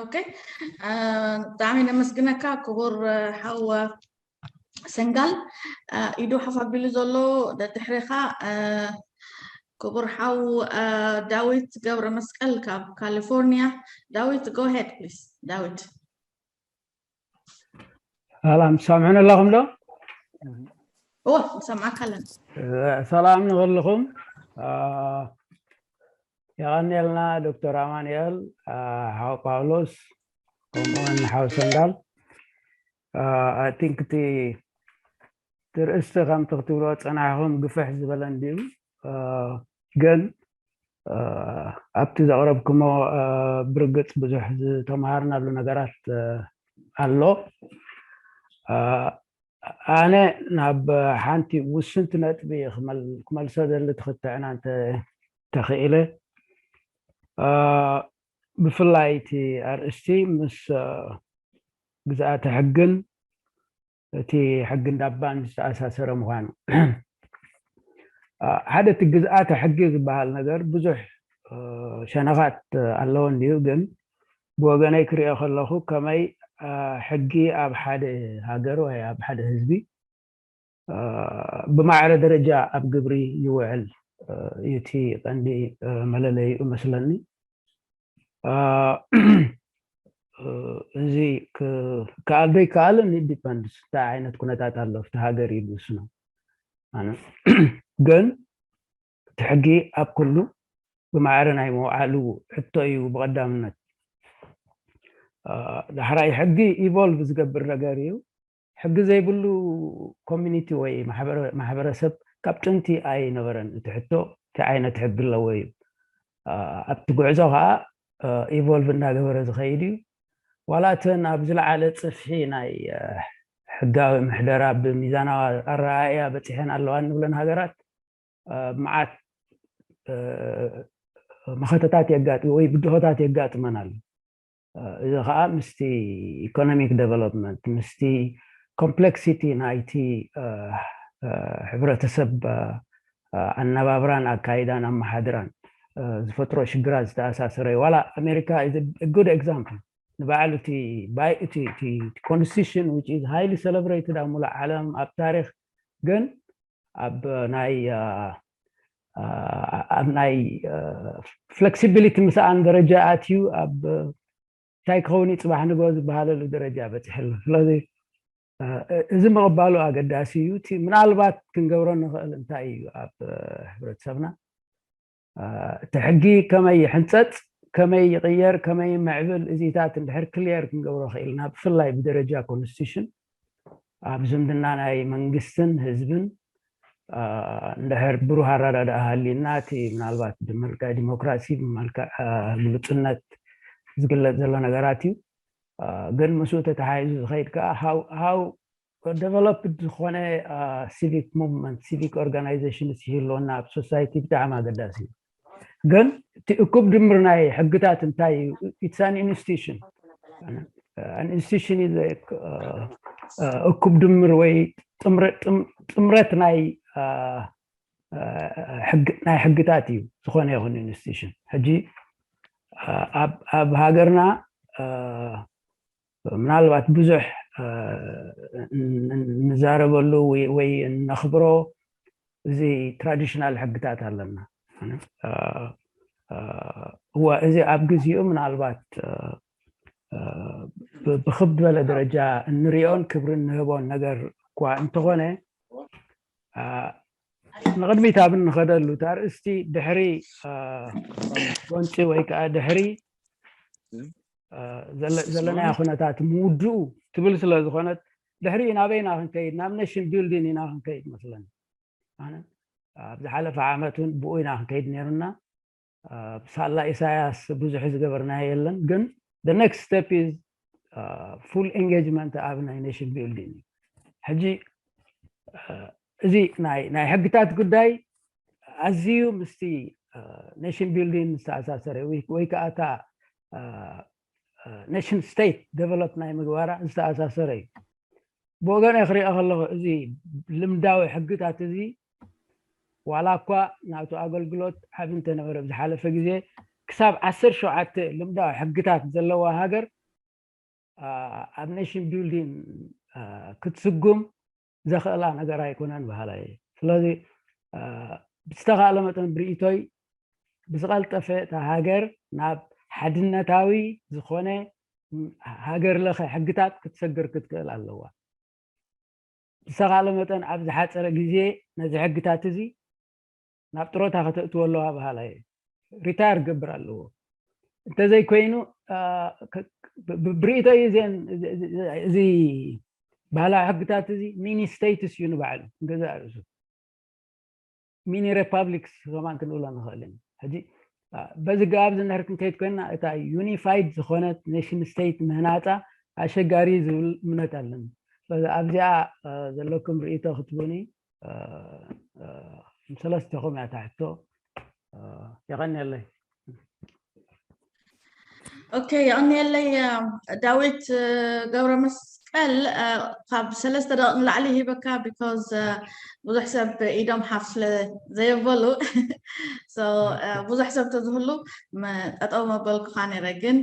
ኦኬ፣ ብጣዕሚ ነመስግነካ ክቡር ሓው ሰንጋል። ኢዱ ሓፍ ኣቢሉ ዘሎ ደድሕሬኻ ክቡር ሓው ዳዊት ገብረ መስቀል ካብ ካሊፎርኒያ። ዳዊት፣ go ahead please። ዳዊት። ሰላም፣ ትሰምዑን ኣለኹም ዶ? እወ፣ ንሰምዓካ ኣለና። ሰላም ንኽልኹም። የቐንየልና ዶክተር ኣማንኤል፣ ሓው ጳውሎስ፣ ከምኡውን ሓው ሰንጋል። I think እቲ ትርእስቲ ከምቲ ክትብሎ ጸናሕኹም ግፍሕ ዝበለ እንድዩ። ግን ኣብቲ ዘቕረብኩሞ ብርግጽ ብዙሕ ዝተምሃርናሉ ነገራት ኣሎ። ኣነ ናብ ሓንቲ ውስንቲ ነጥቢ ክመልሶ ዘሊ ትኽትዕና እንተ ተኽኢለ፣ ብፍላይ እቲ ኣርእስቲ ምስ ግዝኣተ ሕግን እቲ ሕጊ እንዳባን ዝተኣሳሰረ ምዃኑ። ሓደ እቲ ግዝኣተ ሕጊ ዝበሃል ነገር ብዙሕ ሸነኻት ኣለዎ እንድዩ፣ ግን ብወገነይ ክሪኦ ከለኹ ከመይ ሕጊ ኣብ ሓደ ሃገር ወይ ኣብ ሓደ ህዝቢ ብማዕረ ደረጃ ኣብ ግብሪ ይውዕል እዩ እቲ ቀንዲ መለለይኡ መስለኒ። እዚ ክከኣል ዶ ይከኣልን ዲፐንድስ እንታይ ዓይነት ኩነታት ኣሎ ኣብቲ ሃገር እዩ ዝውስኖ። ግን እቲ ሕጊ ኣብ ኩሉ ብማዕረ ናይ ምውዓሉ ሕቶ እዩ ብቐዳምነት። ዳሕራይ ሕጊ ኢቮልቭ ዝገብር ነገር እዩ። ሕጊ ዘይብሉ ኮሚኒቲ ወይ ማሕበረሰብ ካብ ጥንቲ ኣይነበረን። እቲ ሕቶ እንታይ ዓይነት ሕጊ ኣለዎ እዩ። ኣብቲ ጉዕዞ ከዓ ኢቮልቭ እንዳገበረ ዝኸይድ እዩ። ዋላ እተን ኣብ ዝለዓለ ጽፍሒ ናይ ሕጋዊ ምሕደራ ብሚዛናዊ ኣረኣእያ በጺሐን ኣለዋ እንብለን ሃገራት መዓት መኸተታት የጋጥም ወይ ብድሆታት የጋጥመን ኣሎ። እዚ ከዓ ምስቲ ኢኮኖሚክ ዴቨሎፕመንት ምስቲ ኮምፕሌክሲቲ ናይቲ ሕብረተሰብ ኣነባብራን ኣካይዳን ኣመሓድራን ዝፈጥሮ ሽግራት ዝተኣሳሰረ እዩ። ዋላ ኣሜሪካ ጉድ ኤግዛምፕል ንባዕሉ እቲ ኮንስቲቱሽን which is highly celebrated ኣብ ሙሉእ ዓለም ኣብ ታሪክ ግን ኣብ ናይ ኣብ ናይ ፍሌክሲቢሊቲ ምስኣን ደረጃ ኣትዩ ኣብ እንታይ ክኸውን እዩ ፅባሕ ንግሆ ዝበሃለሉ ደረጃ በፂሑ ኣሎ። ስለዚ እዚ ምቕባሉ ኣገዳሲ እዩ። እቲ ምናልባት ክንገብሮ ንኽእል እንታይ እዩ ኣብ ሕብረተሰብና እቲ ሕጊ ከመይ ይሕንፀፅ፣ ከመይ ይቕየር፣ ከመይ ይምዕብል እዚታት እንድሕር ክሊየር ክንገብሮ ክኢልና ብፍላይ ብደረጃ ኮንስቲቱሽን ኣብ ዝምድና ናይ መንግስትን ህዝብን እንድሕር ብሩህ ኣረዳድኣ ሃልዩና እቲ ምናልባት ብመልክዕ ዲሞክራሲ ብመልክዕ ግሉፅነት ዝግለፅ ዘሎ ነገራት እዩ። ግን ምስኡ ተተሓሒዙ ዝኸይድ ከዓ ሃው ዴቨሎፕድ ዝኾነ ሲቪክ ሙቭመንት ሲቪክ ኦርጋናይዜሽን ይህልወና ኣብ ሶሳይቲ ብጣዕሚ ኣገዳሲ እዩ። ግን እቲ እኩብ ድምር ናይ ሕግታት እንታይ እዩ? ኢትስ ኣን ኢንስቲቱሽን ኣን ኢንስቲቱሽን እኩብ ድምር ወይ ጥምረት ናይ ናይ ሕግታት እዩ። ዝኾነ ይኹን ኢንስቲቱሽን ሕጂ ኣብ ሃገርና ምናልባት ብዙሕ እንዛረበሉ ወይ እነኽብሮ እዚ ትራዲሽናል ሕግታት ኣለና። እዋ እዚ ኣብ ግዚኡ ምናልባት ብክብ ዝበለ ደረጃ እንሪኦን ክብሪ እንህቦን ነገር እኳ እንተኾነ ንቕድሚት ኣብ እንኸደሉ እቲ ኣርእስቲ ድሕሪ ጎንፂ ወይ ከዓ ድሕሪ ዘለናዮ ኩነታት ምውድኡ ትብል ስለ ዝኾነት ድሕሪኡ ናበይና ክንከይድ ናብ ኔሽን ቢልዲን ኢና ክንከይድ መስለኒ። ኣነ ኣብ ዝሓለፈ ዓመት እውን ብኡ ኢና ክንከይድ ነይሩና። ብሳላ ኢሳያስ ብዙሕ ዝገበርናዮ የለን ግን next step is full engagement ኣብ ናይ ኔሽን ቢልዲንግ እዩ። ሕጂ እዚ ናይ ሕግታት ጉዳይ ኣዝዩ ምስቲ ኔሽን ቢልዲንግ ዝተኣሳሰረ ወይ ከዓ እታ ኔሽን ስቴት ዴቨሎፕ ናይ ምግባራ ዝተኣሳሰረ እዩ። ብወገነ ክሪኦ ከለኹ እዚ ልምዳዊ ሕግታት እዚ ዋላ እኳ ናቱ ኣገልግሎት ዓብ እንተነበረ ብዝሓለፈ ግዜ ክሳብ ዓሰርተ ሸውዓተ ልምዳዊ ሕግታት ዘለዋ ሃገር ኣብ nation building ክትስጉም ዘኽእላ ነገር ኣይኮነን በሃላይ እየ። ስለዚ ብዝተኻእለ መጠን ብርእይቶይ ብዝቐልጠፈ እታ ሃገር ናብ ሓድነታዊ ዝኾነ ሃገር ለኸ ሕግታት ክትሰግር ክትክእል ኣለዋ። ብዝተኻእለ መጠን ኣብ ዝሓፀረ ግዜ ነዚ ሕግታት እዚ ናብ ጥሮታ ከተእትዎ ኣለዋ በሃላይ እየ። ሪታየር ክገብር ኣለዎ። እንተዘይኮይኑ ብርእይቶ እዩ እዚአን እዚ ባህላዊ ሕግታት እዚ ሚኒ ስቴትስ እዩ ንባዕሉ ንገዛእ ርእሱ ሚኒ ሪፓብሊክስ ከማን ክንብሎ ንኽእል ኢና። ሕጂ በዚ ገባብ እዚ እንድሕር ክንከይድ ኮይንና እታ ዩኒፋይድ ዝኾነት ኔሽን ስቴት ምህናፃ ኣሸጋሪ ዝብል እምነት ኣለኒ። ስለዚ ኣብዚኣ ዘለኩም ርእይቶ ክትቡኒ ሰለስቲኹም እያ ታሕቶ። የቐንየለይ። ኦኬ፣ የቐንየለይ ዳዊት ገብረ መስቀል። ካብ ሰለስተ ደቂቕ ንላዕሊ ሂበካ፣ ቢኮዝ ብዙሕ ሰብ ኢዶም ሓፍ ስለ ዘየበሉ ብዙሕ ሰብ ተዝህሉ ጠጠው መበልኩኻ ነይረ። ግን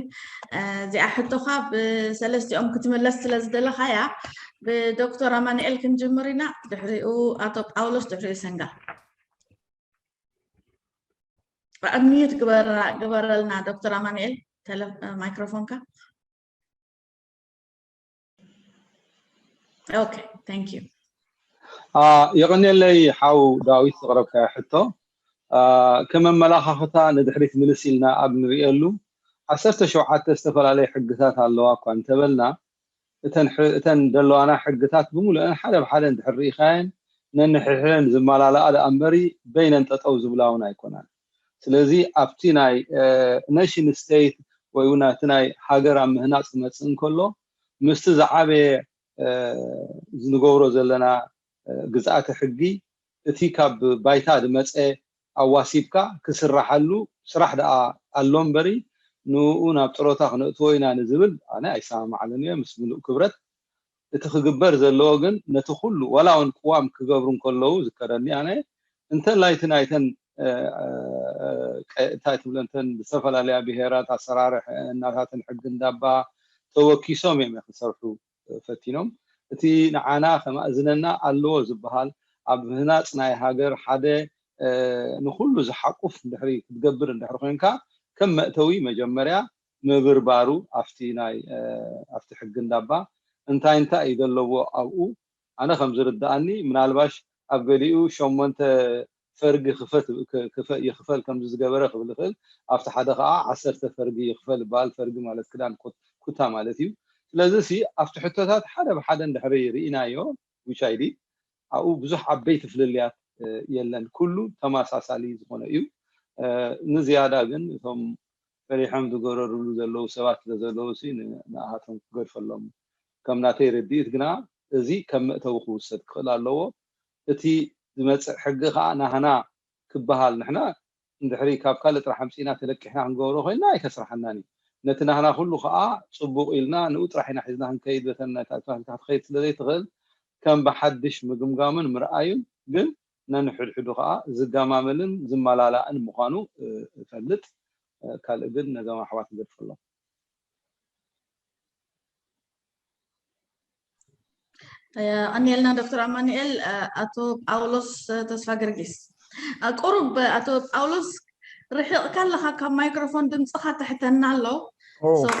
እዚኣ ሕቶኻ ብሰለስቲኦም ክትምለስ ስለ ዝደለኻያ ብዶክተር ኣማንኤል ክንጅምር ኢና። ድሕሪኡ ኣቶ ጳውሎስ፣ ድሕሪኡ ሰንጋ። ኣንሚዩት ግበረልና ዶክተር ኣማንኤል ማይክሮፎንካ። ኦኬ፣ thank you። የቐንየለይ ሓው ዳዊት ዘቕረብካዮ ሕቶ። ከም መመላኻኽታ ንድሕሪት ምልስ ኢልና ኣብ ንሪኤሉ ዓሰርተ ሸውዓተ ዝተፈላለዩ ሕግታት ኣለዋ እኳ እንተበልና እተን ዘለዋና ሕግታት ብምሉአን ሓደ ብሓደ እንድሕር ርኢኻየን ነንሕድሕደን ዝመላለኣ ደኣ እምበሪ በይነን ጠጠው ዝብላ እውን ኣይኮናን። ስለዚ ኣብቲ ናይ ኔሽን ስቴት ወይ እውን እቲ ናይ ሃገር ኣብ ምህናፅ ክመፅእ እንከሎ ምስቲ ዝዓበየ ንገብሮ ዘለና ግዝኣተ ሕጊ እቲ ካብ ባይታ ዝመፀ ኣዋሲብካ ክስራሓሉ ስራሕ ደኣ ኣሎ እምበሪ ንኡ ናብ ጥሮታ ክነእትዎ ኢና ንዝብል ኣነ ኣይሰማማዓልን እየ ምስ ምሉእ ክብረት። እቲ ክግበር ዘለዎ ግን ነቲ ኩሉ ዋላ እውን ቅዋም ክገብሩ እንከለዉ ዝከረኒ ኣነ እንተላይ እቲ ናይተን እንታይ ትብለንተን ዝተፈላለያ ብሄራት ኣሰራርሕ እናታትን ሕጊ እንዳባ ተወኪሶም እዮም ክሰርሑ ፈቲኖም። እቲ ንዓና ከማእዝነና ኣለዎ ዝበሃል ኣብ ምህናፅ ናይ ሃገር ሓደ ንኩሉ ዝሓቁፍ እንድሕሪ ክትገብር እንድሕሪ ኮይንካ ከም መእተዊ መጀመርያ ምብርባሩ ኣብቲ ናይ ኣብቲ ሕጊ እንዳባ እንታይ እንታይ እዩ ዘለዎ ኣብኡ ኣነ ከም ዝርድኣኒ ምናልባሽ ኣብ ገሊኡ ሸሞንተ ፈርጊ ክፈት ይኽፈል ከምዚ ዝገበረ ክብል ይኽእል ኣብቲ ሓደ ከዓ ዓሰርተ ፈርጊ ይኽፈል ይበሃል ፈርጊ ማለት ክዳን ኩታ ማለት እዩ ስለዚ ሲ ኣብቲ ሕቶታት ሓደ ብሓደ እንድሕሪ ርኢናዮ which I did ኣብኡ ብዙሕ ዓበይቲ ፍልልያት የለን ኩሉ ተመሳሳሊ ዝኾነ እዩ ንዝያዳ ግን እቶም ፈሪሖም ዝገረርሉ ዘለዉ ሰባት ስለዘለዉ ሲ ንኣሃቶም ክገድፈሎም ከም ናተይ ርድኢት ግና እዚ ከም መእተዊ ክውሰድ ክኽእል ኣለዎ እቲ ዝመፅእ ሕጊ ከዓ ናህና ክበሃል ንሕና እንድሕሪ ካብ ካልእ ጥራሕ ኣምፂእና ተለቂሕና ክንገብሮ ኮይንና ኣይከስርሓናን እዩ ነቲ ናህና ኩሉ ከዓ ፅቡቅ ኢልና ንኡ ጥራሕ ኢና ሒዝና ክንከይድ በተን ናይታ ትማሊ ትኸይድ ስለዘይትኽእል ከም ብሓድሽ ምግምጋምን ምርኣዩን ግን ነንሕድሕዱ ከዓ ዝገማመልን ዝመላላእን ምኳኑ እፈልጥ ካልእ ግን ነዞም ኣሕዋት ንገድፈሎም ቀኒልና ዶክተር ኣማኑኤል ኣቶ ጳውሎስ ተስፋ ገርጊስ ቁሩብ ኣቶ ጳውሎስ ርሒቕካ ኣለኻ ካብ ማይክሮፎን ድምፅኻ ትሕተና ኣሎ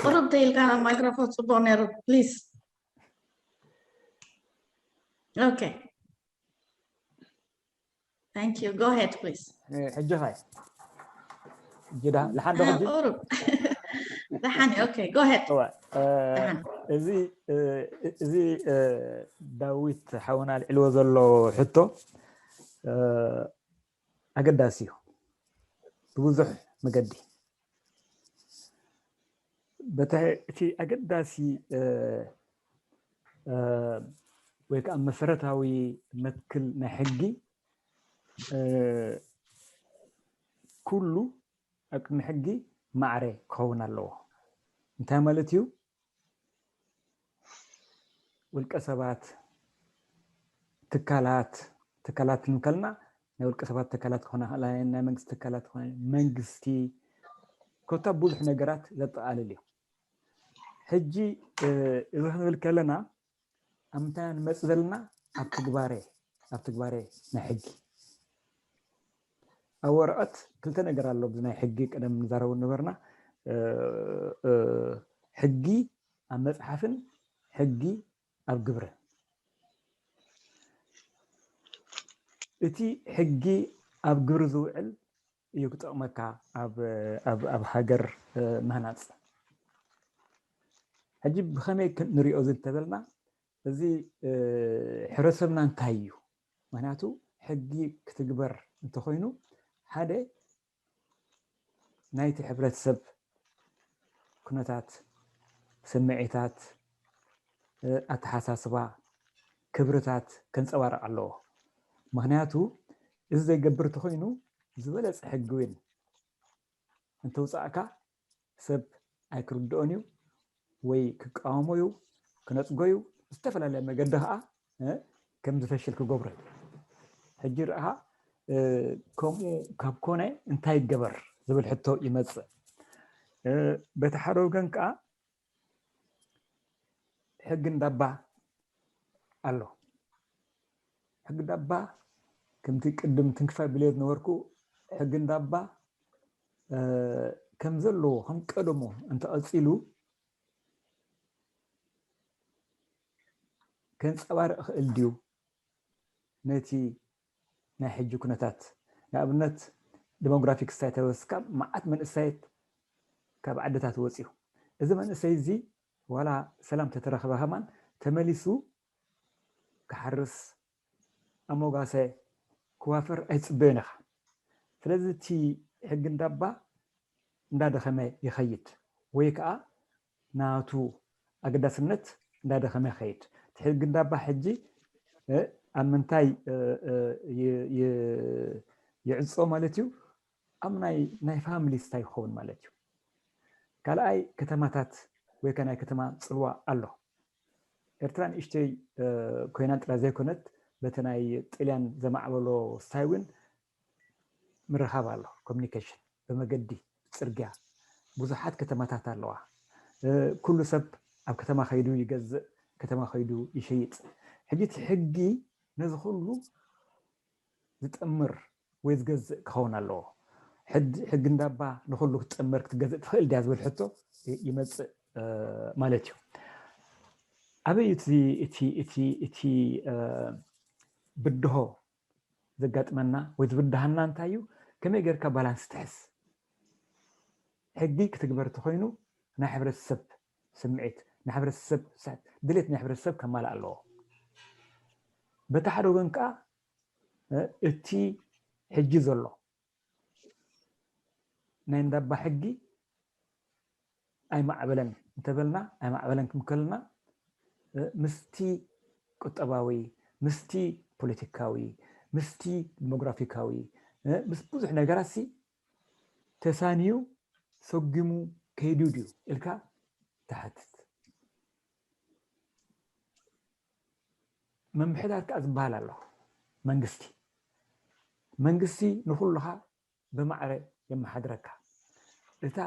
ቁሩብ ተይልካ ናብ ማይክሮፎን ፅቡቅ ነይሩ please okay thank you go ahead please ሕጂ ኸ ሕጂ ልሓን ዶ ሕጂ ቁሩብ ደሓን okay go ahead እዚ እዚ ዳዊት ሓውና ኣልዕልዎ ዘሎ ሕቶ ኣገዳሲ እዩ ብብዙሕ መገዲ በቲ እቲ ኣገዳሲ ወይ ከዓ መሰረታዊ መትክል ናይ ሕጊ ኩሉ ኣብ ቅድሚ ሕጊ ማዕረ ክኸውን ኣለዎ እንታይ ማለት እዩ ውልቀ ሰባት ትካላት ትካላት ክንከልና ናይ ውልቀ ሰባት ትካላት ክኾና ናይ መንግስቲ ትካላት ክኾና መንግስቲ ኮታ ብዙሕ ነገራት ዘጠቃልል እዩ ሕጂ እዚ ክንብል ከለና ኣብ ምንታይ ንመፅእ ዘለና? ኣብ ትግባሬ ኣብ ትግባሬ ናይ ሕጊ ኣብ ወረቐት ክልተ ነገር ኣሎ። ብናይ ሕጊ ቀደም ንዛረቡ ነበርና። ሕጊ ኣብ መፅሓፍን ሕጊ ኣብ ግብርን። እቲ ሕጊ ኣብ ግብሪ ዝውዕል እዩ ክጠቕመካ ኣብ ሃገር ምህናፅ። ሕጂ ብኸመይ ንሪኦ እዚ እንተበልና፣ እዚ ሕብረተሰብና እንታይ እዩ? ምክንያቱ ሕጊ ክትግበር እንተኮይኑ ሓደ ናይቲ ሕብረተሰብ ኩነታት፣ ስምዒታት፣ ኣተሓሳስባ፣ ክብርታት ከንፀባርቕ ኣለዎ። ምክንያቱ እዚ ዘይገብር እንተኮይኑ ዝበለፀ ሕጊ እውን እንተውፃእካ ሰብ ኣይክርድኦን እዩ ወይ ክቃወሞ እዩ፣ ክነፅጎ እዩ። ዝተፈላለየ መገዲ ከዓ ከም ዝፈሽል ክገብሮ እዩ። ሕጂ ረኣ ከምኡ ካብ ኮነ እንታይ ይገበር ዝብል ሕቶ ይመፅእ። በቲ ሓደ ወገን ከዓ ሕጊ እንዳባ ኣሎ። ሕጊ እንዳባ ከምቲ ቅድም ትንክፋ ብልየ ዝነበርኩ ሕጊ እንዳባ ከም ዘለዎ ከም ቀደሙ እንተቐፂሉ ከንፀባርቕ ይኽእል ድዩ ነቲ ናይ ሕጂ ኩነታት? ንኣብነት ዲሞግራፊክ ስታይ ተወስካ መዓት መንእሰያት ካብ ዓድታት ወፂኡ። እዚ መንእሰይ እዚ ዋላ ሰላም ተተረኸበ ከማን ተመሊሱ ክሓርስ ኣሞጋሰ ክዋፈር ኣይፅበዮን ኢኻ። ስለዚ እቲ ሕጊ እንዳባ እንዳደኸመ ይኸይድ ወይ ከዓ ናቱ ኣገዳስነት እንዳደኸመ ይኸይድ። እቲ ሕጊ እንዳባ ሕጂ ኣብ ምንታይ ይዕፆ ማለት እዩ? ኣብ ናይ ፋሚሊ ስታይ ይኸውን ማለት እዩ። ካልኣይ ከተማታት ወይ ከ ናይ ከተማ ፅልዋ ኣሎ። ኤርትራ ንእሽተይ ኮይናን ጥራይ ዘይኮነት በቲ ናይ ጥልያን ዘማዕበሎ ስታይ እውን ምርኻብ ኣሎ። ኮሚኒኬሽን ብመገዲ ፅርግያ ብዙሓት ከተማታት ኣለዋ። ኩሉ ሰብ ኣብ ከተማ ከይዱ ይገዝእ፣ ከተማ ከይዱ ይሸይጥ። ሕጂ እቲ ሕጊ ነዚ ኩሉ ዝጥምር ወይ ዝገዝእ ክኸውን ኣለዎ። ሕጊ እንዳባ ንኩሉ ክትጥምር ክትገዝእ ትኽእል ድያ ዝብል ሕቶ ይመፅእ ማለት እዩ። ኣበይ እቲ ብድሆ ዘጋጥመና ወይ ዝብድሃና እንታይ እዩ? ከመይ ጌርካ ባላንስ ትሕዝ? ሕጊ ክትግበር እንተኮይኑ ናይ ሕብረተሰብ ስምዒት፣ ናይ ሕብረተሰብ ድሌት ናይ ሕብረተሰብ ከማልእ ኣለዎ። በቲ ሓደ ወገን ከዓ እቲ ሕጂ ዘሎ ናይ እንዳባ ሕጊ ኣይማዕበለን እንተበልና ኣይማዕበለን ክምከልና ምስቲ ቁጠባዊ፣ ምስቲ ፖለቲካዊ፣ ምስቲ ዲሞግራፊካዊ፣ ምስ ብዙሕ ነገራት ሲ ተሳንዩ ሰጉሙ ከይዱ ድዩ ኢልካ ትሓትት። ምምሕዳር ከዓ ዝበሃል ኣሎ። መንግስቲ መንግስቲ ንኩሉኻ ብማዕረ የመሓድረካ። እታ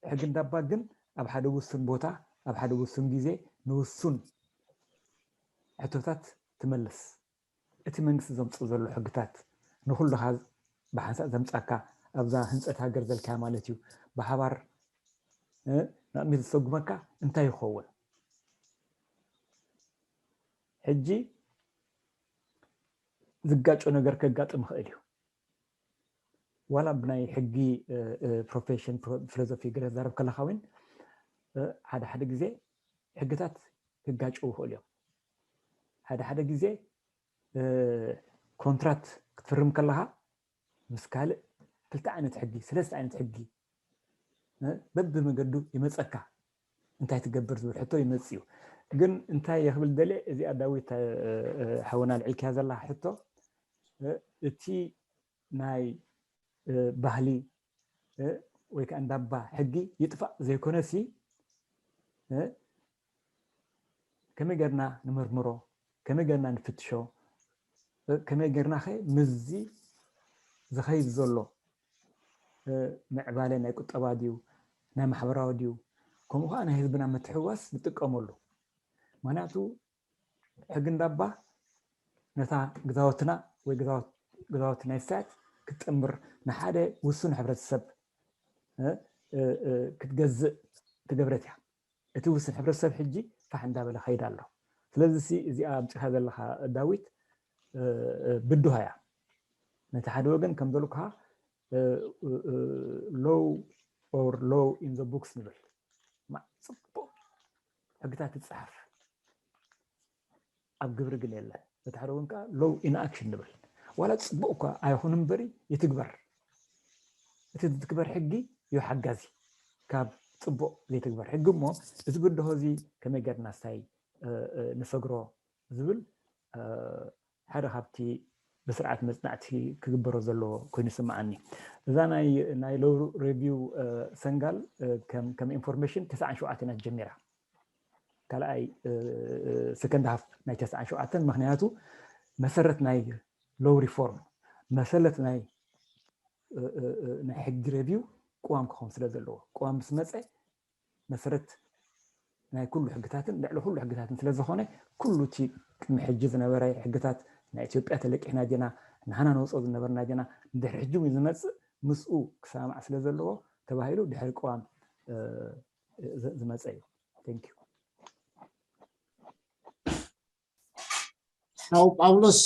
ሕጊ እንዳባ ግን ኣብ ሓደ ውሱን ቦታ ኣብ ሓደ ውሱን ግዜ ንውሱን ሕቶታት ትመልስ። እቲ መንግስቲ ዘምፅእ ዘሎ ሕግታት ንኩልኻ ብሓንሳእ ዘምፃካ ኣብዛ ህንፀት ሃገር ዘልካያ ማለት እዩ ብሓባር ንቕድሚት ዝሰጉመካ እንታይ ይኸውን? ሕጂ ዝጋጮ ነገር ከጋጥም ይኽእል እዩ። ዋላ ብናይ ሕጊ ፕሮፌሽን ፊሎዞፊ ገለ ዛረብ ከለካ እውን ሓደ ሓደ ግዜ ሕግታት ክጋጭው ይኽእሉ እዮም። ሓደ ሓደ ግዜ ኮንትራት ክትፍርም ከለካ ምስ ካልእ ክልተ ዓይነት ሕጊ ሰለስተ ዓይነት ሕጊ በብመገዱ ይመፀካ። እንታይ ትገብር ዝብል ሕቶ ይመፅ እዩ። ግን እንታይ የክብል ደለ እዚኣ ዳዊት ሓወና ልዕልክያ ዘላ ሕቶ እቲ ናይ ባህሊ ወይ ከዓ እንዳባ ሕጊ ይጥፋእ ዘይኮነሲ ከመይ ጌርና ንምርምሮ፣ ከመይ ጌርና ንፍትሾ፣ ከመይ ጌርና ከ ምስዚ ዝኸይድ ዘሎ ምዕባለ ናይ ቁጠባ ድዩ ናይ ማሕበራዊ ድዩ ከምኡ ከዓ ናይ ህዝብና ምትሕውዋስ ንጥቀመሉ። ምክንያቱ ሕጊ እንዳባ ነታ ግዛወትና ወይ ግዛወት ናይ ስታት ክትጥምር ንሓደ ውሱን ሕብረተሰብ ክትገዝእ ትገብረት እያ። እቲ ውሱን ሕብረተሰብ ሕጂ ፋሕ እንዳበለ ከይድ ኣሎ። ስለዚ እዚኣ ኣምፂኻ ዘለካ ዳዊት ብድሆ እያ። ነቲ ሓደ ወገን ከም ዘልኩካ low or low in the books ንብል፣ ጽቡቕ ሕግታት ይፅሓፍ ኣብ ግብሪ ግን የለ። በቲ ሓደ እውን ከዓ low in action ንብል። ዋላ ፅቡቅ እኳ ኣይኹን እምበሪ ይትግበር። እቲ ዝትግበር ሕጊ እዩ ሓጋዚ ካብ ፅቡቅ ዘይትግበር ሕጊ። እሞ እዚ ብድሆ እዚ ከመይ ገርና ስታይ ንሰግሮ ዝብል ሓደ ካብቲ ብስርዓት መፅናዕቲ ክግበሮ ዘለዎ ኮይኑ ይስምዓኒ። እዛ ናይ low review ሰንጋል ከም information ተስዓን ሸውዓተን እያ ጀሚራ። ካልኣይ second half ናይ ተስዓን ሸውዓተን፣ ምክንያቱ መሰረት ናይ low reform፣ መሰረት ናይ ናይ ሕጊ review ቅዋም ክኸውን ስለ ዘለዎ፣ ቅዋም ምስ መፀ መሰረት ናይ ኩሉ ሕግታትን ልዕሊ ኩሉ ሕግታትን ስለ ዝኾነ፣ ኩሉ እቲ ቅድሚ ሕጂ ዝነበረ ሕግታት ናይ ኢትዮጵያ ተለቂሕና ዲና፣ ንሕና ነውፅኦ ዝነበርና ዲና፣ ንድሕሪ ሕጂ እውን ዝመፅእ ምስኡ ክሰማማዕ ስለ ዘለዎ ተባሂሉ ድሕሪ ቅዋም ዝመፀ እዩ። Thank you። ሓው ጳውሎስ፣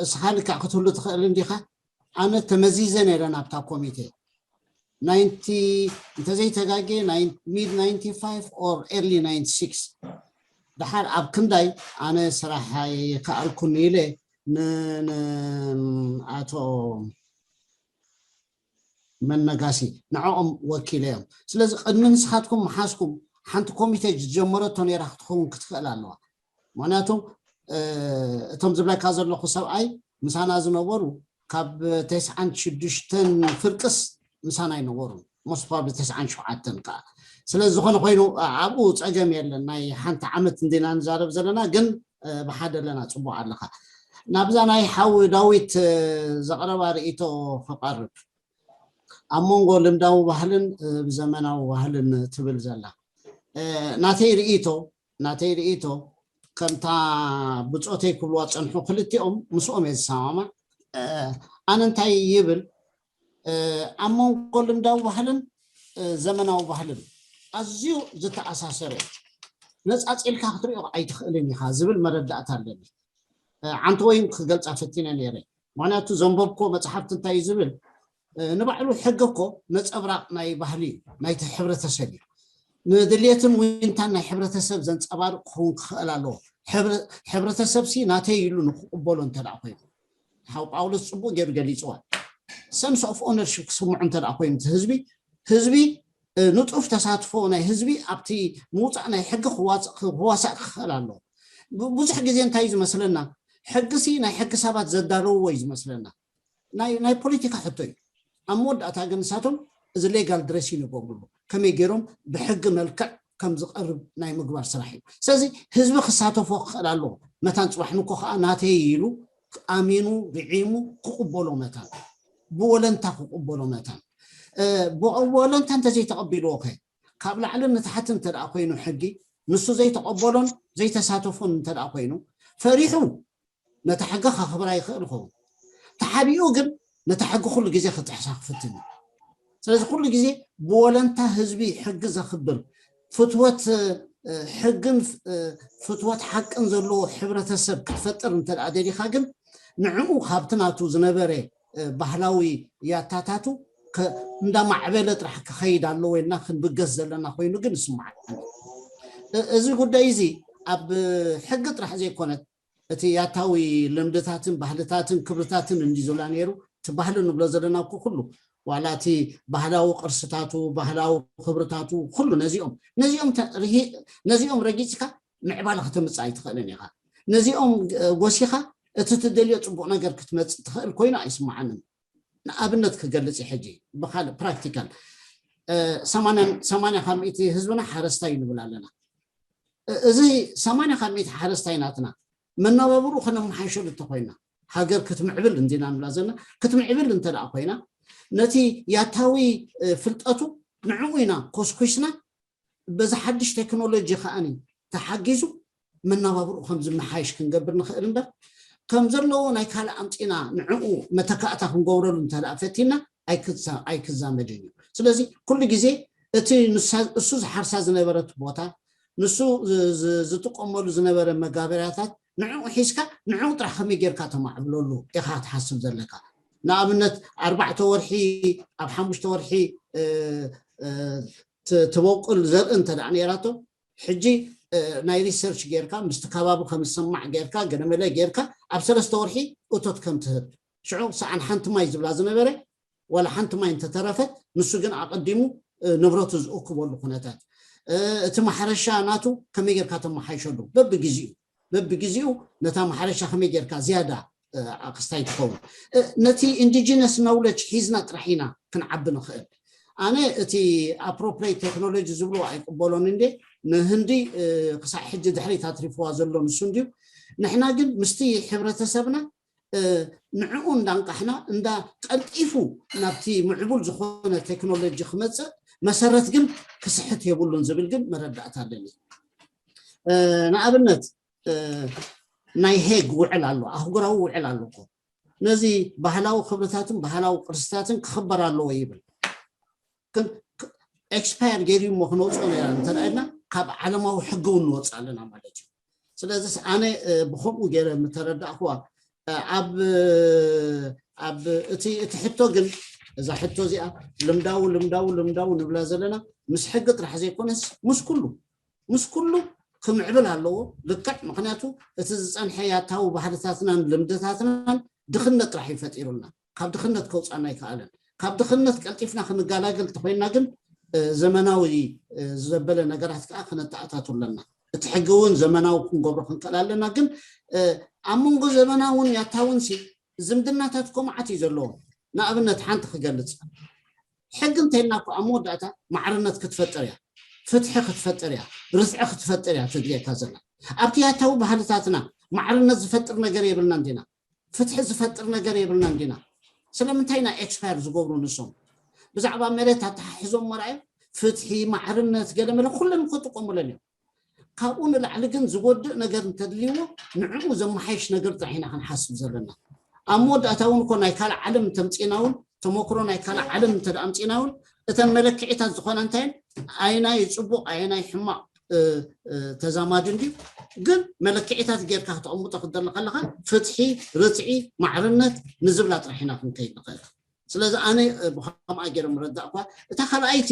እስኻ ልክዕ ክትህሉ ትኽእል እንዲኻ? ኣነ ተመዚዘ ነይረ ናብታ ኮሚቴ ናይንቲ፣ እንተዘይተጋጌ mid ninety five or early ninety six። ድሓር ኣብ ክንዳይ ኣነ ስራሕ ይከኣልኩኒ ኢለ ንኣቶ መነጋሲ ንዕኦም ወኪለ እዮም። ስለዚ ቅድሚ ንስኻትኩም ምሓዝኩም ሓንቲ ኮሚቴ ዝጀመረቶ ነይራ ክትኸውን ክትኽእል ኣለዋ። ምክንያቱ እቶም ዝብለካ ዘለኹ ሰብኣይ ምሳና ዝነበሩ ካብ ተስዓን ሽዱሽተን ፍርቅስ ምሳና ኣይነበሩን። most probably ተስዓን ሸውዓተን ከዓ። ስለዚ ዝኾነ ኮይኑ ኣብኡ ፀገም የለን። ናይ ሓንቲ ዓመት እንዲና ንዛረብ ዘለና፣ ግን ብሓደ ኣለና። ፅቡቅ ኣለካ። ናብዛ ናይ ሓዊ ዳዊት ዘቕረባ ርእይቶ ክቐርብ፣ ኣብ መንጎ ልምዳዊ ባህልን ብዘመናዊ ባህልን ትብል ዘላ፣ ናተይ ርእይቶ ናተይ ርእይቶ ከምታ ብፆተይ ክብልዋ ፀንሑ ክልቲኦም ምስኦም እየ ዝሰማማዕ። ኣነ እንታይ ይብል፣ ኣብ መንጎ ልምዳዊ ባህልን ዘመናዊ ባህልን ኣዝዩ ዝተኣሳሰረ፣ ነፃፂልካ ክትሪኦ ኣይትኽእልን ኢኻ ዝብል መረዳእታ ኣለኒ። ዓንተ ወይም ክገልፃ ፈቲነ ነይረ። ምክንያቱ ዘንበብኮ መፅሓፍቲ እንታይ ዝብል፣ ንባዕሉ ሕጊ እኮ ነፀብራቅ ናይ ባህሊ እዩ፣ ናይቲ ሕብረተሰብ እዩ። ንድልየትን ዊንታን ናይ ሕብረተሰብ ዘንፀባርቅ ክኸውን ክኽእል ኣለዎ። ሕብረተሰብ ሲ ናተይ ኢሉ ንክቅበሎ እንተ ኮይኑ፣ ሓው ጳውሎስ ፅቡቅ ገይሩ ገሊፅዋ። Sense of ownership ክስምዑ እንተ ኮይኑ ህዝቢ ህዝቢ ንጡፍ ተሳትፎ ናይ ህዝቢ ኣብቲ ምውፃእ ናይ ሕጊ ክዋሳእ ክኽእል ኣለዎ። ብዙሕ ግዜ እንታይ እዩ ዝመስለና፣ ሕጊ ሲ ናይ ሕጊ ሰባት ዘዳለውዎ እዩ ዝመስለና። ናይ ፖለቲካ ሕቶ እዩ። ኣብ መወዳእታ ግን ንሳቶም እዚ ሌጋል ድሬሲን ይገብርሉ፣ ከመይ ገይሮም ብሕጊ መልክዕ ከም ዝቐርብ ናይ ምግባር ስራሕ እዩ። ስለዚ ህዝቢ ክሳተፎ ክኽእል ኣለዎ። መታን ፅባሕ ንኮ ከዓ ናተይ ኢሉ ኣሚኑ ርዒሙ ክቕበሎ መታን፣ ብወለንታ ክቕበሎ መታን። ብወለንታ እንተዘይተቐቢልዎ ከ፣ ካብ ላዕሊ ንታሕቲ እንተ ኮይኑ ሕጊ ንሱ ዘይተቐበሎን ዘይተሳተፎን እንተ ኮይኑ፣ ፈሪሑ ነታ ሕጊ ከኽብራ ይኽእል ይኸውን። ተሓቢኡ ግን ነታ ሕጊ ኩሉ ግዜ ክጥሕሳ ክፍትን እዩ። ስለዚ ኩሉ ግዜ ብወለንታ ህዝቢ ሕጊ ዘኽብር፣ ፍትወት ሕግን ፍትወት ሓቅን ዘለዎ ሕብረተሰብ ክትፈጥር እንተ ደሊኻ ግን ንዕኡ ካብቲ ናቱ ዝነበረ ባህላዊ ያታታቱ እንዳማዕበለ ጥራሕ ክኸይድ ኣለዎ ኢልና ክንብገስ ዘለና ኮይኑ ግን ይስምዓኒ። እዚ ጉዳይ እዚ ኣብ ሕጊ ጥራሕ ዘይኮነት፣ እቲ ያታዊ ልምድታትን ባህልታትን ክብርታትን እንዲ ዝብላ ነይሩ። እቲ ባህሊ ንብሎ ዘለና እኮ ኩሉ፣ ዋላ እቲ ባህላዊ ቅርስታቱ፣ ባህላዊ ክብርታቱ፣ ኩሉ ነዚኦም ነዚኦም ነዚኦም ረጊፅካ ምዕባለ ከተምፅእ ኣይትኽእልን ኢኻ። ነዚኦም ጎሲኻ እቲ ትደልዮ ፅቡቅ ነገር ክትመፅእ ትኽእል ኮይኑ ኣይስምዓንን። ንኣብነት ክገልፅ ሕጂ ብካልእ ፕራክቲካል፣ ሰማንያ ካብ ሚእቲ ህዝብና ሓረስታይ ንብል ኣለና። እዚ ሰማንያ ካብ ሚእቲ ሓረስታይ ናትና መነባብሩ ከነመሓይሸሉ እንተኮይና፣ ሃገር ክትምዕብል እንዲና ንብላ ዘለና፣ ክትምዕብል እንተ ኮይና፣ ነቲ ያታዊ ፍልጠቱ ንዕኡ ኢና ኮስኩስና በዚ ሓድሽ ቴክኖሎጂ ከዓኒ ተሓጊዙ መናባብርኡ ከም ዝመሓየሽ ክንገብር ንኽእል እምበር ከም ዘለዎ ናይ ካልእ ኣምፂና ንዕኡ መተካእታ ክንገብረሉ እንተ ደኣ ፈቲና ኣይክዛ- ኣይክዛመድን እዩ። ስለዚ ኩሉ ግዜ እቲ ንሳ- እሱ ዝሓርሳ ዝነበረት ቦታ ንሱ ዝ- ዝ- ዝጥቀመሉ ዝነበረ መጋበርያታት ንዕኡ ሒዝካ ንዕኡ ጥራሕ ከመይ ጌርካ ተማዕብለሉ ኢኻ ክትሓስብ ዘለካ። ንኣብነት ኣርባዕተ ወርሒ ኣብ ሓሙሽተ ወርሒ እ፣ እ፣ ት- ትበቁል ዘርኢ እንተ ደኣ ነይራቶ ሕጂ እ፣ ናይ ሪሰርች ጌርካ ምስቲ ከባቢ ከም ዝሰማዕ ጌርካ ገለመለ ጌርካ ኣብ ሰለስተ ወርሒ እቶት ከም ትህብ ሽዑ ሰኣን ሓንቲ ማይ ዝብላ ዝነበረ ዋላ ሓንቲ ማይ እንተተረፈት ንሱ ግን ኣቐዲሙ እ፣ ንብረቱ ዝእክበሉ ኩነታት እ፣ እቲ ማሕረሻ ናቱ ከመይ ጌርካ ተመሓይሸሉ በብግዜኡ በብግዜኡ ነታ ማሕረሻ ከመይ ጌርካ ዝያዳ እ፣ ኣክስታይ ትኸውን እ፣ ነቲ ኢንዲጂነስ ኖውለጅ ሒዝና ጥራሕ ኢና ክንዓቢ ንኽእል። ኣነ እቲ ኣፕሮፕሬት ቴክኖሎጂ ዝብልዎ ኣይቅበሎን እንዴ ንህንዲ እ፣ ክሳዕ ሕጂ ድሕሪት ኣትሪፍዋ ዘሎ ንሱ እንድዩ። ንሕና ግን ምስቲ ሕብረተሰብና እ፣ ንዕኡ እንዳንቃሕና እንዳ ቀልጢፉ ናብቲ ምዕቡል ዝኾነ ቴክኖሎጂ ክመፅእ መሰረት ግን ክስሕት የብሉን ዝብል ግን መረዳእታ ኣለኒ። እ፣ ንኣብነት እ፣ ናይ ሄግ ውዕል ኣሎ፣ ኣህጉራዊ ውዕል ኣሎ እኮ። ነዚ ባህላዊ ክብርታትን ባህላዊ ቅርስታትን ክኽበር ኣለዎ ይብል። ግን ኤክስፓየር ገይሩ እሞ ክነውፅኦ ነና እንተረኣና ካብ ዓለማዊ ሕጊ እውን ንወፅ ኣለና ማለት እዩ። ስለዚስ ኣነ እ፣ ብከምኡ ገይረ ምተረዳእኩዋ እ፣ ኣብ ኣብ እቲ እቲ ሕቶ ግን እዛ ሕቶ እዚኣ ልምዳዊ ልምዳዊ ልምዳዊ ንብላ ዘለና ምስ ሕጊ ጥራሕ ዘይኮነስ ምስ ኩሉ ምስ ኩሉ ክምዕብል ኣለዎ ልክዕ ምክንያቱ እቲ ዝፀንሐ ያታዊ ባህልታትናን ልምድታትናን ድኽነት ጥራሕ እዩ ፈጢሩልና ካብ ድኽነት ከውፃና ኣይከኣለን ካብ ድኽነት ቀልጢፍና ክንገላገል ተኮይንና ግን እ፣ ዘመናዊ እ፣ ዘበለ ነገራት ከዓ ክነተኣታቱ ኣለና እቲ ሕጊ እውን ዘመናዊ ክንገብሮ ክንክእል ኣለና ግን እ፣ ኣብ መንጎ ዘመናውን ያታውን ሲ ዝምድናታት እኮ መዓት እዩ ዘለዎ ንኣብነት ሓንቲ ክገልፅ ሕጊ እንተይልና እኮ ኣብ መወዳእታ ማዕርነት ክትፈጥር እያ ፍትሒ ክትፈጥር እያ ርትዒ ክትፈጥር እያ ትድልየካ ዘላ ኣብቲ ያታዊ ባህልታትና ማዕርነት ዝፈጥር ነገር የብልናን ዲና ፍትሒ ዝፈጥር ነገር የብልናን ዲና ስለምንታይ ኢና ኤክስፓየር ዝገብሩ ንሶም ብዛዕባ መሬት ኣተሓሒዞም መርኣዮም ፍትሒ ማዕርነት ገለ መለ ኩለን እኮ ጥቀሙለን እዮም ካብኡ ንላዕሊ ግን ዝጎድእ ነገር እንተድልይዎ ንዕኡ ዘመሓየሽ ነገር ጥራሕ ኢና ክንሓስብ ዘለና ኣብ መወዳእታ እውን እኮ ናይ ካልእ ዓለም እንተምፂእና እውን ተመክሮ ናይ ካልእ ዓለም እንተ ኣምፂእና እውን እተን መለክዒታት ዝኾና እንታይን ኣየናይ ፅቡቕ ኣየናይ ሕማቕ ተዛማዲ እንድዩ ግን መለክዒታት ጌርካ ክተቐምጦ ክደሊ ከለካ ፍትሒ ርትዒ ማዕርነት ንዝብላ ጥራሕ ኢና ክንከይድ ንኽእል ስለዚ ኣነ ብከምኣ ገይረ ምረዳእ እኳ እታ ካልኣይቲ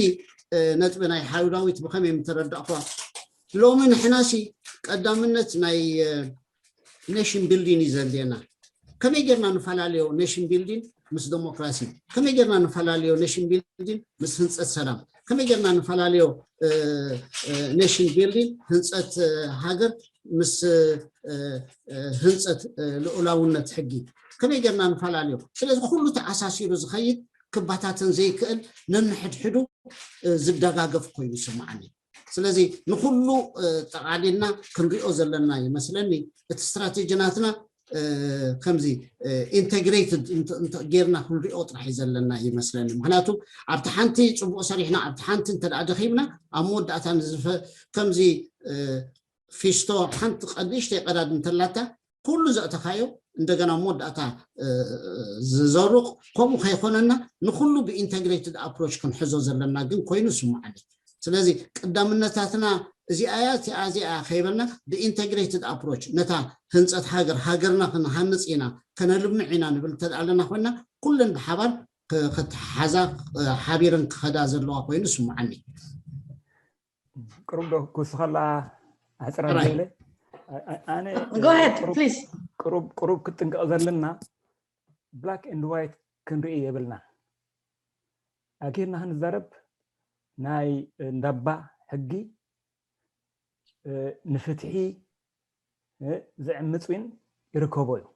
ነጥቢ ናይ ሓዊ ዳዊት ብከመይ ምተረዳእኳ ሎሚ ንሕናሲ ቀዳምነት ናይ ኔሽን ቢልዲን እዩ ዘድልየና ከመይ ጌርና ንፈላለዮ ኔሽን ቢልዲን ምስ ዴሞክራሲ ከመይ ጌርና ንፈላለዮ ኔሽን ቢልዲን ምስ ህንፀት ሰላም ከመይ ጌርና ንፈላለዮ ኔሽን ቢልዲን ህንፀት ሃገር ምስ ህንፀት ልኡላውነት ሕጊ ከመይ ጌርና ንፈላለዮ ስለዚ ኩሉ ተኣሳሲሩ ዝኸይድ ክባታተን ዘይክእል ነንሕድሕዱ ዝደጋገፍ ኮይኑ ይስምዓኒ ስለዚ ንኩሉ ጠቓሊልና ክንሪኦ ዘለና ይመስለኒ እቲ ስትራቴጂ ናትና ከምዚ ኢንተግሬትድ ጌርና ክንሪኦ ጥራሕ እዩ ዘለና ይመስለኒ ምክንያቱ ኣብቲ ሓንቲ ፅቡቅ ሰሪሕና ኣብቲ ሓንቲ እንተ ደኺምና ኣብ መወዳእታ ከምዚ ፊስቶ ሓንቲ ቀንእሽተይ ቀዳድ እንተላታ ኩሉ ዘእተካዮ እንደገና መወዳእታ ዝዘሩቕ ከምኡ ከይኮነና ንኩሉ ብኢንተግሬትድ ኣፕሮች ክንሕዞ ዘለና ግን ኮይኑ ይስምዓኒ ስለዚ ቀዳምነታትና እዚኣ እያ እቲኣ እዚኣ ከይበልና ብኢንተግሬትድ ኣፕሮች ነታ ህንፀት ሃገር ሃገርና ክንሃንፅ ኢና ከነልምዕ ኢና ንብል እንተ ኣለና ኮይና ኩለን ብሓባር ክተሓሓዛ ሓቢረን ክኸዳ ዘለዋ ኮይኑ ይስምዓኒ ቅሩብ ዶ ክውስኸላ ኣሕፅራ ገለ ኣነ ቅሩብ ቅሩብ ክትጥንቀቕ ዘለና ብላክ ኤንድ ዋይት ክንርኢ የብልና ኣኪርና ክንዛረብ ናይ እንዳባ ሕጊ ንፍትሒ ዝዕምፅ ውን ይርከቦ እዩ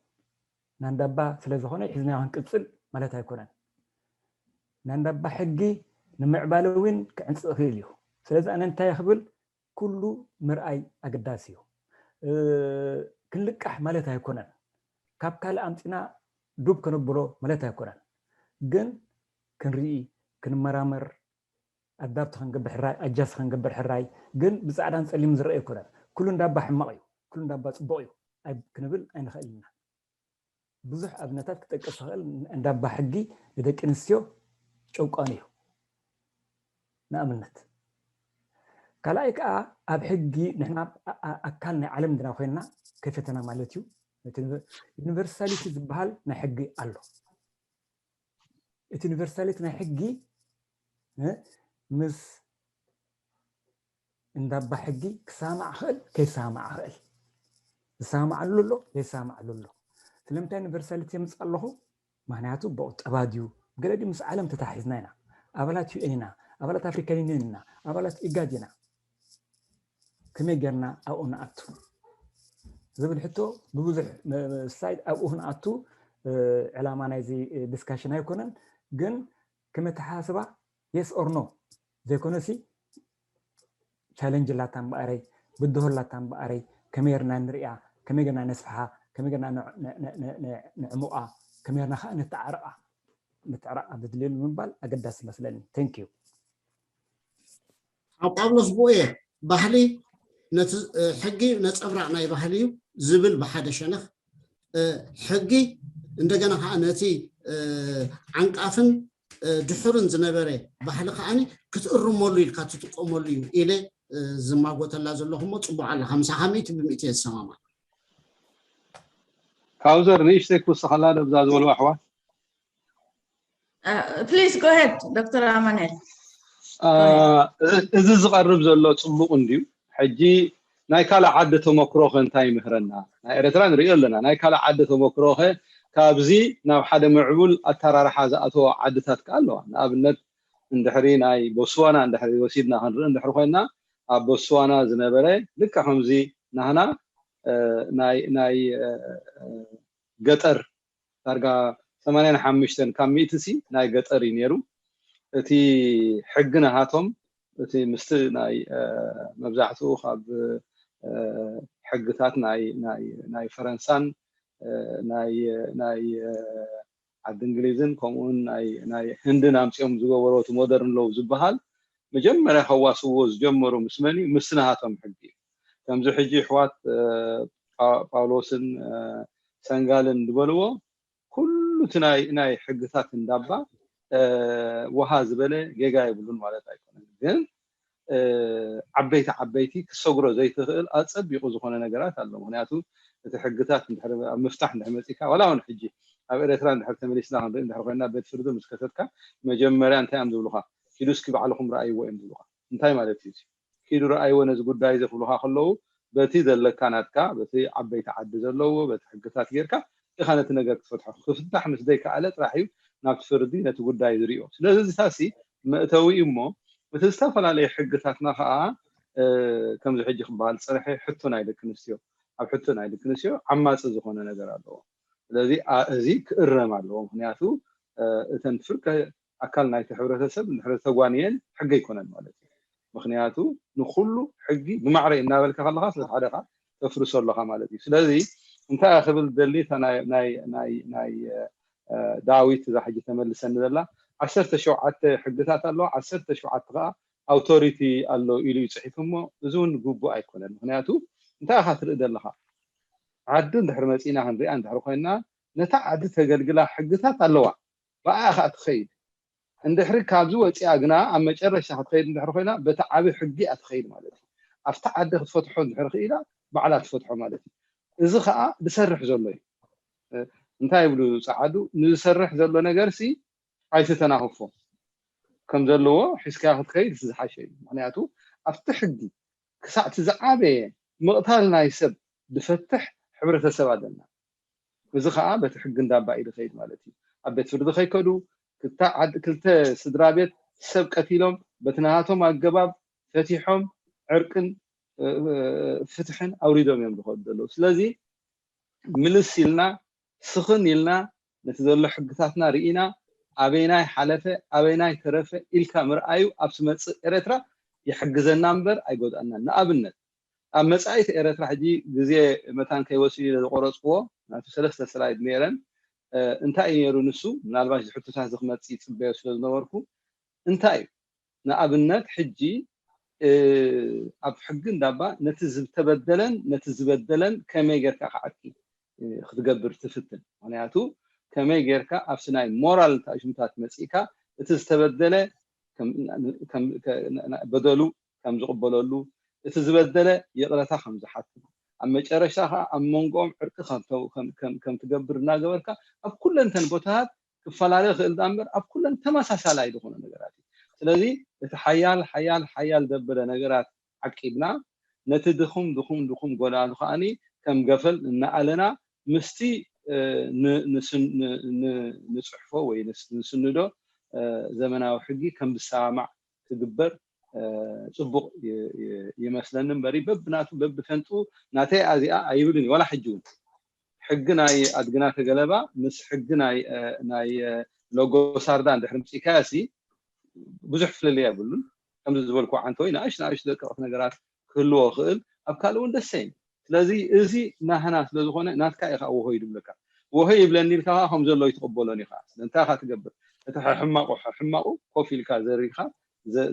ናንዳባ ስለ ዝኾነ ሒዝና ክንቅፅል ማለት ኣይኮነን ናንዳባ ሕጊ ንምዕባለ እውን ክዕንፅ ይኽእል እዩ ስለዚ ኣነ እንታይ ክብል ኩሉ ምርኣይ ኣገዳሲ እዩ ክንልቃሕ ማለት ኣይኮነን ካብ ካልእ ኣምፅና ዱብ ከነብሎ ማለት ኣይኮነን ግን ክንርኢ ክንመራመር ኣዳብት ክንገብር ሕራይ ኣጃስ ክንገብር ሕራይ ግን ብፃዕዳን ፀሊም ዝረአ ኣይኮነን። ኩሉ እንዳባ ሕማቕ እዩ፣ ኩሉ እንዳባ ፅቡቕ እዩ ክንብል ኣይንኽእል ኢና። ብዙሕ ኣብነታት ክጠቅስ ክእል። እንዳባ ሕጊ ንደቂ ኣንስትዮ ጨቋኒ እዩ። ንኣብነት ካልኣይ ከዓ ኣብ ሕጊ ንሕና ኣካል ናይ ዓለም ድና ኮይንና ከይፈተና ማለት እዩ። ዩኒቨርሳሊቲ ዝበሃል ናይ ሕጊ ኣሎ። እቲ ዩኒቨርሳሊቲ ናይ ሕጊ ምስ እንዳባ ሕጊ ክሰማዕ ክእል ከይሰማዕ ክእል ዝሰማማዓሉ ኣሎ ዘይሰማማዓሉ ኣሎ። ስለምንታይ ዩኒቨርሳሊቲ የምፅእ ኣለኹ? ምክንያቱ ብቁጠባ ድዩ ገለ ድዩ ምስ ዓለም ተታሒዝና ኢና። ኣባላት ዩኤን ኢና፣ ኣባላት ኣፍሪካን ዩኒየን ኢና፣ ኣባላት ኢጋድ ኢና። ከመይ ጌርና ኣብኡ ንኣቱ ዝብል ሕቶ ብብዙሕ ሳይድ ኣብኡ ክንኣቱ ዕላማ ናይዚ ዲስካሽን ኣይኮነን። ግን ከም ኣተሓሳስባ yes or no ዘይኮነሲ ቻለንጅ ላታ እምበኣረይ ብድሆ ላታ እምበኣረይ ከመይ ርና ንሪኣ ከመይ ገና ነስፍሓ ከመይ ገና ንዕሙቓ ከመይ ርና ከዓ ንተዓረቓ ንትዕራቕ ኣብ ዘድልየሉ ምባል ኣገዳሲ መስለኒ። Thank you። ኣብ ጳውሎስ ብኡ እየ ባህሊ ነቲ ሕጊ ነፀብራቕ ናይ ባህሊ እዩ ዝብል ብሓደ ሸነኽ ሕጊ እንደገና ከዓ ነቲ ዓንቃፍን ድሑርን ዝነበረ ባህሊ ከዓኒ ክትእርመሉ ኢልካ ትጥቀመሉ እዩ ኢለ ዝማጎተላ ዘለኹሞ ፅቡቅ ኣለካ ምሳኻ ሚእቲ ብሚእቲ እየ ዝሰማማ። ካውዘር ንእሽተይ ክውስኸላ ዶ ብዛ ዝበልዋ ኣሕዋት please go ahead ዶክተር ኣማኑኤል። እዚ ዝቐርብ ዘሎ ፅቡቕ እንድዩ። ሕጂ ናይ ካልእ ዓዲ ተመክሮ ከ እንታይ ይምህረና? ናይ ኤረትራ ንሪኦ ኣለና። ናይ ካልእ ዓዲ ተመክሮ ከ ካብዚ ናብ ሓደ ምዕቡል ኣተራርሓ ዝኣተዎ ዓድታት ከ ኣለዋ። ንኣብነት እንድሕሪ ናይ ቦስዋና እንድሕሪ ወሲድና ክንርኢ እንድሕሪ ኮይና ኣብ ቦስዋና ዝነበረ ልክዕ ከምዚ ናህና ናይ ናይ ገጠር ዳርጋ ሰማንያን ሓሙሽተን ካብ ሚእቲ ሲ ናይ ገጠር እዩ ነይሩ። እቲ ሕጊ ናሃቶም እቲ ምስቲ ናይ መብዛሕትኡ ካብ ሕግታት ናይ ናይ ናይ ፈረንሳን ናይ ናይ ዓዲ እንግሊዝን ከምኡውን ናይ ናይ ህንድን ኣምፂኦም ዝገበሮ እቲ ሞደርን ሎው ዝበሃል መጀመርያ ከዋስዎ ዝጀመሩ ምስ መን እዩ? ምስ ናሃቶም ሕጊ እዩ። ከምዚ ሕጂ ኣሕዋት ጳውሎስን ሰንጋልን ዝበልዎ ኩሉ እቲ ናይ ናይ ሕግታት እንዳባ ውሃ ዝበለ ጌጋ የብሉን ማለት ኣይኮነን። ግን ዓበይቲ ዓበይቲ ክሰግሮ ዘይትኽእል ኣፀቢቑ ዝኾነ ነገራት ኣሎ። ምክንያቱ እቲ ሕግታት ኣብ ምፍታሕ እንድሕር መፂካ ዋላ እውን ሕጂ ኣብ ኤረትራ እንድሕር ተመሊስና ክንርኢ እንድሕር ኮይና ቤት ፍርዲ ምስ ከሰትካ መጀመርያ እንታይ እዮም ዝብሉካ? ኪዱ እስኪ ባዕልኹም ረኣይዎ እዮም ዝብሉካ። እንታይ ማለት እዩ? ኪዱ ረኣይዎ ነዚ ጉዳይ እዚ ክብሉካ ከለዉ በቲ ዘለካ ናትካ በቲ ዓበይቲ ዓዲ ዘለዎ በቲ ሕግታት ጌርካ ኢኻ ነቲ ነገር ክትፈትሖ። ክፍታሕ ምስ ዘይከኣለ ጥራሕ እዩ ናብቲ ፍርዲ ነቲ ጉዳይ ዝሪኦ። ስለዚ እዚታሲ መእተዊ እዩ እሞ እቲ ዝተፈላለየ ሕግታትና ከዓ ከምዚ ሕጂ ክበሃል ዝፀንሐ ሕቶ ናይ ደቂ ኣንስትዮ ኣብ ሕቶ ናይ ደቂ ኣንስትዮ ዓማፂ ዝኾነ ነገር ኣለዎ። ስለዚ እዚ ክእረም ኣለዎ። ምክንያቱ እተን ፍርቂ ኣካል ናይቲ ሕብረተሰብ እንድሕር ተጓንየን ሕጊ ኣይኮነን ማለት እዩ። ምክንያቱ ንኩሉ ሕጊ ብማዕረ እናበልካ ከለካ ስለ ሓደ ከዓ ተፍርሶ ኣለካ ማለት እዩ። ስለዚ እንታይ ክብል ደሊ ናይ ዳዊት እዛ ሕጂ ተመልሰኒ ዘላ ዓሰርተ ሸውዓተ ሕግታት ኣለዋ፣ ዓሰርተ ሸውዓተ ከዓ ኣውቶሪቲ ኣሎ ኢሉ እዩ ፅሒፉ እሞ እዚ እውን ግቡእ ኣይኮነን። ምክንያቱ እንታይ ኢካ ትርኢ ዘለካ? ዓዲ እንድሕር መፂና ክንሪኣ እንድሕር ኮይና ነታ ዓዲ ተገልግላ ሕግታት ኣለዋ፣ ብኣያ ከዓ ትኸይድ። እንድሕሪ ካብዚ ወፂኣ ግና ኣብ መጨረሻ ክትኸይድ እንድሕር ኮይና በቲ ዓብዪ ሕጊ እያ ትኸይድ ማለት እዩ። ኣብቲ ዓዲ ክትፈትሖ እንድሕር ክኢላ ባዕላ ትፈትሖ ማለት እዩ። እዚ ከዓ ዝሰርሕ ዘሎ እዩ። እንታይ ይብሉ ፀዓዱ? ንዝሰርሕ ዘሎ ነገር ሲ ኣይትተናኽፎ፣ ከም ዘለዎ ሒዝካዮ ክትከይድ እቲ ዝሓሸ እዩ። ምክንያቱ ኣብቲ ሕጊ ክሳዕ እቲ ዝዓበየ ምቕታል ናይ ሰብ ዝፈትሕ ሕብረተሰብ ኣለና። እዚ ከዓ በቲ ሕጊ እንዳባ እዩ ዝኸይድ ማለት እዩ። ኣብ ቤት ፍርዲ ከይከዱ ክልተ ዓድ ክልተ ስድራ ቤት ሰብ ቀቲሎም በቲ ናሃቶም ኣገባብ ፈቲሖም ዕርቅን ፍትሕን ኣውሪዶም እዮም ዝኸዱ ዘለዉ። ስለዚ ምልስ ኢልና ስኽን ኢልና ነቲ ዘሎ ሕግታትና ርኢና ኣበይናይ ሓለፈ ኣበይናይ ተረፈ ኢልካ ምርኣዩ ኣብ ትመፅእ ኤረትራ ይሕግዘና እምበር ኣይጎድኣናን። ንኣብነት ኣብ መፃኢት ኤረትራ ሕጂ ግዜ መታን ከይወስድ ኢለ ዝቆረፅክዎ ናቱ ሰለስተ ስላይድ ነይረን እንታይ እዩ ነይሩ ንሱ ምናልባሽ ዝሕቶታት ዝክመፅእ ይፅበዮ ስለ ዝነበርኩ እንታይ እዩ ንኣብነት ሕጂ ኣብ ሕጊ እንዳባ ነቲ ዝተበደለን ነቲ ዝበደለን ከመይ ጌርካ ክዓቂ ክትገብር ትፍትን። ምክንያቱ ከመይ ጌርካ ኣብቲ ናይ ሞራል ታሽምታት መፂእካ እቲ ዝተበደለ በደሉ ከም ዝቕበለሉ፣ እቲ ዝበደለ ይቕረታ ከም ዝሓትት፣ ኣብ መጨረሽታ ከዓ ኣብ መንጎኦም ዕርቂ ከም ትገብር እናገበርካ ኣብ ኩለንተን ቦታታት ክፈላለ ክእል ዳ እምበር ኣብ ኩለን ተመሳሳላይ ዝኾነ ነገራት እዩ። ስለዚ እቲ ሓያል ሓያል ሓያል ዘበለ ነገራት ዓቂብና ነቲ ድኹም ድኹም ድኹም ጎዳኑ ከዓኒ ከም ገፈል እናኣለና ምስቲ ንፅሕፎ ወይ ንስንዶ ዘመናዊ ሕጊ ከም ዝሰማማዕ ክግበር ፅቡቕ ይመስለኒ እምበሪ በብናቱ በብፈንጡ ናተይ ኣዚኣ ኣይብልን እዩ። ዋላ ሕጂ እውን ሕጊ ናይ ኣድግና ተገለባ ምስ ሕጊ ናይ ሎጎ ሳርዳ እንድሕር ምፅኢካዮ ሲ ብዙሕ ፍልልይ የብሉን። ከምዚ ዝበልኩ ዓንተወይ ንኣሽ ንኣሽ ደቀቕቲ ነገራት ክህልዎ ክእል ኣብ ካልእ እውን ደሰይን። ስለዚ እዚ ናህና ስለዝኾነ ናትካ ኢኻ ወሆ ይድብለካ። ወሆ ይብለኒ ኢልካ ከዓ ከም ዘሎ ይትቕበሎን ኢኻ። ስለዚ እንታይ ኢኻ ትገብር? እቲ ሕማቑ ሕማቑ ኮፍ ኢልካ ዘሪግካ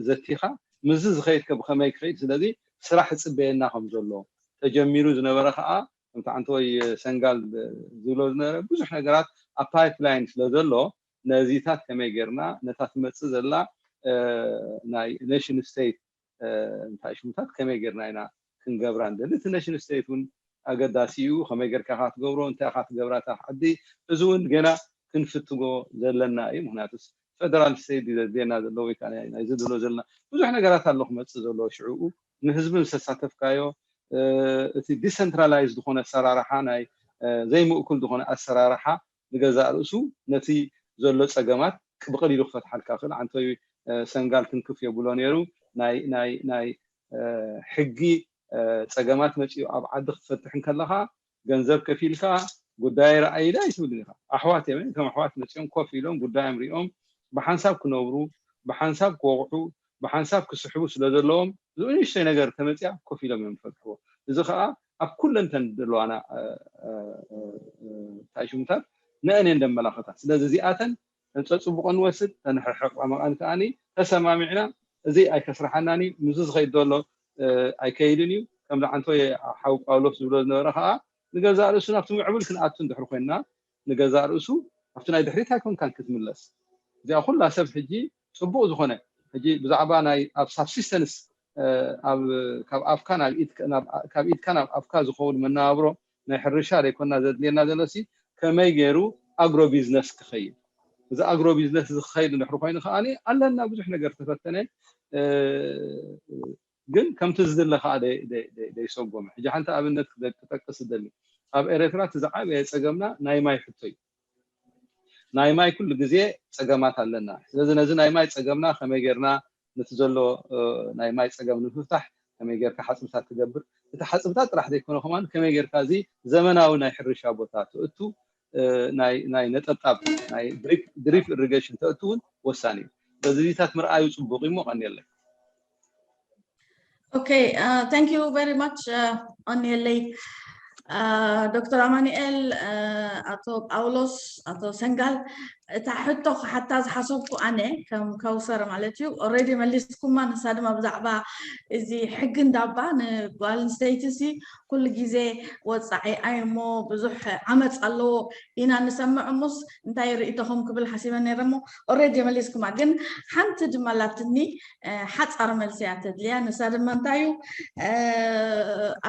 ዘቲኻ ምስዚ ዝኸይድከ ብኸመይ ክኸይድ? ስለዚ ስራሕ ይፅበየና ከም ዘሎ ተጀሚሩ ዝነበረ ከዓ ከምቲ ዓንተወይ ሰንጋል ዝብሎ ዝነበረ ብዙሕ ነገራት ኣብ ፓይፕላይን ስለ ዘሎ ነዚታት ከመይ ጌርና ነታ ትመፅእ ዘላ ናይ ኔሽን ስቴት እንታይ ሽሙታት ከመይ ጌርና ኢና ክንገብራ ንደሊ። እቲ ኔሽን ስቴት እውን ኣገዳሲ እዩ። ከመይ ጌርካ ኢኻ ትገብሮ፣ እንታይ ኢኻ ትገብራ እታ ዓዲ፣ እዚ እውን ገና ክንፍትጎ ዘለና እዩ። ምክንያቱስ ፌደራል ስቴት እዩ ዘድልየና ዘሎ ወይ ከዓ ናይዚ ዝብሎ ዘለና ብዙሕ ነገራት ኣሎ ክመፅእ ዘለዎ ሽዕኡ ንህዝቢ ምስ ተሳተፍካዮ እቲ ዲሰንትራላይዝ ዝኾነ ኣሰራርሓ ናይ ዘይምእኩል ዝኾነ ኣሰራርሓ ንገዛእ ርእሱ ነቲ ዘሎ ፀገማት ብቐሊሉ ክፈትሓልካ ክእል። ዓንተይ ሰንጋል ትንክፍ የብሎ ነይሩ። ናይ ናይ ናይ ሕጊ ፀገማት መፂኡ ኣብ ዓዲ ክትፈትሕ እንከለካ ገንዘብ ከፊልካ ጉዳይ ረኣይለ ኣይትብልን ኢኻ። ኣሕዋት እዮም ከም ኣሕዋት መፂኦም ኮፍ ኢሎም ጉዳዮም ሪኦም ብሓንሳብ ክነብሩ ብሓንሳብ ክወቕዑ ብሓንሳብ ክስሕቡ ስለ ዘለዎም ዝንእሽተይ ነገር ተመፅያ ኮፍ ኢሎም እዮም ዝፈትሕዎ። እዚ ከዓ ኣብ ኩለንተን ዘለዋና ታሽሙታት ነአን እየን ደመላኸታ። ስለዚ እዚኣተን ተፀፅቡቆ ንወስድ ተንሕርሕቕ መቐን ከዓኒ ተሰማሚዕና እዚ ኣይከስርሓናን እዩ። ምስዚ ዝኸይድ ዘሎ ኣይከይድን እዩ። ከም ዝዓንቶ ሓው ጳውሎስ ዝብሎ ዝነበረ ከዓ ንገዛእ ርእሱ ናብቲ ምዕቡል ክንኣቱ እንድሕር ኮይንና ንገዛእ ርእሱ ኣብቲ ናይ ድሕሪት ኣይኮንካን ክትምለስ። እዚኣ ኩላ ሰብ ሕጂ ፅቡቕ ዝኾነ ሕጂ ብዛዕባ ናይ ኣብ ሳብሲስተንስ ካብ ኣፍካ ናብ ኢድካ ናብ ካብ ኢድካ ናብ ኣፍካ ዝኸውን መነባብሮ ናይ ሕርሻ ዘይኮና ዘድልየና ዘለሲ ከመይ ገይሩ ኣግሮ ቢዝነስ ክኸይድ እዚ ኣግሮ ቢዝነስ እዚ ክኸይድ እንድሕር ኮይኑ ከዓኒ ኣለና ብዙሕ ነገር ተፈተነ ግን ከምቲ ዝድለ ከዓ ደይሰጎመ ሕጂ ሓንቲ ኣብነት ክጠቅስ ዝደሊ ኣብ ኤረትራ እቲ ዝዓበየ ፀገምና ናይ ማይ ሕቶ እዩ ናይ ማይ ኩሉ ግዜ ፀገማት ኣለና ስለዚ ነዚ ናይ ማይ ፀገምና ከመይ ጌርና ነቲ ዘሎ ናይ ማይ ፀገም ንምፍታሕ ከመይ ጌርካ ሓፅብታት ትገብር እቲ ሓፅብታት ጥራሕ ዘይኮነ ከማን ከመይ ጌርካ እዚ ዘመናዊ ናይ ሕርሻ ቦታ ትእቱ ናይ ነጠብጣብ ናይ ድሪፕ ኢሪጌሽን ተእቱ እውን ወሳኒ እዩ በዚታት ምርኣዩ ፅቡቅ እዩ ቀኒየለይ Okay, uh, thank you very much, uh, Onielei. ዶክተር ኣማኑኤል ኣቶ ጳውሎስ ኣቶ ሰንጋል እታ ሕቶ ክሓታ ዝሓሰብኩ ኣነ ከም ከውሰር ማለት እዩ ኦረዲ መሊስኩማ ንሳ ድማ ብዛዕባ እዚ ሕጊ እንዳባ ንጓል ኣንስተይቲ ሲ ኩሉ ግዜ ወፃዒ ኣይ እሞ ብዙሕ ዓመፅ ኣለዎ ኢና ንሰምዕ እሙስ እንታይ ርእቶኹም ክብል ሓሲበ ነይረ እሞ ኦረዲ መሊስኩማ ግን ሓንቲ ድማ ላትኒ ሓፃር መልሲ እያ ተድልያ ንሳ ድማ እንታይ እዩ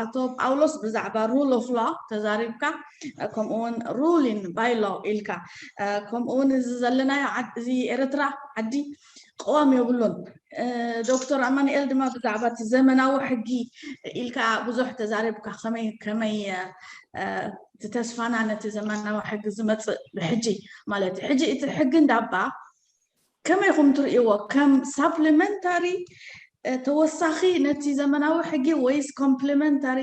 ኣቶ ጳውሎስ ብዛዕባ rule of law ተዛሪብካ ከምኡውን rule in by law ኢልካ ከምኡውን እዚ ዘለናዮ እዚ ኤርትራ ዓዲ ቅዋም የብሉን ዶክተር ኣማንኤል ድማ ብዛዕባ እቲ ዘመናዊ ሕጊ ኢልካ ብዙሕ ተዛሪብካ ከመይ ከመይ እቲ ተስፋና ነቲ ዘመናዊ ሕጊ ዝመፅእ ብሕጂ ማለት እዩ ሕጂ እቲ ሕጊ እንዳባ ከመይ ኢኹም ትርእይዎ ከም ሳፕሊመንታሪ ተወሳኺ ነቲ ዘመናዊ ሕጊ ወይስ ኮምፕሊመንታሪ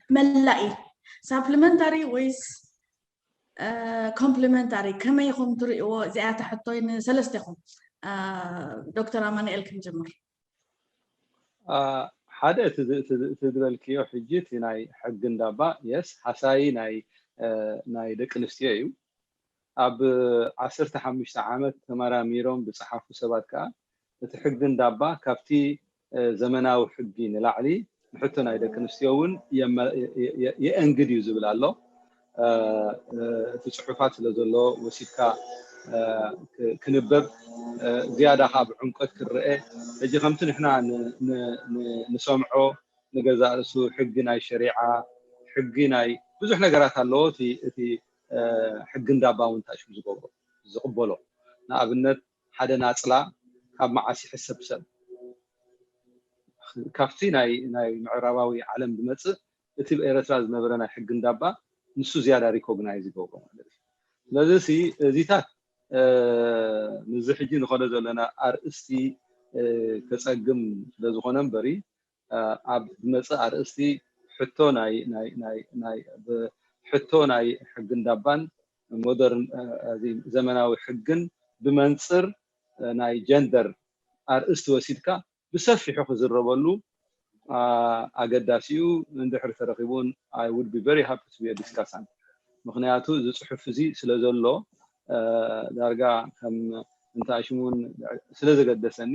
መላኢ ሳፕሊመንታሪ ወይስ ኮምፕሊመንታሪ ከመይ ኢኹም ትርእይዎ እዚኣያ ተሕቶይ ንሰለስቴኹም ዶክተር ኣማንኤል ክንጅምር ሓደ ትዝበልክዮ ሕጂ እቲ ናይ ሕጊ እንዳባ የስ ሓሳይ ናይ ናይ ደቂ ኣንስትዮ እዩ ኣብ ዓሰርተ ሓሙሽተ ዓመት ተመራሚሮም ዝፀሓፉ ሰባት ከዓ እቲ ሕጊ እንዳባ ካብቲ ዘመናዊ ሕጊ ንላዕሊ ንሕቶ ናይ ደቂ ኣንስትዮ እውን የእንግድ እዩ ዝብል ኣሎ። እቲ ፅሑፋት ስለ ዘሎ ወሲድካ ክንበብ ዝያዳ ካብ ዕምቆት ክረአ ሕጂ ከምቲ ንሕና ንሰምዖ ንገዛእ ርእሱ ሕጊ ናይ ሸሪዓ ሕጊ ናይ ብዙሕ ነገራት ኣለዎ። እቲ ሕጊ እንዳባ እውን ታሽሙ ዝገብሮ ዝቕበሎ ንኣብነት ሓደ ናፅላ ካብ መዓስ ይሕሰብ ሰብ ካብቲ ናይ ምዕራባዊ ዓለም ዝመፅእ እቲ ኤረትራ ዝነበረ ናይ ሕጊ እንዳባ ንሱ ዝያዳ recognize ይገብሮ ማለት እዩ። ስለዚ እዚታት ምዚ ሕጂ ንኸዶ ዘለና ኣርእስቲ ከፀግም ስለዝኾነ እምበሪ ኣብ ዝመፅእ ኣርእስቲ ሕቶ ናይ ሕቶ ናይ ሕጊ እንዳባን ሞደርን ዘመናዊ ሕግን ብመንፅር ናይ ጀንደር ኣርእስቲ ወሲድካ ብሰፊሑ ክዝረበሉ ኣገዳሲ እዩ። እንድሕር ተረኺቡን I would be very happy to be a discussant። ምኽንያቱ እዚ ፅሑፍ እዚ ስለ ዘሎ ዳርጋ ከም እንታሽሙን ስለ ዘገደሰኒ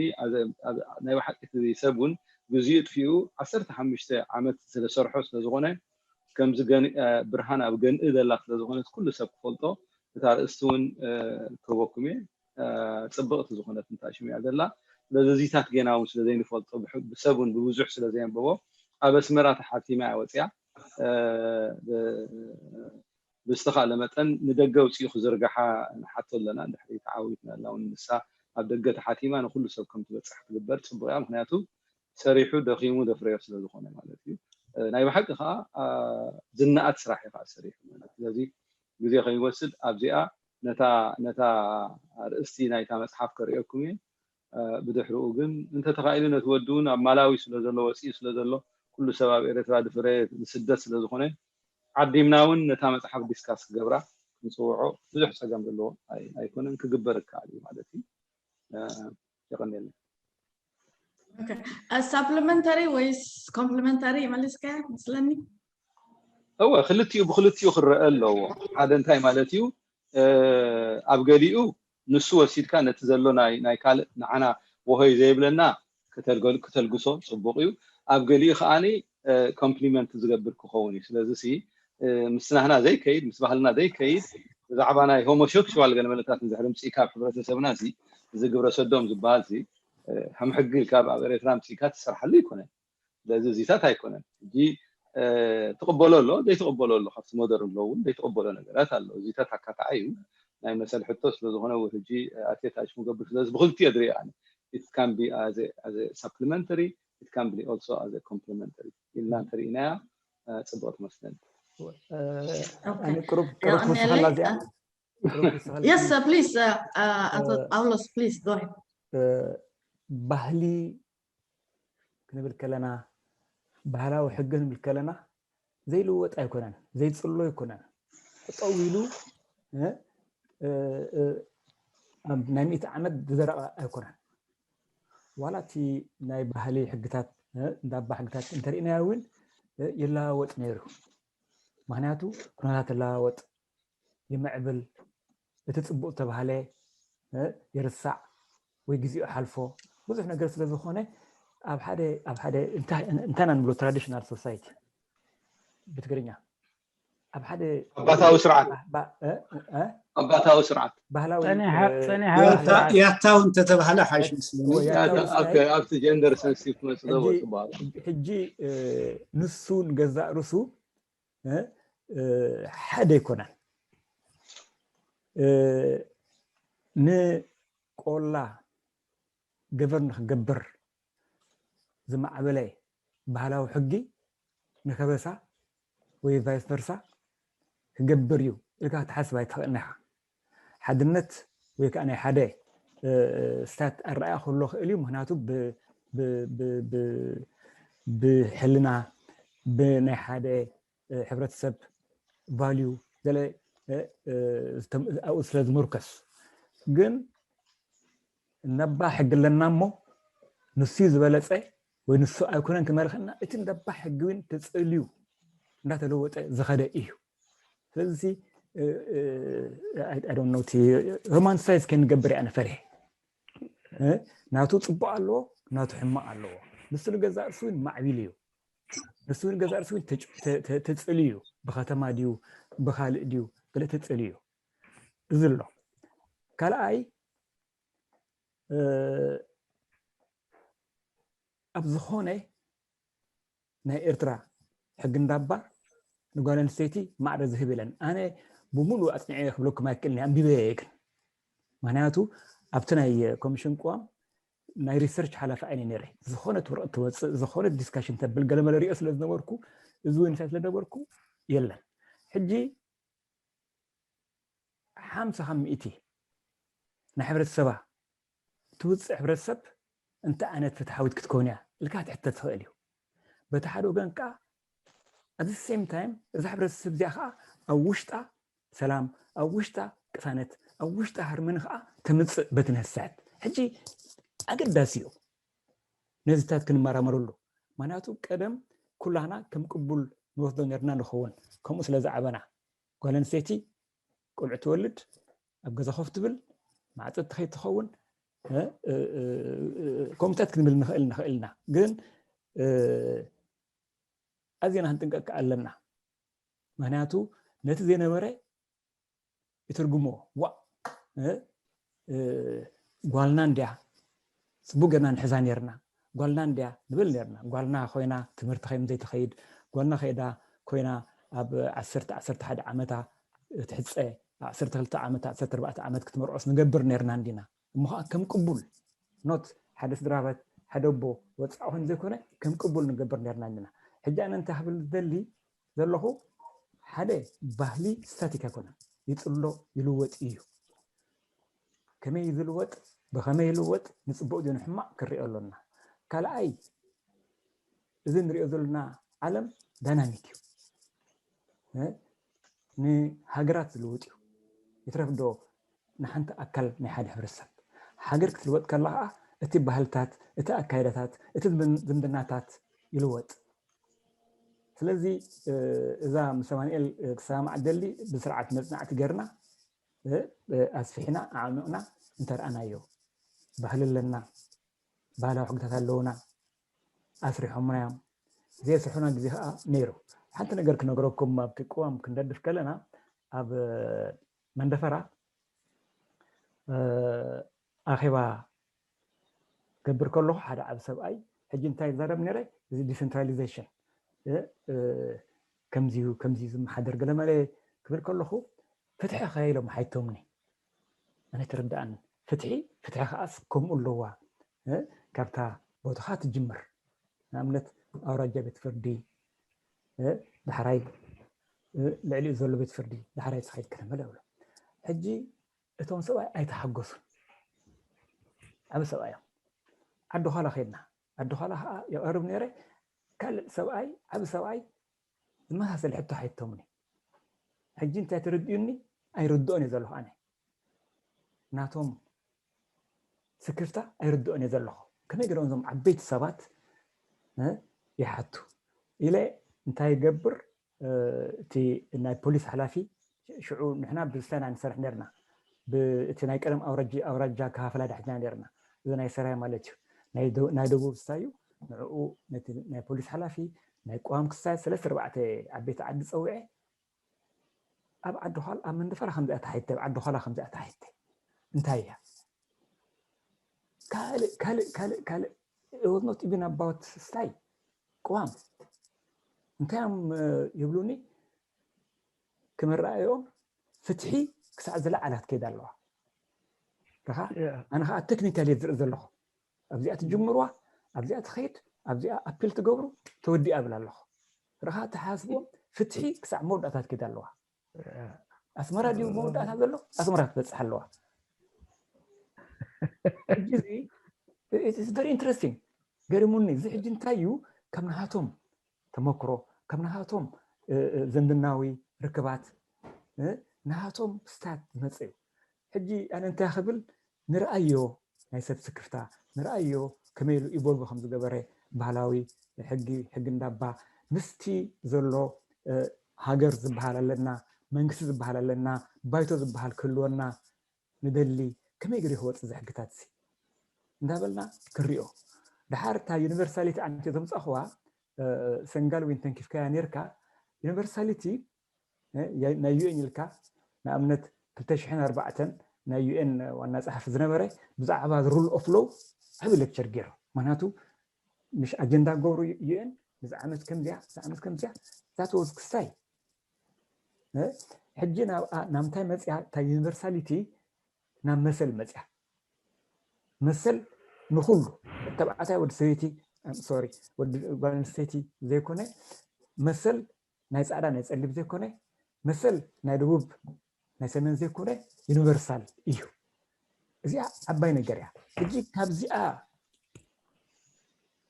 ናይ ብሓቂ ሰብ እውን ግዜኡ ጥፊኡ ዓሰርተ ሓሙሽተ ዓመት ስለሰርሖ ስለዝኾነ ከምዚ ብርሃን ኣብ ገንኢ ዘላ ስለዝኾነት ኩሉ ሰብ ክፈልጦ እታ ርእስቲ እውን ክህበኩም እየ። ፅብቕቲ ዝኾነት እንታሽሙ እያ ዘላ። ስለዚ እዚታት ጌና እውን ስለዘይንፈልጦ ብሰብ እውን ብብዙሕ ስለዘየንበቦ ኣብ ኣስመራ ተሓቲማ እያ ወፅያ። ብዝተኻለ መጠን ንደገ ውፅኡ ክዝርግሓ ንሓቶ ኣለና። ድሕሪ ተዓዊትና ኣላ እውን ንሳ ኣብ ደገ ተሓቲማ ንኩሉ ሰብ ከም ትበፅሕ ክግበር ፅቡቅ እያ። ምክንያቱ ሰሪሑ ደኺሙ ዘፍረዮ ስለዝኾነ ማለት እዩ። ናይ ብሓቂ ከዓ ዝነኣድ ስራሕ እዩ ከዓ ሰሪሑ ማለት ስለዚ ግዜ ከይወስድ ኣብዚኣ ነታ ነታ ኣርእስቲ ናይታ መፅሓፍ ከርእየኩም እየ። ብድሕሪኡ ግን እንተተኻኢሉ ነቲ ወዲ እውን ኣብ ማላዊ ስለ ዘሎ ወፂኡ ስለ ዘሎ ኩሉ ሰብ ኣብ ኤረትራ ድፍረ ንስደት ስለ ዝኾነ ዓዲምና እውን ነታ መፅሓፍ ዲስካስ ክገብራ ክንፅውዖ ብዙሕ ፀገም ዘለዎ ኣይኮነን ክግበር ይከኣል እዩ ማለት እዩ። የቐንየለይ። ሳፕሊመንተሪ ወይስ ኮምፕሊመንተሪ ይመልስካ መስለኒ? እወ ክልቲኡ ብክልቲኡ ክረአ ኣለዎ። ሓደ እንታይ ማለት እዩ ኣብ ገሊኡ ንሱ ወሲድካ ነቲ ዘሎ ናይ ካልእ ንዓና ወሆይ ዘይብለና ክተልግሶ ፅቡቅ እዩ። ኣብ ገሊኡ ከዓኒ ኮምፕሊመንት ዝገብር ክኸውን እዩ። ስለዚ ምስናህና ዘይከይድ ምስ ባህልና ዘይከይድ ብዛዕባ ናይ ሆሞሴክሽዋል ገለመለታት እንድሕር ምፅኢካ ኣብ ሕብረተሰብና እዚ ግብረ ሰዶም ዝበሃል ከም ሕጊ ኢልካ ኣብ ኤርትራ ምፅኢካ ትሰርሓሉ ኣይኮነን። ስለዚ እዚታት ኣይኮነን። ሕጂ ትቕበሎ ኣሎ ዘይትቕበሎ ኣሎ ካብቲ ሞደርን ሎ እውን ዘይትቕበሎ ነገራት ኣሎ። እዚታት ኣካታዓይ እዩ ናይ መሰል ሕቶ ስለዝኾነ ሕጂ ኣትየት ኣሽሙ ገብር ስለዚ ብክልቲዮ ድሪኦ ኣነ it can be as a supplementary it can be also as a complementary ኢልና እንተሪኢናያ ፅቡቅ ትመስለኒ። ኣነ ቅሩብ ቅሩብ ክውስኸላ እዚኣ Yes, uh, please, uh, uh, Ato Paulos, please go ahead. ባህሊ ክንብል ከለና ባህላዊ ሕጊ ክንብል ከለና ዘይልወጥ ኣይኮነን፣ ዘይፅሎ ኣይኮነን። ጠጠው ኢሉ ኣብ ናይ ሚእቲ ዓመት ዝደረቐ ኣይኮነን። ዋላ እቲ ናይ ባህሊ ሕግታት እንዳባ ሕግታት እንተርኢናዮ እውን ይለዋወጥ ነይሩ። ምክንያቱ ኩነታት ይለዋወጥ ይምዕብል፣ እቲ ፅቡቅ ዝተባህለ ይርሳዕ ወይ ግዜኡ ሓልፎ ብዙሕ ነገር ስለ ዝኾነ ኣብ ሓደ ኣብ ሓደ እንታይ ኢና ንብሎ traditional society ብትግርኛ ኣብ ሓደ ኣባታዊ ስርዓት ኣባታዊ ስርዓት ባህላዊ ያታው እንተተባህለ ሓይሽ ምስለኒ ኣብቲ gender sensitive ክመፅእ ዘለዎ ዝበሃሉ ሕጂ ንሱ ንገዛእ ርሱ ሓደ ኣይኮነን። ንቆላ govern ንክገብር ዝማዕበለ ባህላዊ ሕጊ ንከበሳ ወይ vice versa ክገብር እዩ ኢልካ ክትሓስብ ኣይትኽእልን ኢኻ። ሓድነት ወይ ከዓ ናይ ሓደ state ኣረኣእያ ክህልዎ ክእል እዩ። ምክንያቱ ብሕልና ብናይ ሓደ ሕብረተሰብ value ገለ ኣብኡ ስለ ዝምርከስ ግን ነባ ሕጊ ኣለና እሞ ንሱ ዝበለፀ ወይ ንሱ ኣይኮነን ክመርኸና እቲ ነባ ሕጊ እውን ተፅልዩ እንዳተለወጠ ዝኸደ እዩ። ስለዚ እቲ romanticize ከንገብር እያ ነፈሪሐ ናቱ ፅቡቅ ኣለዎ፣ ናቱ ሕማቅ ኣለዎ። ንሱ ንገዛእ ርእሱ እውን ማዕቢሉ እዩ። ንሱ ንገዛእ ርእሱ እውን ተጭ- ተ- ተ- ተፅልዩ እዩ። ብከተማ ድዩ ብካልእ ድዩ ገለ ተፅልዩ እዩ። እዚ ኣሎ። ካልኣይ ኣብ ዝኾነ ናይ ኤርትራ ሕጊ እንዳባ ንጓል ኣንስተይቲ ማዕረ ዝህብ የለን። ኣነ ብሙሉእ ኣፅኒዐ ክብለኩም ኣይክእልን፣ ኣንቢበ ግን። ምክንያቱ ኣብቲ ናይ ኮሚሽን ቅዋም ናይ ሪሰርች ሓላፊ ኣይነ ነይረ። ዝኾነት ወረቐት ትወፅእ፣ ዝኾነት ዲስካሽን ተብል ገለመለ ሪኦ ስለ ዝነበርኩ፣ እዚ እውን እንታይ ስለ ነበርኩ የለን። ሕጂ ሓምሳ ካብ ሚእቲ ናይ ሕብረተሰባ ትውፅእ ሕብረተሰብ እንታይ ዓይነት ፍትሓዊት ክትከውን እያ ኢልካ ክትሕተት ትኽእል እዩ። በቲ ሓደ ወገን ከዓ፣ at the same time፣ እዛ ሕብረተሰብ እዚኣ ከዓ ኣብ ውሽጣ ሰላም፣ ኣብ ውሽጣ ቅሳነት፣ ኣብ ውሽጣ ሃርመኒ ከዓ ተምፅእ በቲ ነሰት። ሕጂ ኣገዳሲ እዩ ነዚታት ክንመራመረሉ። ምክንያቱ ቀደም ኩላህና ከም ቅቡል ንወስዶ ነርና ንኸውን፣ ከምኡ ስለ ዝዓበና። ጓል ኣንስተይቲ ቆልዑ ትወልድ፣ ኣብ ገዛ ኮፍ ትብል፣ ማዕፀት ትኸይድ ትኸውን፣ ከምታት ክንብል ንኽእል ንኽእል ኢና። ግን ኣዝና ክንጥንቀቅ ኣለና። ምክንያቱ ነቲ ዘይነበረ ይትርጉሞ። ዋ ጓልና እንድያ ፅቡቅ ገና ንሕዛ ነርና፣ ጓልና እንድያ ንብል ነርና። ጓልና ኮይና ትምህርቲ ከይም ዘይትኸይድ፣ ጓልና ከይዳ ኮይና ኣብ ዓሰርተ ዓሰርተ ሓደ ዓመታ ትሕፀ፣ ዓሰርተ ክልተ ዓመት ዓሰርተ ኣርባዕተ ዓመት ክትመርዖስ ንገብር ነርና እንዲና። እሞ ከዓ ከም ቅቡል ኖት ሓደ ስድራበት ሓደ ኣቦ ወፃኢ ኮይኑ ዘይኮነ ከም ቅቡል ንገብር ነርና እንዲና። ሕጂ ኣነ እንታይ ክብል ዝደሊ ዘለኹ፣ ሓደ ባህሊ ስታቲክ ኣይኮነን፣ ይፅሎ ይልወጥ እዩ። ከመይ ዝልወጥ፣ ብኸመይ ይልወጥ፣ ንፅቡቅ ድዩ ንሕማቅ ክሪኦ ኣሎና። ካልኣይ እዚ ንሪኦ ዘለና ዓለም ዳይናሚክ እዩ። ንሃገራት ዝልውጥ እዩ። ይትረፍ ዶ ንሓንቲ ኣካል ናይ ሓደ ሕብረተሰብ። ሃገር ክትልወጥ ከላ ከዓ እቲ ባህልታት፣ እቲ ኣካይዳታት፣ እቲ ዝምድናታት ይልወጥ። ስለዚ እዛ ምስ ኣማንኤል ክሰማማዕ ደሊ ብስርዓት መፅናዕቲ ገርና ኣስፊሕና ኣዕሚቕና እንተርኣናዮ ባህሊ ኣለና፣ ባህላዊ ሕግታት ኣለውና፣ ኣስሪሖምና እዮም። ዘየስርሑና ግዜ ከዓ ነይሩ። ሓንቲ ነገር ክነገረኩም፣ ኣብ ቅዋም ክንደድፍ ከለና ኣብ መንደፈራ ኣኼባ ገብር ከለኹ ሓደ ዓብ ሰብኣይ ሕጂ እንታይ ይዛረብ ነይረ፣ እዚ ዲሰንትራሊዜሽን ከምዚዩ ከምዚዩ ዝመሓደር ገለመለ ክብል ከለኹ ፍትሒ ከ ኢሎም ሓይቶምኒ። ኣነ ተረዳእኒ። ፍትሒ ፍትሒ ከዓስ ከምኡ ኣለዋ። ካብታ ቦታኻ ትጅምር። ንኣብነት ኣውራጃ ቤት ፍርዲ፣ ዳሕራይ ልዕሊኡ ዘሎ ቤት ፍርዲ፣ ዳሕራይ ዝኸይድ ከለመለ እብሎ። ሕጂ እቶም ሰብኣይ ኣይተሓጎሱን። ዓብ ሰብኣይ እዮም። ዓዲ ዃላ ከድና። ዓዲ ዃላ ከዓ የቐርብ ነይረ። ካልእ ሰብኣይ፣ ዓብ ሰብኣይ ዝመሳሰል ሕቶ ሓይቶምኒ። ሕጂ እንታይ ተረዲኡኒ? ኣይርድኦን እየ ዘለኹ ኣነ። ናቶም ስክፍታ ኣይርድኦን እየ ዘለኹ። ከመይ ገይሮም እዞም ዓበይቲ ሰባት ይሓቱ ኢለ እንታይ ይገብር፣ እቲ ናይ ፖሊስ ሓላፊ ሽዑ ንሕና ብዝስታይ ኢና ንሰርሕ ነርና። እቲ ናይ ቀደም ኣውራጃ ከፋፍላ ዳሕጅና ነርና። እዚ ናይ ሰራይ ማለት እዩ። ናይ ደቡብ ዝስታይ እዩ። ንዕኡ ነቲ ናይ ፖሊስ ሓላፊ ናይ ቅዋም ክስታይ ሰለስተ ኣርባዕተ ዓበይቲ ዓዲ ፀዊዐ ኣብ ዓዲ ኳል ኣብ መንደፈራ ከምዚኣ ተሓይተ ኣብ ዓዲ ኳላ ከምዚኣ ተሓይተ እንታይ እያ ካልእ ካልእ ካልእ ካልእ was not even about style ቅዋም እንታይ እዮም ይብሉኒ ክመረኣዮም ፍትሒ ክሳዕ ዝለዓላ ትከይድ ኣለዋ ረኻ ኣነ ከዓ ቴክኒካል እየ ዝርኢ ዘለኹ ኣብዚኣ ትጅምርዋ ኣብዚኣ ትኸይድ ኣብዚኣ ኣፒል ትገብሩ ተወዲኣ እብል ኣለኹ ረኻ ተሓስቦም ፍትሒ ክሳዕ መወዳእታ ትከይድ ኣለዋ ኣስመራ ድዩ መወዳእታ ዘሎ ኣስመራ ትበፅሕ ኣለዋ very interesting ገሪሙኒ እዚ ሕጂ እንታይ እዩ ከም ናሃቶም ተመክሮ ከም ናሃቶም ዘንድናዊ ርክባት ናሃቶም ስታት ዝመፀ እዩ ሕጂ ኣነ እንታይ ክብል ንርኣዮ ናይ ሰብ ስክፍታ ንርኣዮ ከመይ ኢሉ ኢቦልቭ ከም ዝገበረ ባህላዊ ሕጊ ሕጊ እንዳባ ምስቲ ዘሎ ሃገር ዝበሃል ኣለና መንግስቲ ዝበሃል ኣለና ባይቶ ዝበሃል ክህልወና ንደሊ ከመይ ገይሩ ክወፅእ እዚ ሕግታት እዚ እንዳበልና ክንሪኦ። ድሓር እታ ዩኒቨርሳሊቲ ኣንቲ ዘምፃእኽዋ ሰንጋል ወይን ተንኪፍካያ ነርካ። ዩኒቨርሳሊቲ ናይ ዩኤን ኢልካ ንኣብነት ክልተ ሽሕን ኣርባዕተን ናይ ዩኤን ዋና ፀሓፊ ዝነበረ ብዛዕባ ሩል ኦፍ ሎው ዓብ ሌክቸር ገይሩ። ምክንያቱ ምሽ ኣጀንዳ ገብሩ ዩኤን እዚ ዓመት ከምዚያ እዚ ዓመት ከምዚያ ዛት ወዝ ክሳይ ሕጂ ናምታይ መፅያ እታ ዩኒቨርሳሊቲ ናብ መሰል መፅያ። መሰል ንኩሉ ተባዕታይ ወዲ ሰበይቲ ሶሪ ወዲ ጓል ኣንስተይቲ ዘይኮነ መሰል ናይ ፃዕዳ ናይ ፀሊም ዘይኮነ መሰል ናይ ደቡብ ናይ ሰሜን ዘይኮነ ዩኒቨርሳል እዩ። እዚኣ ዓባይ ነገር እያ። ሕጂ ካብዚኣ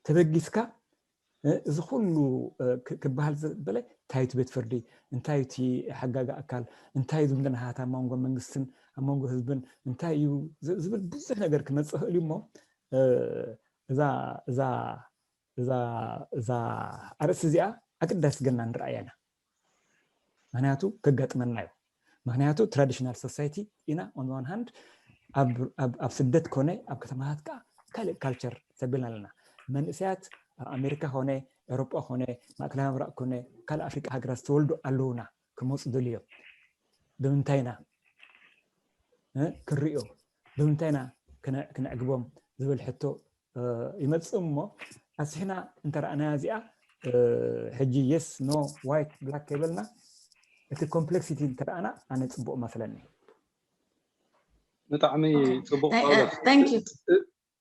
ተበጊስካ እዚ ኩሉ ክበሃል ዝበለ እንታይ እቲ ቤት ፍርዲ እንታይ እቲ ሓጋጋ ኣካል እንታይ ዝምድና ሃት ኣብ መንጎ መንግስትን ኣብ መንጎ ህዝብን እንታይ እዩ ዝብል ብዙሕ ነገር ክመፅእ ይኽእል እዩ እሞ እዛ እዛ እዛ እዛ ኣርእስቲ እዚኣ ኣገዳሲ ገና ንረኣያ ኢና። ምክንያቱ ከጋጥመና እዩ። ምክንያቱ ትራዲሽናል ሶሳይቲ ኢና on one hand ኣብ ስደት ኮነ ኣብ ከተማታት ከዓ ካልእ ካልቸር ተቢልና ኣለና። መንእሰያት ኣብ ኣሜሪካ ኮነ ኤሮጳ ኮነ ማእከላይ ምብራቅ ኮነ ካልእ ኣፍሪቃ ሃገራት ዝተወልዱ ኣለውና ክመፁ ደልዮም ብምንታይ ኢና ክንሪኦ ብምንታይ ኢና ክነዕግቦም ዝብል ሕቶ ይመፅእ እሞ ኣስሕና እንተረኣናያ እዚኣ ሕጂ yes no white black ከይበልና እቲ ኮምፕሌክሲቲ እንተረኣና ኣነ ፅቡቅ መስለኒ። ብጣዕሚ ፅቡቅ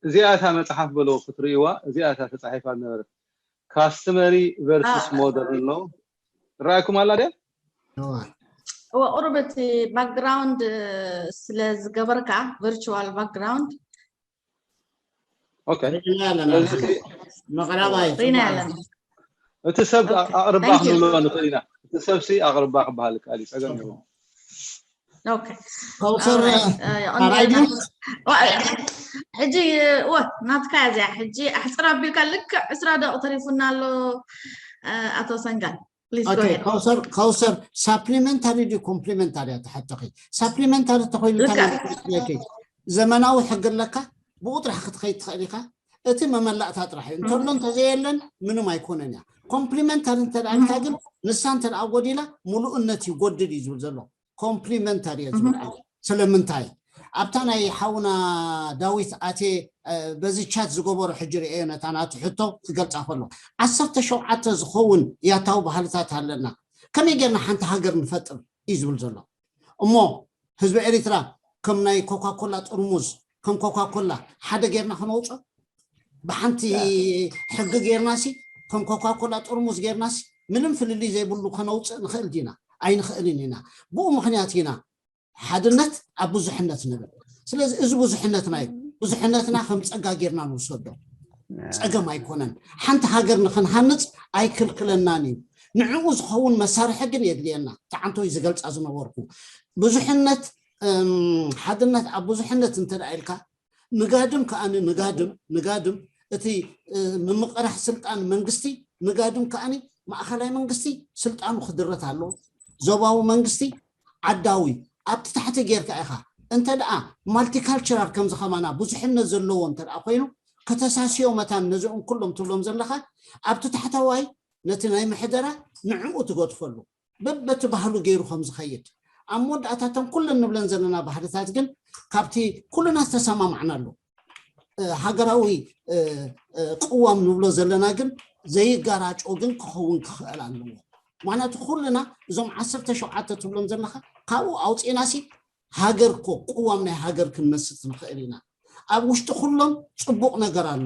እዚኣ እታ መፅሓፍ በሎ ክትርእይዋ እዚኣ እታ ተፃሒፋ ዝነበረት customary versus modern ኣሎ። ራእኩም ኣላ ድያ? ቁሩብ እቲ ባክግራውንድ ስለ ዝገበርካ ቨርቹዋል ባክግራውንድ ምቕራባይ ሪና ኣለና። እቲ ሰብ ኣቕርባ ክንብሎ ንኽእል ኢና። እቲ ሰብሲ ኣቕርባ ክበሃል ይከኣል እዩ፣ ፀገም የብሉን። ከውሰር ሕጂ ወ ናትካ እዚኣ ሕጂ ኣሕፅር ኣቢልካ ልክዕ ዕስራ ደቂ ተሪፉና ኣሎ። ኣቶ ሰንጋል ከውሰር ሳፕሊመንታሪ ድዩ ኮምፕሊመንታሪ እያ ትሓተኺ? ሳፕሊመንታሪ ተኮይኑ ዘመናዊ ሕጊ ኣለካ፣ ብኡ ጥራሕ ክትኸይድ ትኽእል ኢኻ። እቲ መመላእታ ጥራሕ እዩ እንተሎ እንተዘየለን ምንም ኣይኮነን እያ። ኮምፕሊመንታሪ እንተ ኢልካ ግን ንሳ እንተ ጎዲላ ሙሉእነት ይጎድል እዩ ዝብል ዘሎ። ኮምፕሊመንታሪ እየ ዝብል ኣነ። ስለምንታይ ኣብታ ናይ ሓውና ዳዊት ኣቴ በዚ ቻት ዝገበሮ ሕጂ ርእዮ ነታ ናቱ ሕቶ ክገልፃ ከሎ ዓሰርተ ሸውዓተ ዝኸውን ያታዊ ባህልታት ኣለና፣ ከመይ ጌርና ሓንቲ ሃገር ንፈጥር እዩ ዝብል ዘሎ። እሞ ህዝቢ ኤሪትራ ከም ናይ ኮካኮላ ጥርሙዝ ከም ኮካኮላ ሓደ ጌርና ክነውፅኦ ብሓንቲ ሕጊ ጌርናሲ ከም ኮካኮላ ጥርሙዝ ጌርናሲ ምንም ፍልልይ ዘይብሉ ከነውፅእ ንኽእል ዲና? ኣይንኽእልን ኢና። ብኡ ምኽንያት ኢና ሓድነት ኣብ ብዙሕነት ንብል። ስለዚ እዚ ብዙሕነትና እዩ። ብዙሕነትና ከም ፀጋ ጌርና ንውሰዶ። ፀገም ኣይኮነን። ሓንቲ ሃገር ንክንሃንፅ ኣይክልክለናን እዩ። ንዕኡ ዝኸውን መሳርሒ ግን የድልየና። ተዓንቶይ ዝገልፃ ዝነበርኩ ብዙሕነት ሓድነት ኣብ ብዙሕነት እንተ ኢልካ ንጋድም ከኣ ንጋድም ንጋድም እቲ ምምቕራሕ ስልጣን መንግስቲ ንጋድም ከኣ ማእኸላይ መንግስቲ ስልጣኑ ክድረት ኣለዎ። ዞባዊ መንግስቲ ዓዳዊ ኣብቲ ታሕቲ ጌርካ ኢኻ። እንተ ደኣ ማልቲካልቸራል ከምዚ ከማና ብዙሕነት ዘለዎ እንተ ደኣ ኮይኑ ከተሳስዮ መታን ነዚኦም ኩሎም ትብሎም ዘለኻ ኣብቲ ታሕተዋይ ነቲ ናይ ምሕደራ ንዕኡ ትገድፈሉ በበቲ ባህሉ ገይሩ ከም ዝኸይድ ኣብ መወዳእታ እተን ኩለን ንብለን ዘለና ባህልታት ግን ካብቲ ኩልና ዝተሰማማዕናሉ ሃገራዊ ቅዋም ንብሎ ዘለና ግን ዘይጋራጮ ግን ክኸውን ክኽእል ኣለዎ። ምክንያቱ ኩልና እዞም ዓሰርተ ሸውዓተ ትብሎም ዘለካ ካብኡ ኣውፅእናሲ ሃገር እኮ ቅዋም ናይ ሃገር ክንመስርት ንኽእል ኢና። ኣብ ውሽጢ ኩሎም ፅቡቕ ነገር ኣሎ።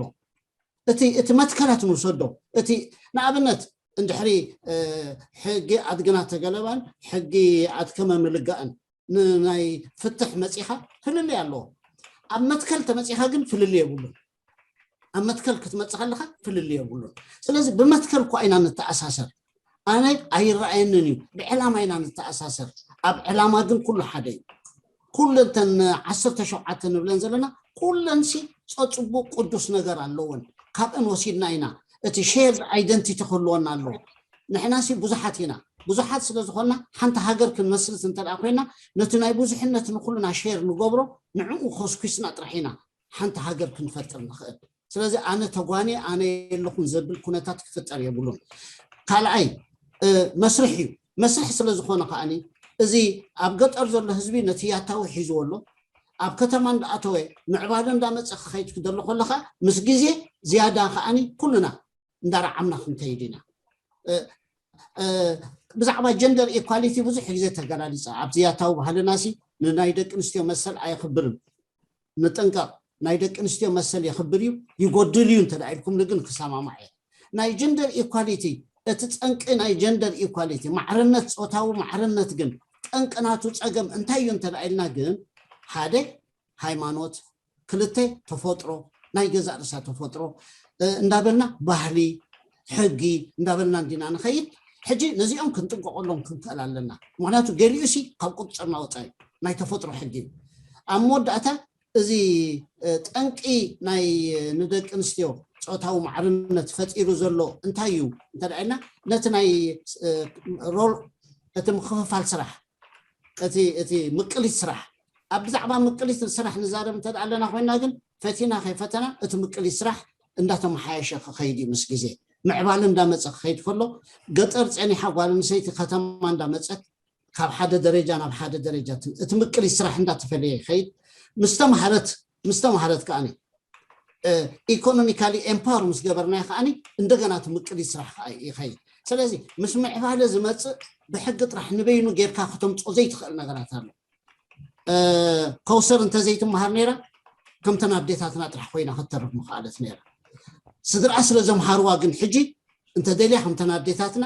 እቲ እቲ መትከላት ንውሰዶ። እቲ ንኣብነት እንድሕሪ ሕጊ ኣድግና ተገለባን ሕጊ ኣድከመ ምልጋእን ንናይ ፍትሕ መፂኻ ፍልልይ ኣለዎ። ኣብ መትከል ተመፂኻ ግን ፍልልይ የብሉን። ኣብ መትከል ክትመፅእ ከለካ ፍልልይ የብሉን። ስለዚ ብመትከል እኳ ኢና ንተኣሳሰር። ኣነ ኣይረኣየንን እዩ። ብዕላማ ኢና ንተኣሳሰር። ኣብ ዕላማ ግን ኩሉ ሓደ እዩ። ኩለን እተን ዓሰርተ ሸውዓተ ንብለን ዘለና ኩለንሲ ፀፅቡቅ ቅዱስ ነገር ኣለወን። ካብአን ወሲድና ኢና እቲ ሼርድ ኣይደንቲቲ ክህልወና ኣለዎ። ንሕናሲ ብዙሓት ኢና። ብዙሓት ስለ ዝኾንና ሓንቲ ሃገር ክንመስርት እንተ ኮይና ነቲ ናይ ብዙሕነት ንኩልና ሼር ንገብሮ ንዕኡ ኮስኩስና ጥራሕ ኢና ሓንቲ ሃገር ክንፈጥር ንኽእል። ስለዚ ኣነ ተጓንየ ኣነ የለኹን ዘብል ኩነታት ክፍጠር የብሉን። ካልኣይ መስርሕ እዩ። መስርሕ ስለ ዝኾነ ከዓኒ እዚ ኣብ ገጠር ዘሎ ህዝቢ ነቲ ያታዊ ሒዝዎ ኣሎ። ኣብ ከተማ እንዳኣተወ ምዕባለ እንዳመፀ ክኸይድ ክደሎ ከሎ ከዓ ምስ ግዜ ዝያዳ ከዓኒ ኩልና እንዳረዓምና ክንከይድ ኢና። ብዛዕባ ጀንደር ኢኳሊቲ ብዙሕ ግዜ ተገላሊፀ። ኣብዚ ያታዊ ባህልና ሲ ንናይ ደቂ ኣንስትዮ መሰል ኣየኽብርን። ንጥንቀቕ። ናይ ደቂ ኣንስትዮ መሰል የኽብር እዩ፣ ይጎድል እዩ እንተ ኢልኩም ግን ክሰማማዕ እየ። ናይ ጀንደር ኢኳሊቲ፣ እቲ ጠንቂ ናይ ጀንደር ኢኳሊቲ፣ ማዕርነት፣ ፆታዊ ማዕርነት ግን ጠንቂ ናቱ ፀገም እንታይ እዩ እንተ ኢልና ግን ሓደ ሃይማኖት፣ ክልተ ተፈጥሮ፣ ናይ ገዛእ ርእሳ ተፈጥሮ እንዳበልና ባህሊ፣ ሕጊ እንዳበልና እንዲና ንኸይድ። ሕጂ ነዚኦም ክንጥንቀቐሎም ክንክእል ኣለና። ምክንያቱ ገሊኡ ሲ ካብ ቁፅፅርና ወፃኢ ናይ ተፈጥሮ ሕጊ እዩ። ኣብ መወዳእታ እዚ ጠንቂ ናይ ንደቂ ኣንስትዮ ፆታዊ ማዕርነት ፈጢሩ ዘሎ እንታይ እዩ እንተ ኢልና ነቲ ናይ ሮል እቲ ምክፍፋል ስራሕ እቲ እቲ ምቅሊት ስራሕ ኣብ ብዛዕባ ምቅሊት ስራሕ ንዛረብ እንተ ኣለና ኮይና ግን ፈቲና ከይፈተና እቲ ምቅሊት ስራሕ እንዳተመሓየሸ ክኸይድ እዩ ምስ ግዜ ምዕባለ እንዳመፀ ክኸይድ ከሎ ገጠር ፀኒሓ ጓል ኣንስተይቲ ከተማ እንዳመፀት ካብ ሓደ ደረጃ ናብ ሓደ ደረጃ እቲ ምቅሊት ስራሕ እንዳተፈለየ ይኸይድ። ምስተምሃረት ምስተምሃረት ከዓኒ ኢኮኖሚካሊ ኤምፓወር ምስ ገበርናዮ ከዓኒ እንደገና እቲ ምቅሊት ስራሕ ከዓ ይኸይድ። ስለዚ ምስ ምዕባለ ዝመፅእ ብሕጊ ጥራሕ ንበይኑ ጌርካ ክተምፅኦ ዘይትኽእል ነገራት ኣሎ። ከውሰር እንተዘይትመሃር ነይራ ከምተን ኣዴታትና ጥራሕ ኮይና ክትተርፍ ምኽኣለት ነይራ። ስድርኣ ስለ ዘምሃርዋ ግን ሕጂ እንተደልያ ከምተን ኣዴታትና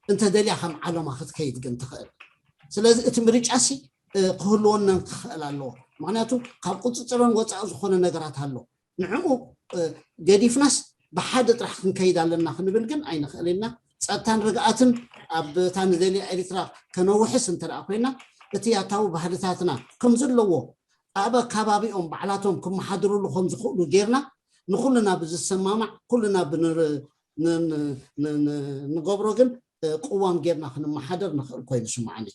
እንተደልያ ከም ዓለማ ክትከይድ ግን ትኽእል። ስለዚ እቲ ምርጫ ሲ ክህልወነን ክኽእል ኣለዎ። ምክንያቱ ካብ ቁፅፅረን ወፃኢ ዝኾነ ነገራት ኣሎ። ንዕኡ ገዲፍናስ ብሓደ ጥራሕ ክንከይድ ኣለና ክንብል ግን ኣይንኽእል ኢና። ፀጥታን ርግኣትን ኣብ እታ ንደልያ ኤርትራ ከነውሕስ እንተ ኮይና እቲ ያታዊ ባህልታትና ከም ዘለዎ ኣብ ኣካባቢኦም ባዕላቶም ክመሓድርሉ ከም ዝኽእሉ ጌርና ንኩልና ብዝሰማማዕ ኩልና ንገብሮ ግን ቅዋም ጌርና ክንመሓደር ንኽእል ኮይኑ ስማዓኒ።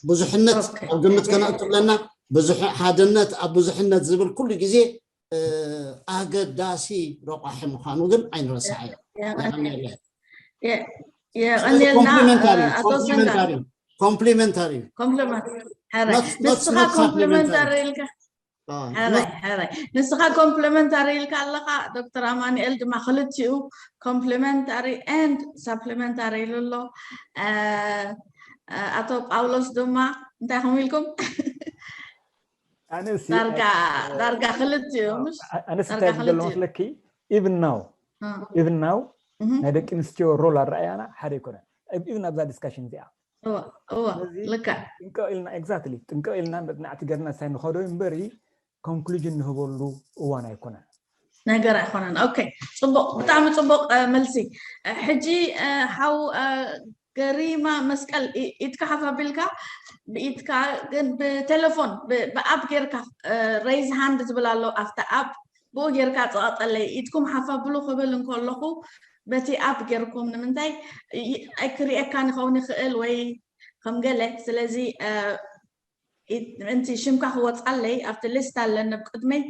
ብዙሕነት ኣብ ግምት ከነእቱ ኣለና። ብዙሕ ሓድነት ኣብ ብዙሕነት ዝብል ኩሉ ግዜ ኣገዳሲ ረቋሒ ምዃኑ ግን ኣይንረስዓዮ። የቐንየልና ኣቶ ሰንጋ። ኮምፕሊመንታሪ ኮምፕሊመንት ሕራይ ንስኻ ኮምፕሊመንታሪ ኢልካ ሕራይ ሕራይ ንስኻ ኮምፕሊመንታሪ ኢልካ ኣለኻ። ዶክተር ኣማኑኤል ድማ ክልቲኡ ኮምፕሊመንታሪ ኤንድ ሳፕሊመንታሪ ኢሉ ኣሎ። ኣቶ ጳውሎስ ድማ እንታይ ከም ኢልኩም ኣነስ ዳርጋ ዳርጋ ክልቲኡ ምሽ ኣነስ ዳርጋ እንታይ ዝገሎ ክልቲኡ መስለኪ ኢቭን ናው ኢቭን ናው እህ ናይ ደቂ ኣንስትዮ ሮል ኣረኣያና ሓደ ኣይኮነን ኢቭን ኣብዛ ዲስካሽን እዚኣ እወ እወ ስለዚ ልክዕ ጥንቅቕ ኢልና ኤግዛክትሊ ጥንቅቕ ኢልና መጽናዕቲ ገርና ሳይ ንኸዶ እምበሪ ኮንክሉዥን ንህበሉ እዋን ኣይኮነን ነገር ኣይኮነን። ኦኬ ጽቡቕ፣ ብጣዕሚ ጽቡቕ እ፣ መልሲ። እ፣ ሕጂ እ፣ ሓው እ፣ ገሪማ መስቀል ኢ- ኢድካ ሓፍ ኣቢልካ ብኢድካ ግን ብቴሌፎን ብ- ብኣፕ ጌርካ ሬይዝ ሃንድ ዝብል ኣሎ ኣብቲ ኣፕ ብኡ ጌርካ ጸቐጠለይ ኢድኩም ሓፍ ኣብሉ ክብል እንከለኹ በቲ ኣፕ ጌርኩም ንምንታይ ይ- ኣይክሪኤካን ይኸውን ይኽእል ወይ ከም ገለ ስለዚ እ፣ ምእንቲ ሽምካ ክወፅኣለይ ኣብቲ ሊስት ኣለኒ ኣብ ቅድመይ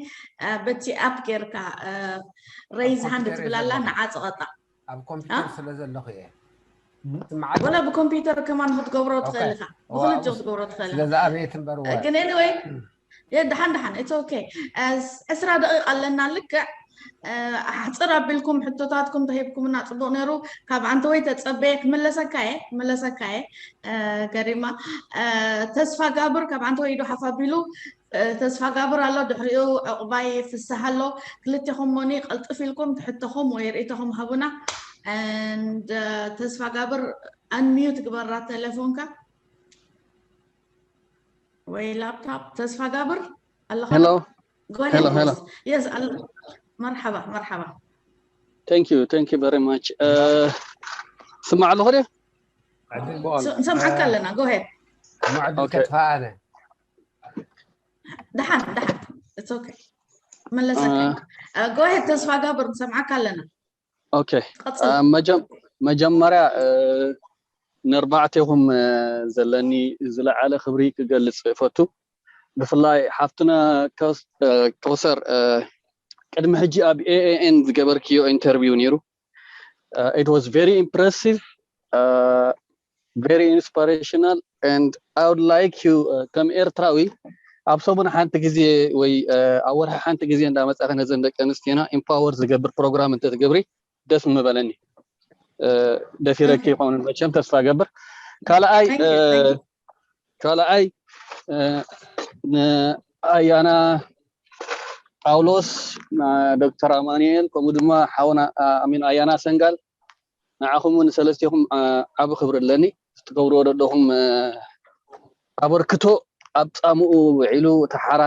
እ፣ በቲ ኣፕ ጌርካ ሬይዝ ሃንድ ኮምፒውተር ትብል ኣላ የዘለኹ። ንዓ ፀቐጣ ኣብ ኮምፒውተር ስለ ዘለኹ እየ ወላ ብኮምፒውተር ከማን ክትገብሮ ትኽእል ኢኻ ብክልቲኡ ክትገብሮ ትኽእል ኢኻ ስለዝኣበየት እምበር ወ ግን ኤኒወይ ደሓን ደሓን ኢትስ ኦኬ ዕስራ ደቂቕ ኣለና ልክዕ ኣሕፅር ኣቢልኩም ሕቶታትኩም ተሂብኩምና ፅቡቅ ነይሩ ካብ ኣንተ ወይ ተፀበየ ክመለሰካ እየ ክመለሰካ እየ ገሪማ ተስፋ ጋብር ካብ ኣንተ ወይ ዶ ሓፍ ኣቢሉ ተስፋ ጋብር ኣሎ ድሕሪኡ ዕቁባይ ፍስሃ ኣሎ ክልቴኹም ሞኒ ቀልጥፍ ኢልኩም ትሕተኹም ወይ ርእይቶኹም ሃቡና and ተስፋ ጋብር unmute ግበራ ቴሌፎንካ ወይ ላፕቶፕ ተስፋ ጋብር ኣለኻ Hello. Go ahead, Hello, hello. yes. Yes, ኣሎ መርሓባ መርሓባ Thank you. Thank you very much. Uh, ስማዕ ኣለኹ ድየ? ዕድል ብኦም ንሰምዓካ ኣለና go ahead ሙዕድል Okay. ከጥፋኣነ ደሓን ደሓን it's okay መለሰካ Uh, Uh, go ahead ተስፋ ጋብር ንሰምዓካ ኣለና Okay. ቀጽል Uh, መጀም- መጀመርያ uh, ንርባዕቴኹም uh, ዘለኒ ዝለዓለ ክብሪ ክገልጽ እፈቱ ብፍላይ ሓፍትና ከውሰር ቅድሚ ሕጂ ኣብ A A N ዝገበርክዮ interview ነይሩ። It was very impressive, very inspirational, and I would like you, ከም ኤርትራዊ ኣብ ሰሙን ሓንቲ ግዜ ወይ ኣብ ወርሒ ሓንቲ ግዜ እንዳመጻኺ ነዘን ደቂ ኣንስትዮና empower ዝገብር ፕሮግራም እንተትገብሪ ደስ ምበለኒ። ደፊረኪ ይኸውን መቸም ተስፋ ገብር። ካልኣይ ካልኣይ ንኣያና ጳውሎስ፣ ዶክተር ኣማኑኤል፣ ከምኡ ድማ ሓውና ኣሚን ኣያና ሰንጋል፣ ንዓኹም እውን ሰለስቲኹም ዓቢ ክብሪ ኣለኒ። ዝትገብርዎ ዘለኹም ኣበርክቶ ኣብ ጻምኡ ውዒሉ፣ ተሓራ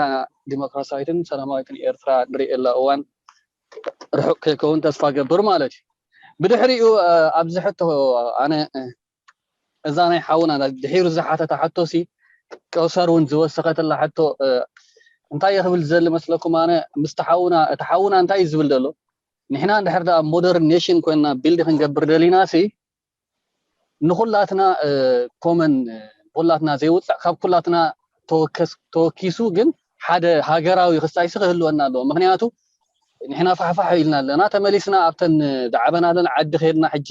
ዲሞክራሲያዊትን ሰላማዊትን ኤርትራ ንርእየላ እዋን ርሑቕ ከይከውን ተስፋ ገብር ማለት እዩ። ብድሕሪኡ ኣብዚ ሕቶ ኣነ እዛ ናይ ሓውና ድሒሩ ዝሓተታ ሕቶ ሲ፣ ከውሰር እውን ዝወሰኸትላ ሕቶ እንታይ እየ ክብል ዝደሊ መስለኩም? ኣነ ምስቲ ሓውና፣ እቲ ሓውና እንታይ እዩ ዝብል ዘሎ? ንሕና እንድሕር ደኣ modern nation ኮይንና build ክንገብር ደሊና ሲ፣ ንኹላትና common፣ ኩላትና ዘይውፃእ፣ ካብ ኩላትና ተወኪሱ ግን ሓደ ሃገራዊ ክስታይ ሲ ክህልወና ኣለዎ። ምክንያቱ ንሕና ፋሕፋሕ ኢልና ኣለና። ተመሊስና ኣብተን ዝዓበናለን ዓዲ ከድና ሕጂ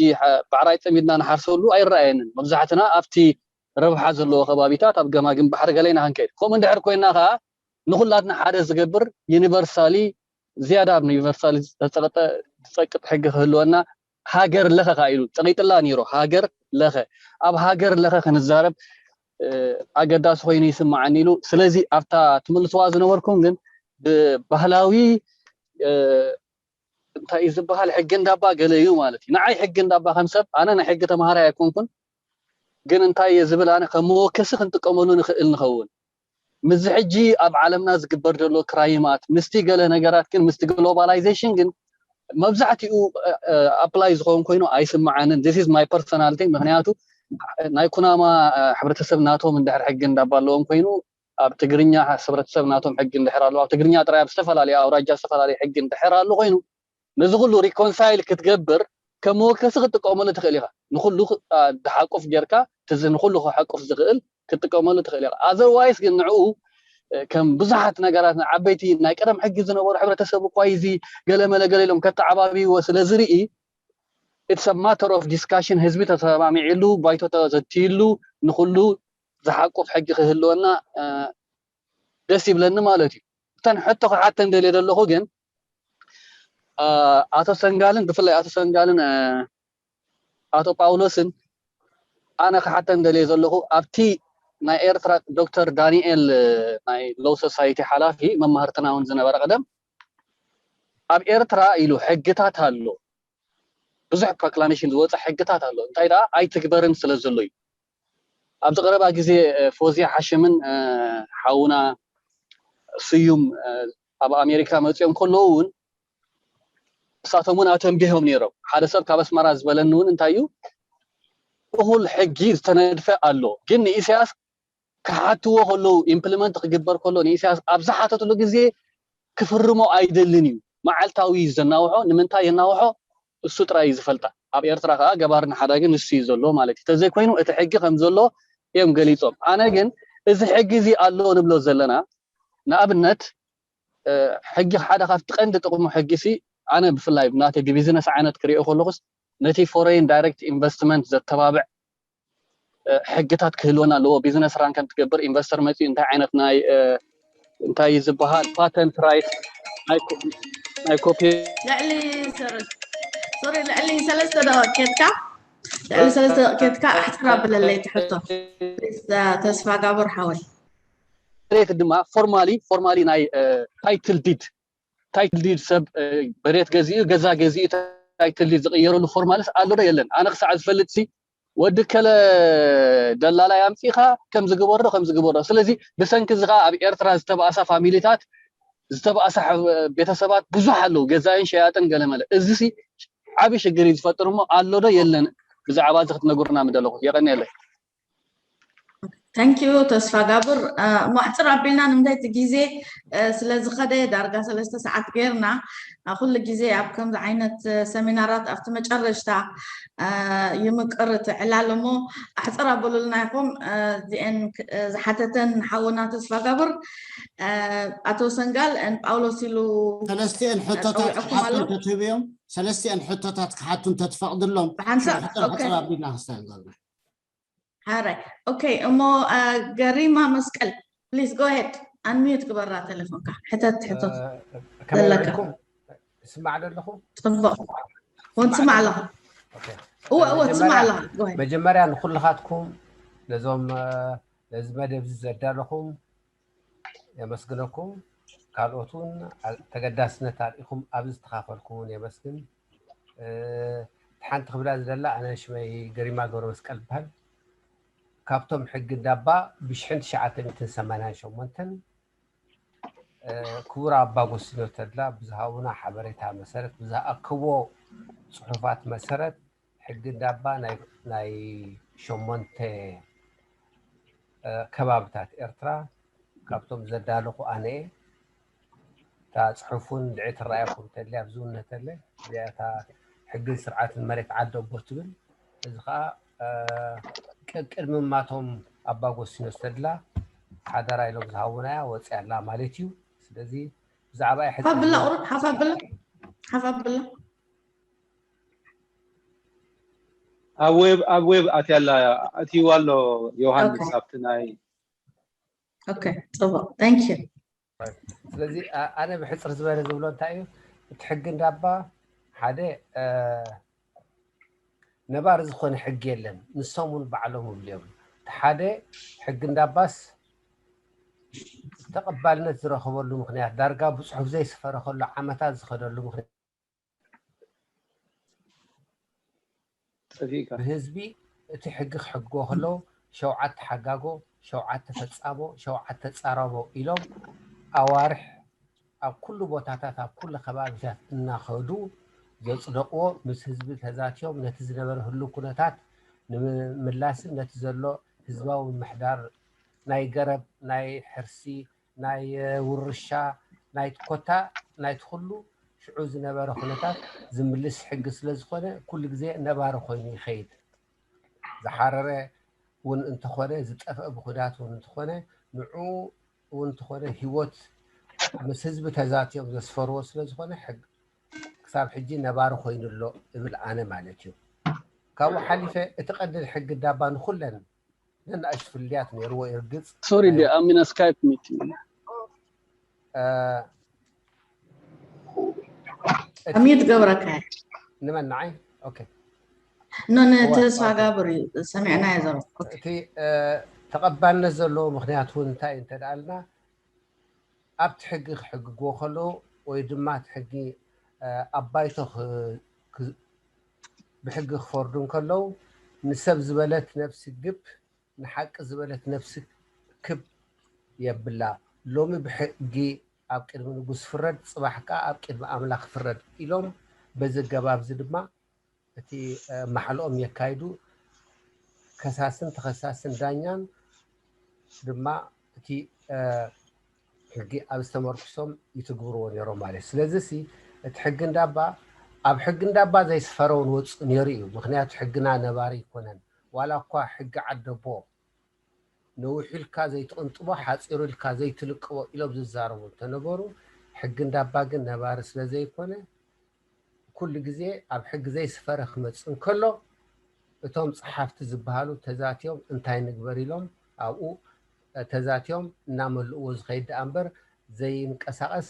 ባዕራይ ፀሚድና ንሓርሰሉ ኣይረኣየንን። መብዛሕትና ኣብቲ ረብሓ ዘለዎ ከባቢታት ኣብ ገማግም ባሕሪ ገለ ኢና ክንከይድ። ከምኡ እንድሕር ኮይና ከዓ ንኹላትና ሓደ ዝገብር universally፣ ዝያዳ ኣብ universally ዝፀቅጥ ሕጊ ክህልወና፣ ሃገር ለኸ ከዓ ኢሉ ፀቂጥላ ነይሩ። ሃገር ለኸ፣ ኣብ ሃገር ለኸ ክንዛረብ ኣገዳሲ ኮይኑ ይስምዓኒ ኢሉ። ስለዚ ኣብታ ትምልስዋ ዝነበርኩም ግን ብባህላዊ እንታይ እዩ ዝበሃል፣ ሕጊ እንዳባ ገለ እዩ ማለት እዩ። ንዓይ ሕጊ እንዳባ ከም ሰብ፣ ኣነ ናይ ሕጊ ተምሃራይ ኣይኮንኩን፣ ግን እንታይ እየ ዝብል፣ ኣነ ከም መወከሲ ክንጥቀመሉ ንኽእል ንኸውን። ምስዚ ሕጂ ኣብ ዓለምና ዝግበር ዘሎ ክራይማት፣ ምስቲ ገለ ነገራት ግን፣ ምስቲ ግሎባላይዜሽን ግን መብዛሕትኡ ኣፕላይ ዝኸውን ኮይኑ ኣይስምዓንን። This is my personality። ምክንያቱ ናይ ኩናማ ሕብረተሰብ ናቶም እንድሕር ሕጊ እንዳባ ኣለዎም ኮይኑ፣ ኣብ ትግርኛ ሕብረተሰብ ናቶም ሕጊ እንድሕር ኣለዎ፣ ኣብ ትግርኛ ጥራይ ኣብ ዝተፈላለዩ ኣውራጃ ዝተፈላለዩ ሕጊ እንድሕር ኣሎ ኮይኑ፣ ነዚ ኩሉ reconcile ክትገብር ከም መወከሲ ክትጥቀመሉ ትኽእል ኢኻ። ንኩሉ ዝሓቁፍ ጌርካ፣ ትዝ ንኩሉ ክሓቁፍ ዝኽእል ክትጥቀመሉ ትኽእል ኢኻ። Otherwise ግን ንዕኡ ከም ብዙሓት ነገራት ዓበይቲ ናይ ቀደም ሕጊ ዝነበሩ ሕብረተሰብ እኳ እዚ ገለመለ ገለ ኢሎም ከተዓባብይዎ ስለ ዝርኢ፣ it's a matter of discussion። ህዝቢ ተሰማሚዕሉ፣ ባይቶ ተዘትይሉ፣ ንኩሉ ዝሓቁፍ ሕጊ ክህልወና ደስ ይብለኒ ማለት እዩ። እተን ሕቶ ክሓተን ደልየ ዘለኹ ግን ኣቶ ሰንጋልን፣ ብፍላይ ኣቶ ሰንጋልን ኣቶ ጳውሎስን ኣነ ክሓተን ደልየ ዘለኹ፣ ኣብቲ ናይ ኤርትራ ዶክተር ዳንኤል ናይ Law Society ሓላፊ መማህርትና እውን ዝነበረ ቀደም ኣብ ኤርትራ ኢሉ ሕግታት ኣሎ፣ ብዙሕ ፕሮክላሜሽን ዝወፀ ሕግታት ኣሎ፣ እንታይ ደኣ ኣይትግበርን ስለ ዘሎ እዩ። ኣብዚ ቀረባ ግዜ ፎዝያ ሓሽምን ሓውና ስዩም ኣብ ኣሜሪካ መፂኦም ከለዉ እውን እሳቶም እውን ኣተንቢሆም ነይሮም። ሓደ ሰብ ካብ ኣስመራ ዝበለኒ እውን እንታይ እዩ፣ እኹል ሕጊ ዝተነድፈ ኣሎ፣ ግን ንኢሳያስ ክሓትዎ ከለዉ፣ ኢምፕሊመንት ክግበር ከሎ ንኢሳያስ ኣብ ዝሓተትሉ ግዜ ክፍርሞ ኣይደልን እዩ። መዓልታዊ እዩ ዘናውሖ። ንምንታይ የናውሖ እሱ ጥራይ እዩ ዝፈልጣ። ኣብ ኤርትራ ከዓ ገባርን ሓዳግን ንሱ እዩ ዘሎ ማለት እዩ። ተዘይኮይኑ እቲ ሕጊ ከም ዘሎ እዮም ገሊፆም። ኣነ ግን እዚ ሕጊ እዚ ኣሎ ንብሎ ዘለና፣ ንኣብነት ሕጊ፣ ሓደ ካብቲ ቀንዲ ጥቕሙ ሕጊ ሲ፣ ኣነ ብፍላይ ናተይ ብቢዝነስ ዓይነት ክሪኦ ከለኹስ፣ ነቲ ፎሬን ዳይሬክት ኢንቨስትመንት ዘተባብዕ ሕግታት ክህልወና ኣለዎ። ቢዝነስ ራን ከም ትገብር፣ ኢንቨስተር መፂኡ እንታይ ዓይነት ናይ እንታይ እዩ ዝበሃል፣ ፓተንት ራይት፣ ናይ ኮፒ ልዕሊ ሶሪ ልዕሊ ሰለስተ ደቂቕ ኬድካ፣ ልዕሊ ሰለስተ ደቂቕ ኬድካ ኣሕፅር ኣብለለይ ትሕቶ። ተስፋ ጋብር ሓወይ። መሬት ድማ ፎርማሊ ፎርማሊ ናይ ታይትል ዲድ፣ ታይትል ዲድ፣ ሰብ መሬት ገዚኡ፣ ገዛ ገዚኡ ታይትል ዲድ ዝቕየረሉ ፎርማልስ ኣሎ ዶ የለን? ኣነ ክሳዕ ዝፈልጥ ሲ ወዲ ከለ ደላላይ ኣምፂኻ ከም ዝግበሮ ከም ዝግበሮ። ስለዚ ብሰንኪ እዚ ከዓ ኣብ ኤርትራ ዝተባእሳ ፋሚሊታት፣ ዝተባእሳ ቤተሰባት ብዙሕ ኣለዉ፣ ገዛእን ሸያጥን ገለመለ። እዚ ሲ ዓብዪ ሽግር እዩ ዝፈጥር እሞ ኣሎ ዶ የለን? ብዛዕባ እዚ ክትነግሩና ምደለኹ። የቐንየለይ። Thank you ተስፋጋብር። እሞ ኣሕፅር ኣቢልና ንምንታይ እቲ ግዜ ስለ ዝኸደ ዳርጋ ሰለስተ ሰዓት ጌርና። ኩሉ ግዜ ኣብ ከምዚ ዓይነት ሰሚናራት ኣብቲ መጨረሽታ ይምቅር እቲ ዕላል እሞ ኣሕፅር ኣበሉልና ኢኹም። እዚአን ዝሓተተን ሓውና ተስፋጋብር፣ ኣቶ ሰንጋል ን ጳውሎስ ኢሉ ሰለስቲአን ሕቶታት ክሓቱ እንተትህብዮም ሰለስቲአን ሕቶታት ክሓቱ እንተትፈቕድሎም ብሓንሳብ ሕፅር ኣቢልና ክስተንገርና። ሓራይ ኦኬ። እሞ ገሪማ መስቀል please go ahead unmute ግበራ ተሌፎንካ ሕተት ሕቶት ዘለካ ስማዕ ኣለኹ ፅቡቕ እውን ስማዕ ኣለኹ እወ እወ ትስማዕ ኣለኻ። መጀመርያ ንኩልኻትኩም ነዞም ነዚ መደብ እዚ ዘዳለኹም የመስግነኩም። ካልኦት እውን ተገዳስነት ኣርኢኹም ኣብዚ ዝተኻፈልኩም እውን የመስግን። ሓንቲ ክብላ ዝደላ ኣነ ሽመይ ገሪማ ገብረ መስቀል ይበሃል። ካብቶም ሕጊ እንዳባ ብሽሕን ትሽዓተ ሚእትን ሰማንያን ሸሞንተን ክቡር ኣባ ጎስኖ ተድላ ብዝሃቡና ሓበሬታ መሰረት ብዝኣክቦ ፅሑፋት መሰረት ሕጊ እንዳባ ናይ ሸሞንተ ከባብታት ኤርትራ ካብቶም ዘዳለኹ ኣነ እየ። እታ ፅሑፍ እውን ድዒ ትረኣየኩም ተለ ኣብዚ እውን ተለ እዚኣ እታ ሕግን ስርዓትን መሬት ዓዲ ኣቦ ትብል። እዚ ከዓ ቅድሚ ማቶም ኣባ ጎስኖስ ተድላ ሓደራ ኢሎም ዝሃቡና እያ ወፂኣ ኣላ ማለት እዩ። ስለዚ ብዛዕባ ሓፋብላ ቁሩብ ሓፋብላ ሓፋብላ ኣብ ዌብ ኣብ ዌብ ኣትያ ኣላ ኣትይዋ ኣሎ ዮሃንስ ኣብቲ ናይ ኦኬ ፅቡቅ thank you ስለዚ ኣነ ብሕፅር ዝበለ ዝብሎ እንታይ እዩ እቲ ሕጊ እንዳባ ሓደ ነባሪ ዝኾነ ሕጊ የለን ንሶም እውን ባዕሎም ይብሉ እዮም እቲ ሓደ ሕጊ እንዳባስ ተቐባልነት ዝረኸበሉ ምክንያት ዳርጋ ብፅሑፍ ዘይስፈረ ከሎ ዓመታት ዝኸደሉ ምክንያት ጠፊእካ ብህዝቢ እቲ ሕጊ ክሕግጎ ከለዉ ሸውዓተ ሓጋጎ፣ ሸውዓተ ፈጻሞ፣ ሸውዓተ ጻረሞ ኢሎም ኣዋርሕ ኣብ ኩሉ ቦታታት ኣብ ኩሉ ከባቢታት እናኸዱ ዘጽደቕዎ ምስ ህዝቢ ተዛትዮም ነቲ ዝነበረ ህሉው ኩነታት ንምምላስን ነቲ ዘሎ ህዝባዊ ምምሕዳር ናይ ገረብ፣ ናይ ሕርሲ፣ ናይ ውርሻ ናይቲ ኮታ ናይቲ ኩሉ ሽዑ ዝነበረ ኩነታት ዝምልስ ሕጊ ስለ ዝኾነ ኩሉ ግዜ ነባሪ ኮይኑ ይኸይድ። ዝሓረረ እውን እንተኾነ ዝጠፍአ ብኹናት እውን እንተኾነ ንዕኡ እውን እንተኾነ ህይወት ምስ ህዝቢ ተዛትዮም ዘስፈርዎ ስለ ዝኾነ ሕግ ክሳብ ሕጂ ነባሪ ኮይኑ ኣሎ እብል ኣነ ማለት እዩ። ካብኡ ሓሊፈ እቲ ቀንዲ ሕጊ ዳባ ንኹለን ነናእሽቱ ፍልልያት ነይርዎ ይርግፅ ሶሪ ዲ ኣሚና ስካይፕ ሚቲንግ ሚዩት ገብረካ ንመን ንዓይ ኦኬ ኖ ንተስፋ ጋብር እዩ ሰሚዕናዮ ዘሎ እቲ ተቐባልነት ዘለዎ ምክንያት እውን እንታይ እዩ እንተደኣልና ኣብቲ ሕጊ ክሕግግዎ ከለዉ ወይ ድማ እቲ ሕጊ ኣብ ባይቶ ብሕጊ ክፈርዱ እንከለዉ ንሰብ ዝበለት ነብሲ ግብ ንሓቂ ዝበለት ነብሲ ክብ የብላ ሎሚ ብሕጊ ኣብ ቅድሚ ንጉስ ፍረድ ጽባሕ ከኣ ኣብ ቅድሚ ኣምላኽ ፍረድ ኢሎም በዚ ኣገባብ እዚ ድማ እቲ ማሕልኦም የካይዱ ከሳስን ተኸሳስን ዳኛን ድማ እቲ ሕጊ ኣብ ዝተመርኩሶም ይትግብርዎ ነይሮም ማለት እዩ ስለዚ ሲ እቲ ሕጊ እንዳባ ኣብ ሕጊ እንዳባ ዘይስፈረ እውን ወፅእ ነይሩ እዩ ምክንያቱ ሕግና ነባሪ ኣይኮነን ዋላ እኳ ሕጊ ዓደቦ ነዊሑ ኢልካ ዘይትቕንጥቦ ሓፂሩ ኢልካ ዘይትልቅቦ ኢሎም ዝዛረቡ እንተነበሩ ሕጊ እንዳባ ግን ነባሪ ስለዘይኮነ ኩሉ ግዜ ኣብ ሕጊ ዘይስፈረ ክመፅእ እንከሎ እቶም ፀሓፍቲ ዝበሃሉ ተዛትዮም እንታይ ንግበር ኢሎም ኣብኡ ተዛትዮም እናመልእዎ ዝኸይድ ደኣ እምበር ዘይንቀሳቐስ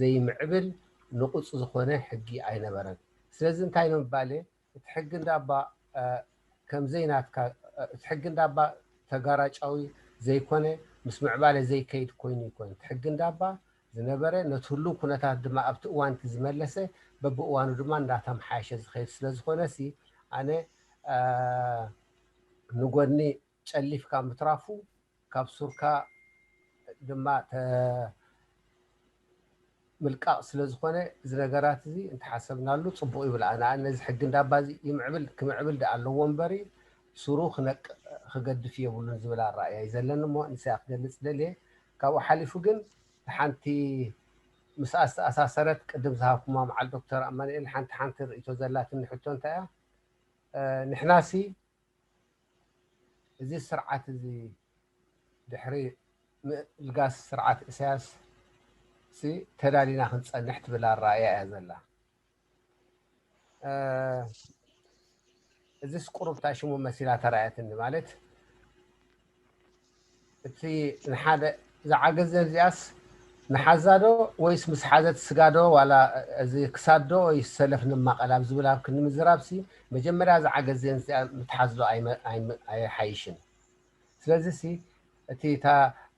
ዘይምዕብል ንቑፅ ዝኾነ ሕጊ ኣይነበረን። ስለዚ እንታይ ንምባል እየ እቲ ሕጊ እንዳባ ከምዘይ ናትካ እቲ ሕጊ እንዳባ ተጋራጫዊ ዘይኮነ ምስ ምዕባለ ዘይከይድ ኮይኑ ይኮን እቲ ሕጊ እንዳባ ዝነበረ ነቲ ህሉው ኩነታት ድማ ኣብቲ እዋን እቲ ዝመለሰ በብእዋኑ ድማ እንዳተመሓየሸ ዝኸይድ ስለ ዝኾነ ሲ ኣነ ንጎድኒ ጨሊፍካ ምትራፉ ካብ ሱርካ ድማ ምልቃቕ ስለ ዝኾነ እዚ ነገራት እዚ እንተሓሰብናሉ ፅቡቕ ይብል ኣነ ነዚ ሕጊ እንዳባ እዚ ይምዕብል ክምዕብል ዳ ኣለዎ እምበሪ ስሩ ክነቅ ክገድፍ የብሉን ዝብል ኣረኣእያ እዩ ዘለኒ እሞ ንስያ ክገልፅ ደልየ። ካብኡ ሓሊፉ ግን ሓንቲ ምስኣ ዝተኣሳሰረት ቅድም ዝሃብኩማ መዓል ዶክተር ኣማኑኤል ሓንቲ ሓንቲ ርእቶ ዘላትኒ ሕቶ እንታይ እያ? ንሕናሲ እዚ ስርዓት እዚ ድሕሪ ምእልጋስ ስርዓት እሳያስ ሲ ተዳሊና ክንፀንሕ ትብል ኣረኣእያ እያ ዘላ። እዚስ ቁሩብ እንታይ ሽሙ መሲላ ተራእየትኒ ማለት እቲ ንሓደ ዝዓገዘ እዚኣስ ንሓዛ ዶ ወይስ ምስ ሓዘት ስጋ ዶ ዋላ እዚ ክሳድ ዶ ወይስ ሰለፍ ንማቐል ኣብ ዝብል ኣብ ክንዲ ምዝራብ ሲ መጀመርያ ዝዓገዘን እዚኣ ምትሓዝ ዶ ኣይሓይሽን? ስለዚ ሲ እቲ እታ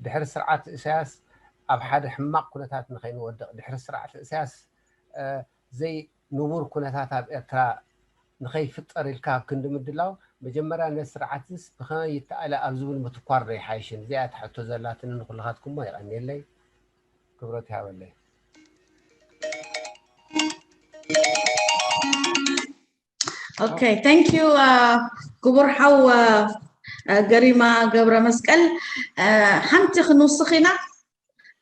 ድሕሪ ስርዓት እሳያስ ኣብ ሓደ ሕማቕ ኩነታት ንኸይንወድቕ ድሕሪ ስርዓት እሳያስ ዘይ ንቡር ኩነታት ኣብ ኤርትራ ንኸይፍጠር ኢልካ ኣብ ክንዲ ምድላው መጀመርያ ነዚ ስርዓትስ ብኸመይ ይተኣለ ኣብ ዝብል ምትኳር ዶ ይሓይሽን? እዚኣ እያ እታ ሕቶ ዘላትኒ ንኩልኻትኩሞ የቐንየለይ ክብረት ይሃበለይ። Okay, thank you ክቡር ሓው ገሪማ ገብረ መስቀል። ሓንቲ ክንውስኽ ኢና።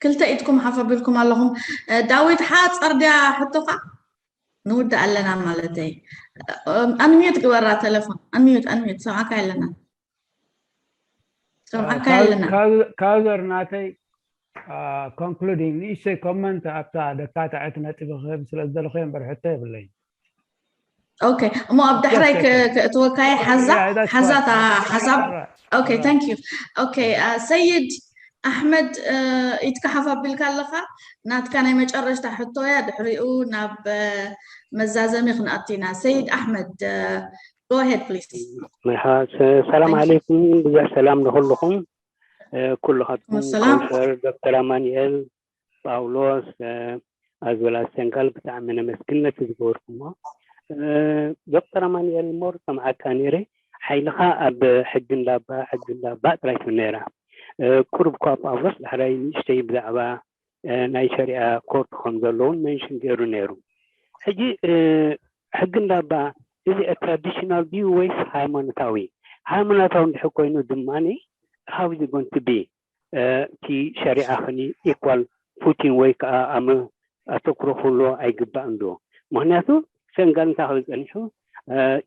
ክልተ ኢድኩም ሓፍ ኣቢልኩም ኣለኹም። ዳዊት ሓፀር ድያ ሕቶኻ? ንውዳእ ኣለና ማለተይ። Unmute ግበራ ተለፎን። Unmute unmute ሰምዓካ ኣለና። ሰምዓካ ኣለና። ካዘር ናተይ concluding ንእሽተይ comment ኣብታ ደካትዐት ነጥቢ ክህብ ስለ ዝደለኹ እየ እምበር ሕቶ የብለይን። Okay እሞ ኣብ ዳሕራይ ከእትወካየ ሓዛ ሓዛታ ሓሳብ Okay thank you Okay ሰይድ ኣሕመድ ኢድካ ሓፍ ኣቢልካ ኣለኻ ናትካ ናይ መጨረሽታ ሕቶ እያ ድሕሪኡ ናብ መዛዘሚ ክንኣቱ ኢና ሰይድ ኣሕመድ go ahead please መርሓባ ሰላም ዓለይኩም ብዙሕ ሰላም ንኩልኹም ኩልኻትኩም ኮንፈር ዶክተር ኣማኑኤል ጳውሎስ ኣዝበላ ሰንጋል ብጣዕሚ ነመስግን ነቲ ዝገበርኩሞ ዶክተር ኣማኑኤል ሞር ሰምዓካ ነይረ ሓይልኻ ኣብ ሕጊ እንዳባ ሕጊ እንዳባ ጥራይ ትብል ነይራ ቁሩብ እኳ ጳውሎስ ዳሕራይ ንእሽተይ ብዛዕባ ናይ ሸሪኣ ኮርት ከም ዘለውን መንሽን ገይሩ ነይሩ ሕጂ ሕጊ እንዳባ is a traditional view ወይስ ሃይማኖታዊ ሃይማኖታዊ እንድሕር ኮይኑ ድማ how is it going to be እቲ ሸሪዓ ከኒ equal footing ወይ ከዓ ኣመ ኣተኩሮ ክህልዎ ኣይግባእን ዶ ምክንያቱ ሰንጋል እንታይ ክብል ፀኒሑ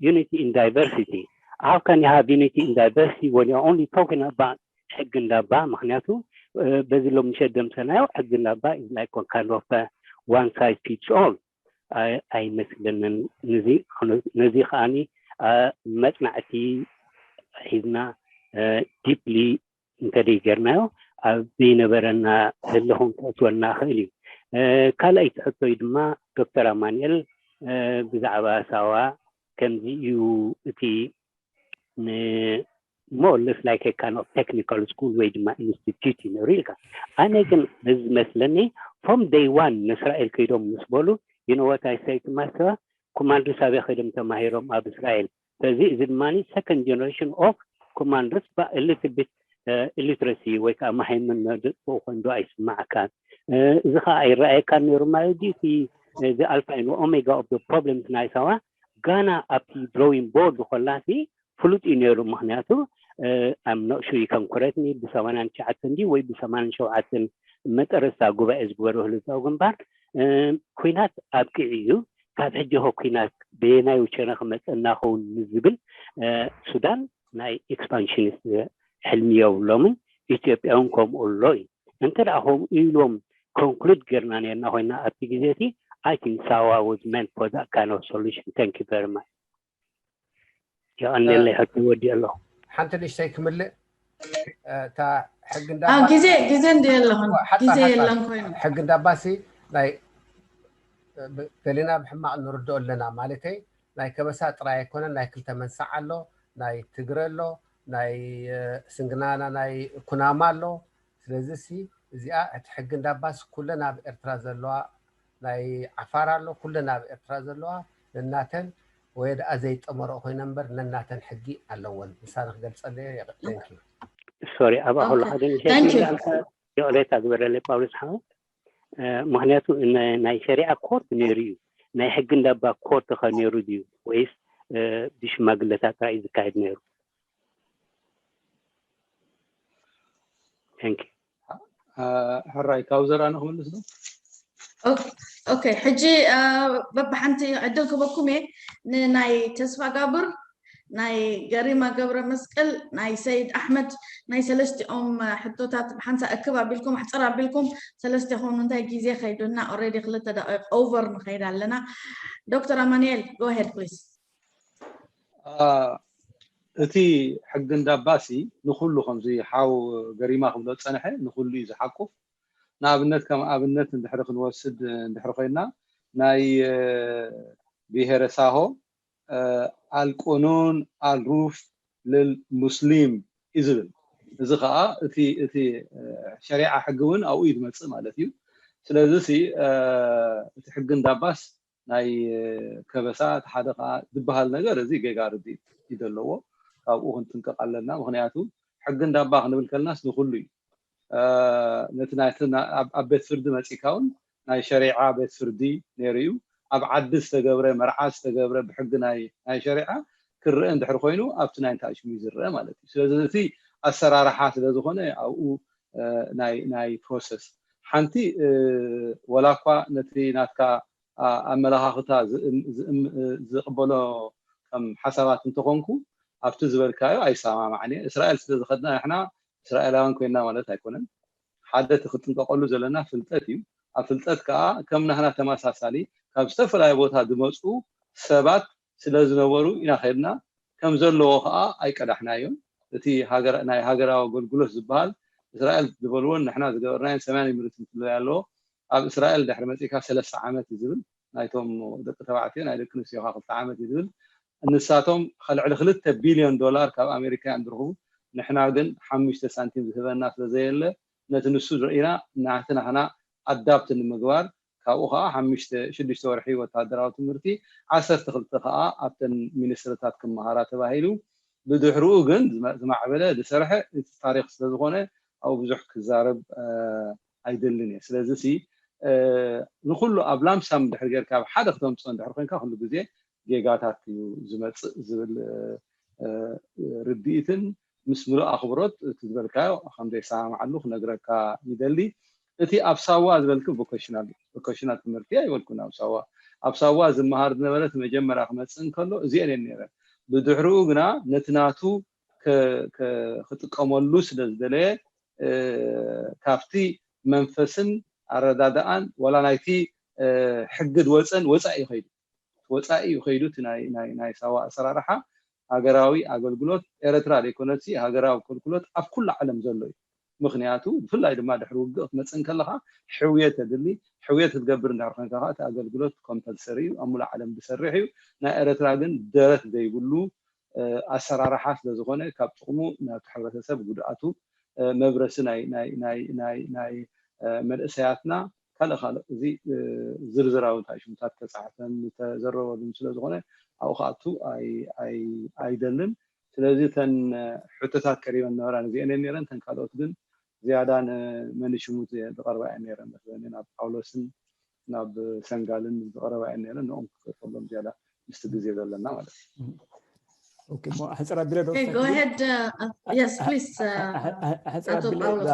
unity in diversity how can you have unity in diversity when you're only talking about ሕጊ እንዳባ ምክንያቱ በዚ ሎም ምሸት ደምሰናዮ ሕጊ እንዳባ is like kind of one size fits all ኣይመስለንን ነዚ ከዓኒ መፅናዕቲ ሒዝና deeply እንተደይ ጌርናዮ ኣብ ዘይነበረና ህልኹም ክእትወና ይኽእል እዩ ካልኣይቲ ሕቶይ ድማ ዶክተር ኣማንኤል ብዛዕባ ሳዋ ከምዚ እዩ እቲ more or less like a kind of technical school ወይ ድማ institute እዩ ነይሩ ኢልካ ኣነ ግን በዚ ዝመስለኒ from day one ንእስራኤል ከይዶም ምስ በሉ you know what I say to myself ኮማንድርስ ኣበይ ከይዶም ተማሂሮም ኣብ እስራኤል ስለዚ እዚ ድማ second generation of commanders but a little bit illiteracy ወይ ከዓ ማሃይምን መድፅኡ ኮይኑ ዶ ኣይስማዓካን እዚ ከዓ ኣይረኣየካን ነይሩ ማለት ድዩ እቲ the alpha and omega of the problems ናይ ሳዋ ጋና ኣብቲ drawing board ኮላሲ ፍሉጥ እዩ ነይሩ ምክንያቱ I'm not sure you can correct me ብሰማንያን ትሽዓተን ድዩ ወይ ብሰማንያን ሸውዓተን መጠረስታ ጉባኤ ዝግበረሉ ህዝባዊ ግንባር ኩናት ኣብቂዑ እዩ ካብ ሕጂ ኸ ኩናት በየናይ ውቸነ ክመፀና ኸውን ንዝብል ሱዳን ናይ expansionist ሕልሚ የብሎምን ኢትዮጵያ እውን ከምኡ ኣሎ እዩ እንተ ደኣ ከምኡ ኢሎም conclude ጌርና ነርና ኮይና ኣብቲ ግዜ እቲ I think Sawa was meant for that kind of solution thank you very much የቐንየለይ ሕቶ ወዲእ ኣለኹ ሓንቲ ንእሽተይ ክምልእ እታ ሕጊ ግዜ ግዜ እንዲ የለኹን ግዜ የለን ኮይኑ ሕጊ እንዳባሲ ናይ ገሌና ብሕማቕ ንርድኦ ኣለና ማለተይ ናይ ከበሳ ጥራይ ኣይኮነን ናይ ክልተ መንሳዕ ኣሎ ናይ ትግረ ኣሎ ናይ ስንግናና ናይ ኩናማ ኣሎ ስለዚ ሲ እዚኣ እቲ ሕጊ እንዳባስ ኩለን ኣብ ኤርትራ ዘለዋ ናይ ዓፋር ኣሎ ኩለን ኣብ ኤርትራ ዘለዋ ነናተን ወይ ደኣ ዘይጠመረኦ ኮይነ እምበር ነናተን ሕጊ ኣለወን ንሳ ንክገልፀለዮ thank you sorry ኣብኣ ከለካ ግን ይቕሬታ ግበረለይ ጳውሎስ ሓወ ምክንያቱ ናይ ሸሪዓ ኮርት ነይሩ እዩ ናይ ሕጊ እንዳባ ኮርት ከ ነይሩ ድዩ ወይስ ብሽማግለታት ጥራይ እዩ ዝካየድ ነይሩ Thank you. ሕራይ ካብ ዘራን ክምልስ ዶ? ኦኬ፣ ሕጂ በብሓንቲ ዕድል ክበኩም እየ። ንናይ ተስፋ ጋብር፣ ናይ ገሪማ ገብረ መስቀል፣ ናይ ሰይድ ኣሕመድ፣ ናይ ሰለስቲኦም ሕቶታት ብሓንሳ እክብ ኣቢልኩም ኣሕፅር ኣቢልኩም ሰለስቲኹም እንታይ ግዜ ከይዱና፣ ኦሬዲ ክልተ ደቂቕ ኦቨር ንኸይድ ኣለና። ዶክተር ኣማኑኤል፣ go ahead please። እቲ ሕጊ እንዳባሲ ንኩሉ ከምዚ ሓው ገሪማ ክብሎ ዝፀንሐ ንኩሉ እዩ ዝሓቁፍ። ንኣብነት ከም ኣብነት እንድሕሪ ክንወስድ እንድሕሪ ኮይና ናይ ብሄረ ሳሆ ኣልቁኑን ኣልሩፍ ልልሙስሊም እዩ ዝብል። እዚ ከዓ እቲ እቲ ሸሪዓ ሕጊ እውን ኣብኡ እዩ ዝመፅእ ማለት እዩ። ስለዚ እቲ ሕጊ እንዳባስ ናይ ከበሳ እቲ ሓደ ከዓ ዝበሃል ነገር እዚ ጌጋ ርድኢት እዩ ዘለዎ። ካብኡ ክንጥንቀቕ ኣለና። ምክንያቱ ሕጊ እንዳባ ክንብል ከለናስ ንኩሉ እዩ። ነቲ ናይቲ ኣብ ቤት ፍርዲ መፂካ እውን ናይ ሸሪዓ ቤት ፍርዲ ነይሩ እዩ። ኣብ ዓዲ ዝተገብረ መርዓ ዝተገብረ ብሕጊ ናይ ሸሪዓ ክረአ እንድሕር ኮይኑ ኣብቲ ናይ እንታይ ሽሙ እዩ ዝረአ ማለት እዩ። ስለዚ እቲ ኣሰራርሓ ስለዝኾነ ኣብኡ ናይ ፕሮሰስ ሓንቲ ወላ እኳ ነቲ ናትካ ኣመለኻኽታ ዝቕበሎ ከም ሓሳባት እንተኾንኩ ኣብቲ ዝበልካዮ ኣይሰማማዕን እየ። እስራኤል ስለዝኸድና ንሕና እስራኤላውያን ኮይና ማለት ኣይኮነን። ሓደ እቲ ክጥንቀቐሉ ዘለና ፍልጠት እዩ። ኣብ ፍልጠት ከዓ ከም ናህና ተመሳሳሊ ካብ ዝተፈላለዩ ቦታ ዝመፁ ሰባት ስለዝነበሩ ኢና ከድና። ከም ዘለዎ ከዓ ኣይቀዳሕናዮን። እቲ ናይ ሃገራዊ ኣገልግሎት ዝበሃል እስራኤል ዝበልዎን ንሕና ዝገበርናዮን ሰማያዊ ምርት እንትብለያ ኣለዎ። ኣብ እስራኤል ድሕሪ መፂእካ ሰለስተ ዓመት እዩ ዝብል። ናይቶም ደቂ ተባዕትዮ ናይ ደቂ ኣንስትዮካ ክልተ ዓመት እዩ ዝብል። ንሳቶም ልዕሊ ክልተ ቢልዮን ዶላር ካብ ኣሜሪካ እዮም ዝረኽቡ። ንሕና ግን ሓሙሽተ ሳንቲም ዝህበና ስለዘየለ ነቲ ንሱ ርኢና ናቲ ናህና ኣዳፕት ንምግባር ካብኡ ከዓ ሓሙሽተ ሽዱሽተ ወርሒ ወታደራዊ ትምህርቲ ዓሰርተ ክልተ ከዓ ኣብተን ሚኒስትርታት ክመሃራ ተባሂሉ። ብድሕርኡ ግን ዝማዕበለ ዝሰርሐ እቲ ታሪክ ስለዝኮነ ኣብኡ ብዙሕ ክዛረብ ኣይደልን እየ። ስለዚ ሲ ንኩሉ ኣብ ላምሳም ድሕር ጌርካ ኣብ ሓደ ክተምፅኦ እንድሕር ኮይንካ ኩሉ ግዜ ጌጋታት እዩ ዝመፅእ ዝብል ርድኢትን ምስ ምሉእ ኣኽብሮት እቲ ዝበልካዮ ከም ዘይሰማማዓሉ ክነግረካ ይደሊ። እቲ ኣብ ሳዋ ዝበልክ ቮኬሽናል ትምህርቲ ኣይበልኩን። ኣብ ሳዋ ኣብ ሳዋ ዝመሃር ዝነበረ እቲ መጀመርያ ክመፅእ እንከሎ እዚአን እየን ነይረን። ብድሕርኡ ግና ነቲ ናቱ ክጥቀመሉ ስለ ዝደለየ ካብቲ መንፈስን ኣረዳድኣን ዋላ ናይቲ ሕጊ ዝወፀን ወፃኢ እዩ ከይዱ ወፃኢ እዩ ከይዱ እቲ ናይ ሳዋ ኣሰራርሓ ሃገራዊ ኣገልግሎት ኤረትራ ዘይኮነሲ ሃገራዊ ኣገልግሎት ኣብ ኩሉ ዓለም ዘሎ እዩ። ምክንያቱ ብፍላይ ድማ ድሕሪ ውግእ ክትመፅእ እንከለካ ሕውየት ተድሊ። ሕውየት ክትገብር እንድሕር ኮይንካ ከዓ እቲ ኣገልግሎት ኮምፐልሰሪ እዩ፣ ኣብ ሙሉእ ዓለም ዝሰርሕ እዩ። ናይ ኤረትራ ግን ደረት ዘይብሉ ኣሰራርሓ ስለዝኮነ ካብ ጥቕሙ ናብቲ ሕብረተሰብ ጉድኣቱ መብረሲ ናይ መንእሰያትና ካልእ ካልእ እዚ ዝርዝራዊ እንታይ ሽሙታት ተፃሕፈን ዝተዘረበሉን ስለዝኮነ ኣብኡ ክኣቱ ኣይደልን። ስለዚ እተን ሕቶታት ቀሪበን ነበራ ነዚአን እየን ነይረን። እተን ካልኦት ግን ዝያዳ ንመን ሽሙ ዝቐርባ እየን ነይረን መስለኒ ናብ ጳውሎስን ናብ ሰንጋልን ዝቐረባ እየን ነይረን። ንኦም ክከተሎም ዝያዳ ምስቲ ግዜ ዘለና ማለት እዩ። ኦኬ፣ እሞ ሕፅር ኣቢለ ዶ Okay, go ahead. Uh, uh, yes, please. Uh, ሕፅር ኣቶ ኣቢለ ጳውሎስ። እዛ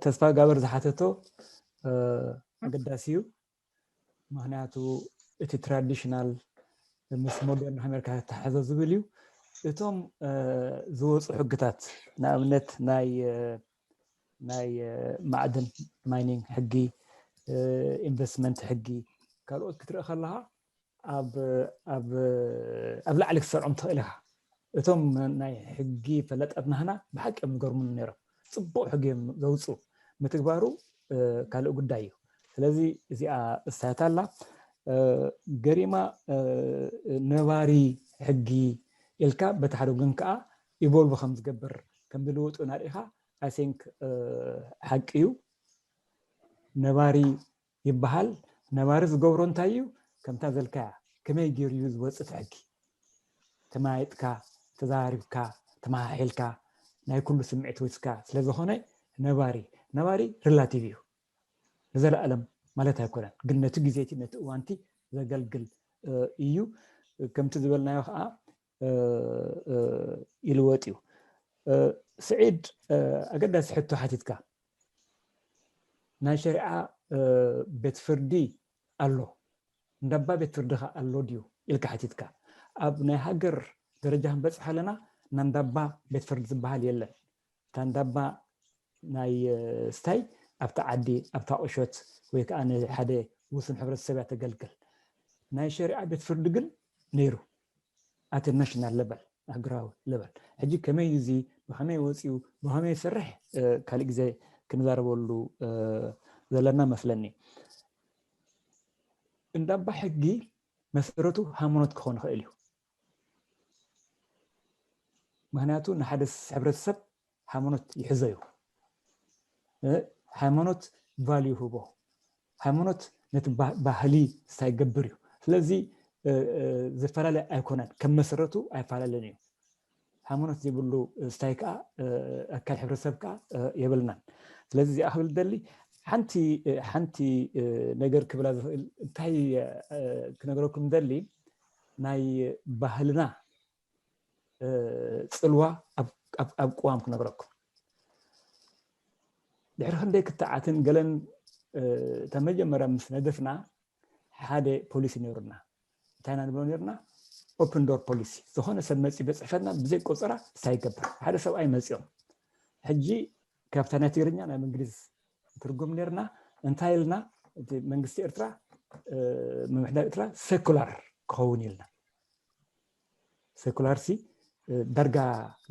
ተስፋ ጋበር ዝሓተቶ ኣገዳሲ እዩ። ምክንያቱ እቲ ትራዲሽናል ምስ ሞደርን ኣሜሪካ ተተሓዘ ዝብል እዩ። እቶም ዝወፁ ሕግታት ንኣብነት ናይ ናይ ማዕድን ማይኒንግ ሕጊ፣ ኢንቨስትመንት ሕጊ፣ ካልኦት ክትርኢ ከለካ ኣብ ኣብ ኣብ ላዕሊ ክትሰርዖም ትኽእል ኢኻ። እቶም ናይ ሕጊ ፈለጣት ናህና ብሓቂ እዮም ዝገርሙኒ ነይሮም። ፅቡቕ ሕጊ እዮም ዘውፅኡ። ምትግባሩ ካልእ ጉዳይ እዩ። ስለዚ እዚኣ እሳያት ኣላ ገሪማ ነባሪ ሕጊ ኢልካ በቲ ሓደ ወገን ከዓ ኢቮልቭ ከም ዝገብር ከም ዝልውጡ ናርኢኻ ኣይ ቲንክ ሓቂ እዩ። ነባሪ ይበሃል። ነባሪ ዝገብሮ እንታይ እዩ? ከምታ ዘልካያ ከመይ ገይሩ እዩ ዝወፅእ እቲ ሕጊ? ተመያይጥካ፣ ተዘራሪብካ፣ ተመሓሒልካ ናይ ኩሉ ስምዒት ወሲድካ ስለዝኾነ ነባሪ ነባሪ ሪላቲቭ እዩ። ንዘለኣለም ማለት ኣይኮነን፣ ግን ነቲ ግዜቲ ነቲ እዋንቲ ዘገልግል እዩ። ከምቲ ዝበልናዮ ከዓ ይልወጥ እዩ። ስዒድ፣ ኣገዳሲ ሕቶ ሓቲትካ። ናይ ሸሪዓ ቤት ፍርዲ ኣሎ፣ እንዳባ ቤት ፍርዲ ከ ኣሎ ድዩ ኢልካ ሓቲትካ። ኣብ ናይ ሃገር ደረጃ ክንበፅሕ ኣለና፣ ናንዳባ ቤት ፍርዲ ዝበሃል የለን። ታንዳባ ናይ ስታይ ኣብታ ዓዲ፣ ኣብታ ቁሸት ወይ ከዓ ንሓደ ውሱን ሕብረተሰብ እያ ተገልግል። ናይ ሸሪዓ ቤት ፍርዲ ግን ነይሩ፣ ኣቲ ናሽናል ለበል፣ ኣህጉራዊ ለበል። ሕጂ ከመይ እዩ እዚ፣ ብኸመይ ወፂኡ፣ ብኸመይ ይሰርሕ፣ ካልእ ግዜ ክንዛረበሉ ዘለና መስለኒ። እንዳባ ሕጊ መሰረቱ ሃይማኖት ክኸውን ይኽእል እዩ። ምክንያቱ ንሓደ ሕብረተሰብ ሃይማኖት ይሕዞ እዩ። ሃይማኖት ቫልዩ ይህቦ። ሃይማኖት ነቲ ባህሊ ስታይ ይገብር እዩ። ስለዚ ዝፈላለ ኣይኮነን፣ ከም መሰረቱ ኣይፈላለን እዩ። ሃይማኖት ዘይብሉ ስታይ ከዓ ኣካል ሕብረተሰብ ከዓ የብልናን። ስለዚ እዚኣ ክብል ደሊ ሓንቲ ሓንቲ ነገር ክብላ ዝኽእል እንታይ ክነግረኩም ደሊ፣ ናይ ባህልና ፅልዋ ኣብ ቅዋም ክነግረኩም። ድሕሪ ክንደይ ክትዓትን ገለን እታ መጀመርያ ምስ ነደፍና ሓደ ፖሊሲ ነይሩና። እንታይ ኢና ንብሎ ነይርና? ኦፕን ዶር ፖሊሲ። ዝኾነ ሰብ መፂ በፅሕፈትና ብዘይ ቆፀራ እንታይ ይገብር? ሓደ ሰብኣይ መፂኦም ሕጂ ካብታ ናይ ትግርኛ ናብ እንግሊዝ ትርጉም ነይርና። እንታይ ኢልና? እቲ መንግስቲ ኤርትራ ምምሕዳር ኤርትራ ሴኩላር ክኸውን ኢልና። ሴኩላር ሲ ዳርጋ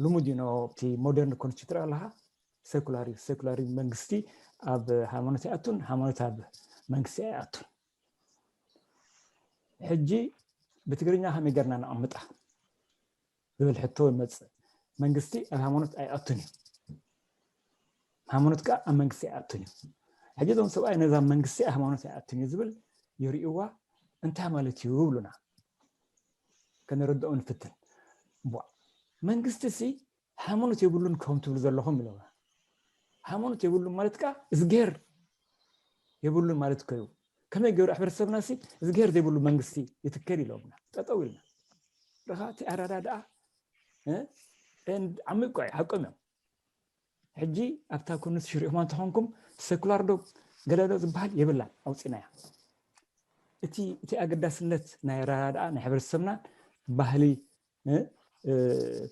ልሙድ እዩ። እቲ ሞደርን ኮንስቲቱሽን ኣለካ ሴኩላር እዩ። ሴኩላር መንግስቲ ኣብ ሃይማኖት ኣይኣቱን፣ ሃይማኖት ኣብ መንግስቲ ኣይኣቱን። ሕጂ ብትግርኛ ከመይ ጌርና ነቐምጣ ዝብል ሕቶ ይመፅእ። መንግስቲ ኣብ ሃይማኖት ኣይኣቱን እዩ፣ ሃይማኖት ከዓ ኣብ መንግስቲ ኣይኣቱን እዩ። ሕጂ እዞም ሰብኣይ ነዛ መንግስቲ ኣብ ሃይማኖት ኣይኣቱን እዩ ዝብል ይርእይዋ፣ እንታይ ማለት እዩ ይብሉና። ከነረድኦ ንፍትን። ቧ መንግስቲ ሲ ሃይማኖት የብሉን ከም ትብሉ ዘለኹም ኢሎም። ሃይማኖት የብሉን ማለት ከዓ እዝጌር የብሉን ማለት እኮ እዩ። ከመይ ገይሩ ሕብረተሰብና ሲ እዝጌር ዘይብሉ መንግስቲ ይትከል ኢሎምና። ጠጠው ኢልና። ረኻ እቲ ኣረዳድኣ ዓሚቅ እዩ፣ ሓቆም እዮም። ሕጂ ኣብታ ኮንስቲቱሽን ሪእኹማ እንተኾንኩም ሴኩላር ዶ ገለ ዶ ዝበሃል የብላን፣ ኣውፂናያ። እቲ እቲ ኣገዳስነት ናይ ኣረዳድኣ ናይ ሕብረተሰብና ባህሊ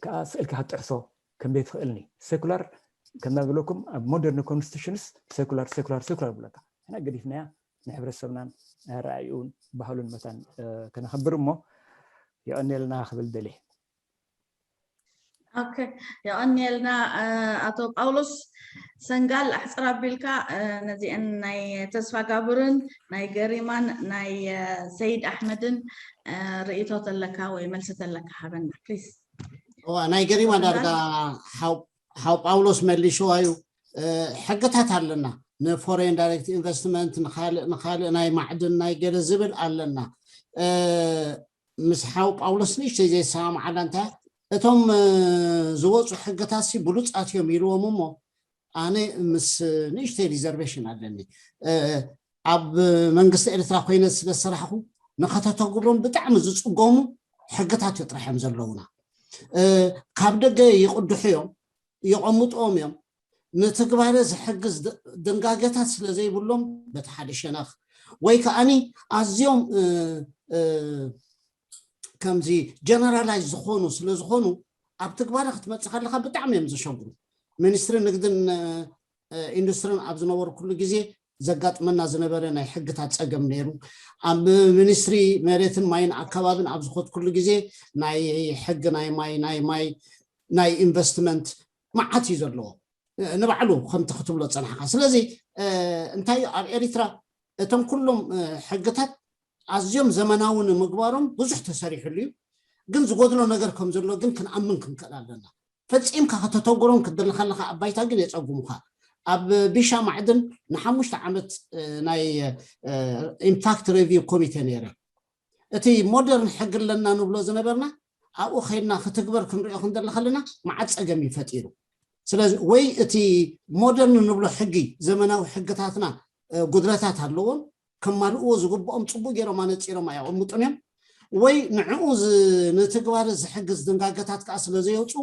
ከዓ ስእልካ ክትጥሕሶ ከም ዘይትኽእልኒ። ሴኩላር ከምና ዝበለኩም ኣብ ሞደርን ኮንስቲቱሽንስ ሴኩላር ሴኩላር ሴኩላር ብለካ። ሕና ገዲፍናያ ንሕብረተሰብናን ኣረኣእኡን ባህሉን መታን ከነኸብር እሞ የቐንየልና ክብል ደልየ። ኦኬ፣ የቐንየልና ኣቶ ጳውሎስ። ሰንጋል ኣሕፅር ኣቢልካ ነዚአን ናይ ተስፋ ጋብርን ናይ ገሪማን ናይ ሰይድ ኣሕመድን ርእይቶ ተለካ ወይ መልሲ ተለካ ሃበና ፕሊስ። እዋ ናይ ገሪማ ዳርጋ ሓው ጳውሎስ መሊሽዋ እዩ። ሕግታት ኣለና ንፎሬን ዳይሬክት ኢንቨስትመንት ንካልእ ንካልእ ናይ ማዕድን ናይ ገለ ዝብል ኣለና። ምስ ሓው ጳውሎስ ንእሽተይ ዘይሰማምዓላ እንታይ እቶም ዝወፁ ሕግታት ሲ ብሉፃት እዮም ኢልዎም እሞ ኣነ ምስ ንእሽተይ ሪዘርቬሽን ኣለኒ። ኣብ መንግስቲ ኤርትራ ኮይነ ስለ ዝሰራሕኹ ንኸተተግብሮም ብጣዕሚ ዝፅገሙ ሕግታት እዮም ጥራሕ እዮም ዘለውና። ካብ ደገ ይቕድሑ እዮም፣ ይቐምጥዎም እዮም። ንትግባረ ዝሕግዝ ድንጋገታት ስለ ዘይብሎም በቲ ሓደ ሸነኽ ወይ ከዓኒ ኣዝዮም ከምዚ ጀነራላይዝ ዝኾኑ ስለ ዝኾኑ ኣብ ትግባረ ክትመፅእ ከለካ ብጣዕሚ እዮም ዘሸግሩ። ሚኒስትሪ ንግድን ኢንዱስትሪን ኣብ ዝነበርኩሉ ግዜ ዘጋጥመና ዝነበረ ናይ ሕግታት ፀገም ነይሩ። ኣብ ሚኒስትሪ መሬትን ማይን ኣከባብን ኣብ ዝኸድኩሉ ግዜ ናይ ሕጊ ናይ ማይ ናይ ማይ ናይ ኢንቨስትመንት መዓት እዩ ዘለዎ ንባዕሉ ከምቲ ክትብሎ ፀናሕካ። ስለዚ እንታይ እዩ ኣብ ኤሪትራ እቶም ኩሎም ሕግታት ኣዝዮም ዘመናዊ ንምግባሮም ብዙሕ ተሰሪሕሉ እዩ። ግን ዝጎድሎ ነገር ከም ዘሎ ግን ክንኣምን ክንክእል ኣለና። ፈፂምካ ከተተግሮም ክትደሊ ከለካ ኣብ ባይታ ግን የፀጉሙካ። ኣብ ቢሻ ማዕድን ንሓሙሽተ ዓመት ናይ ኢምፓክት ሬቪው ኮሚቴ ነይረ። እቲ ሞደርን ሕጊ ኣለና ንብሎ ዝነበርና ኣብኡ ከይድና ክትግበር ክንሪኦ ክንደሊ ከለና መዓት ፀገም እዩ ፈጢሩ። ስለዚ ወይ እቲ ሞደርን ንብሎ ሕጊ ዘመናዊ ሕግታትና ጉድለታት ኣለዎም፣ ከማልእዎ ዝግብኦም ፅቡቅ ገይሮም ኣነፂሮም ኣየቐምጡን እዮም። ወይ ንዕኡ ንትግባር ዝሕግዝ ድንጋገታት ከዓ ስለ ዘየውፁ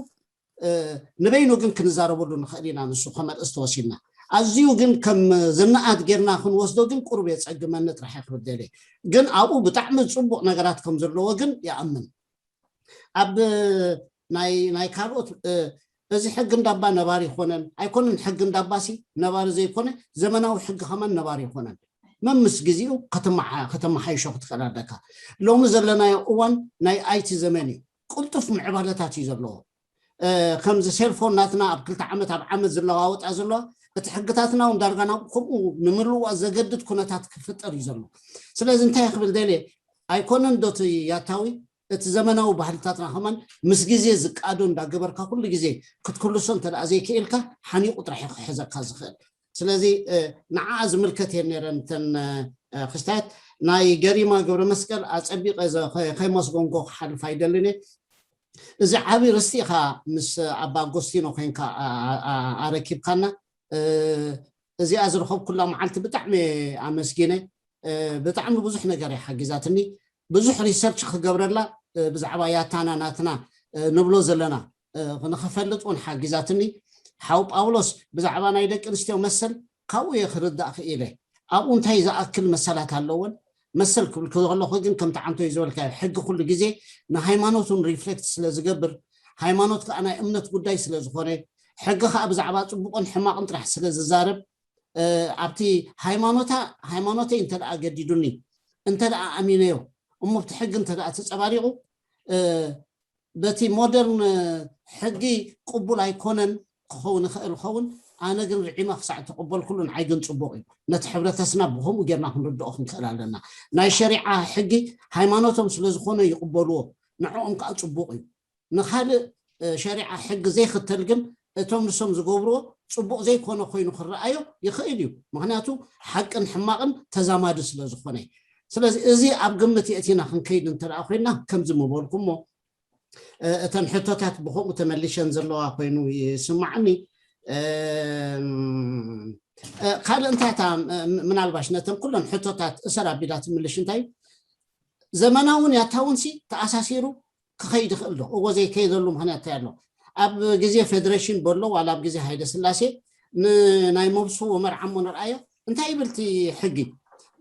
ንበይኑ ግን ክንዛረበሉ ንኽእል ኢና። ንሱ ከም ኣርእስቲ ወሲድና ኣዝዩ ግን ከም ዝነኣድ ጌርና ክንወስዶ ግን ቁሩብ የጸግመኒ ጥራሕ ክብል ደልየ። ግን ኣብኡ ብጣዕሚ ጽቡቕ ነገራት ከም ዘለዎ ግን ይኣምን። ኣብ ናይ ካልኦት እዚ ሕጊ እንዳባ ነባሪ ይኮነን ኣይኮነን፣ ሕጊ እንዳባሲ ነባሪ ዘይኮነ ዘመናዊ ሕጊ ከማን ነባሪ ይኮነን። መምስ ግዜኡ ከተመሓይሾ ክትክእል ኣለካ። ሎሚ ዘለናዮ እዋን ናይ ኣይቲ ዘመን እዩ። ቅልጡፍ ምዕባለታት እዩ ዘለዎ። ከምዚ ሴልፎን ናትና ኣብ ክልተ ዓመት ኣብ ዓመት ዝለዋወጣ ዘለዋ፣ እቲ ሕግታትና እውን ዳርጋ ናብ ከምኡ ንምልዋጥ ዘገድድ ኩነታት ክፍጠር እዩ ዘሎ። ስለዚ እንታይ ክብል ደልየ፣ ኣይኮነን ዶ እቲ ያታዊ እቲ ዘመናዊ ባህልታትና ከማን ምስ ግዜ ዝቃዶ እንዳገበርካ ኩሉ ግዜ ክትክልሶ እንተ ዘይክኢልካ ሓኒቑ ጥራሕ ክሕዘካ ዝኽእል። ስለዚ ንዓኣ ዝምልከት እየን ነረን እተን ክስታያት። ናይ ገሪማ ገብረ መስቀል ኣጸቢቐ ከይመስገንኮ ክሓልፍ ኣይደልን እየ። እዚ ዓብዪ ርስቲ ኢኻ ምስ ኣባ ኣጎስቲኖ ኮይንካ ኣረኪብካና። እዚኣ ዝረኸብኩላ መዓልቲ ብጣዕሚ ኣመስጊነ። ብጣዕሚ ብዙሕ ነገር እያ ሓጊዛትኒ። ብዙሕ ሪሰርች ክገብረላ ብዛዕባ ያታና ናትና ንብሎ ዘለና ንኽፈልጥ እውን ሓጊዛትኒ። ሓው ጳውሎስ ብዛዕባ ናይ ደቂ ኣንስትዮ መሰል ካብኡ እየ ክርዳእ ክኢለ። ኣብኡ እንታይ ዝኣክል መሰላት ኣለዎን? መሰል ክብል ከለኹ ግን ከምቲ ዓንቶይ ዝበልካዮ ሕጊ ኩሉ ግዜ ንሃይማኖት እውን ሪፍሌክት ስለ ዝገብር፣ ሃይማኖት ከዓ ናይ እምነት ጉዳይ ስለ ዝኾነ፣ ሕጊ ከዓ ብዛዕባ ፅቡቕን ሕማቕን ጥራሕ ስለ ዝዛረብ፣ ኣብቲ ሃይማኖታ ሃይማኖተይ እንተ ደኣ ገዲዱኒ እንተ ደኣ ኣሚነዮ እሞ ኣብቲ ሕጊ እንተ ደኣ ተፀባሪቑ በቲ ሞደርን ሕጊ ቅቡል ኣይኮነን ክኸውን ይኽእል ይኸውን። ኣነ ግን ርዒመ ክሳዕ ተቐበልኩሉ ንዓይ ግን ፅቡቕ እዩ። ነቲ ሕብረተስና ብከምኡ ጌርና ክንርድኦ ክንክእል ኣለና። ናይ ሸሪዓ ሕጊ ሃይማኖቶም ስለ ዝኾነ ይቕበልዎ፣ ንዕኦም ከዓ ፅቡቕ እዩ። ንኻልእ ሸሪዓ ሕጊ ዘይኽተል ግን እቶም ንሶም ዝገብርዎ ፅቡቕ ዘይኮነ ኮይኑ ክረኣዮ ይኽእል እዩ። ምክንያቱ ሓቅን ሕማቕን ተዛማዲ ስለ ዝኾነ። ስለዚ እዚ ኣብ ግምት የእቲና ክንከይድ እንተ ደኣ ኮይና ከምዚ ምበልኩሞ እተን ሕቶታት ብከምኡ ተመሊሸን ዘለዋ ኮይኑ ይስማዓኒ። ካልእ እንታይ እታ ምናልባሽ ነተን ኩለን ሕቶታት እሰር ኣቢላ ትምልሽ እንታይ እዩ? ዘመናውን ያታውንሲ ተኣሳሲሩ ክኸይድ ይኽእል ዶ? እዎ ዘይከይደሉ ምክንያት እንታይ ኣሎ? ኣብ ግዜ ፌደሬሽን በሎ ዋላ ኣብ ግዜ ሃይለ ስላሴ ንናይ መብስዎ መርዓ እሞ ንርኣዮ እንታይ ይብል እቲ ሕጊ?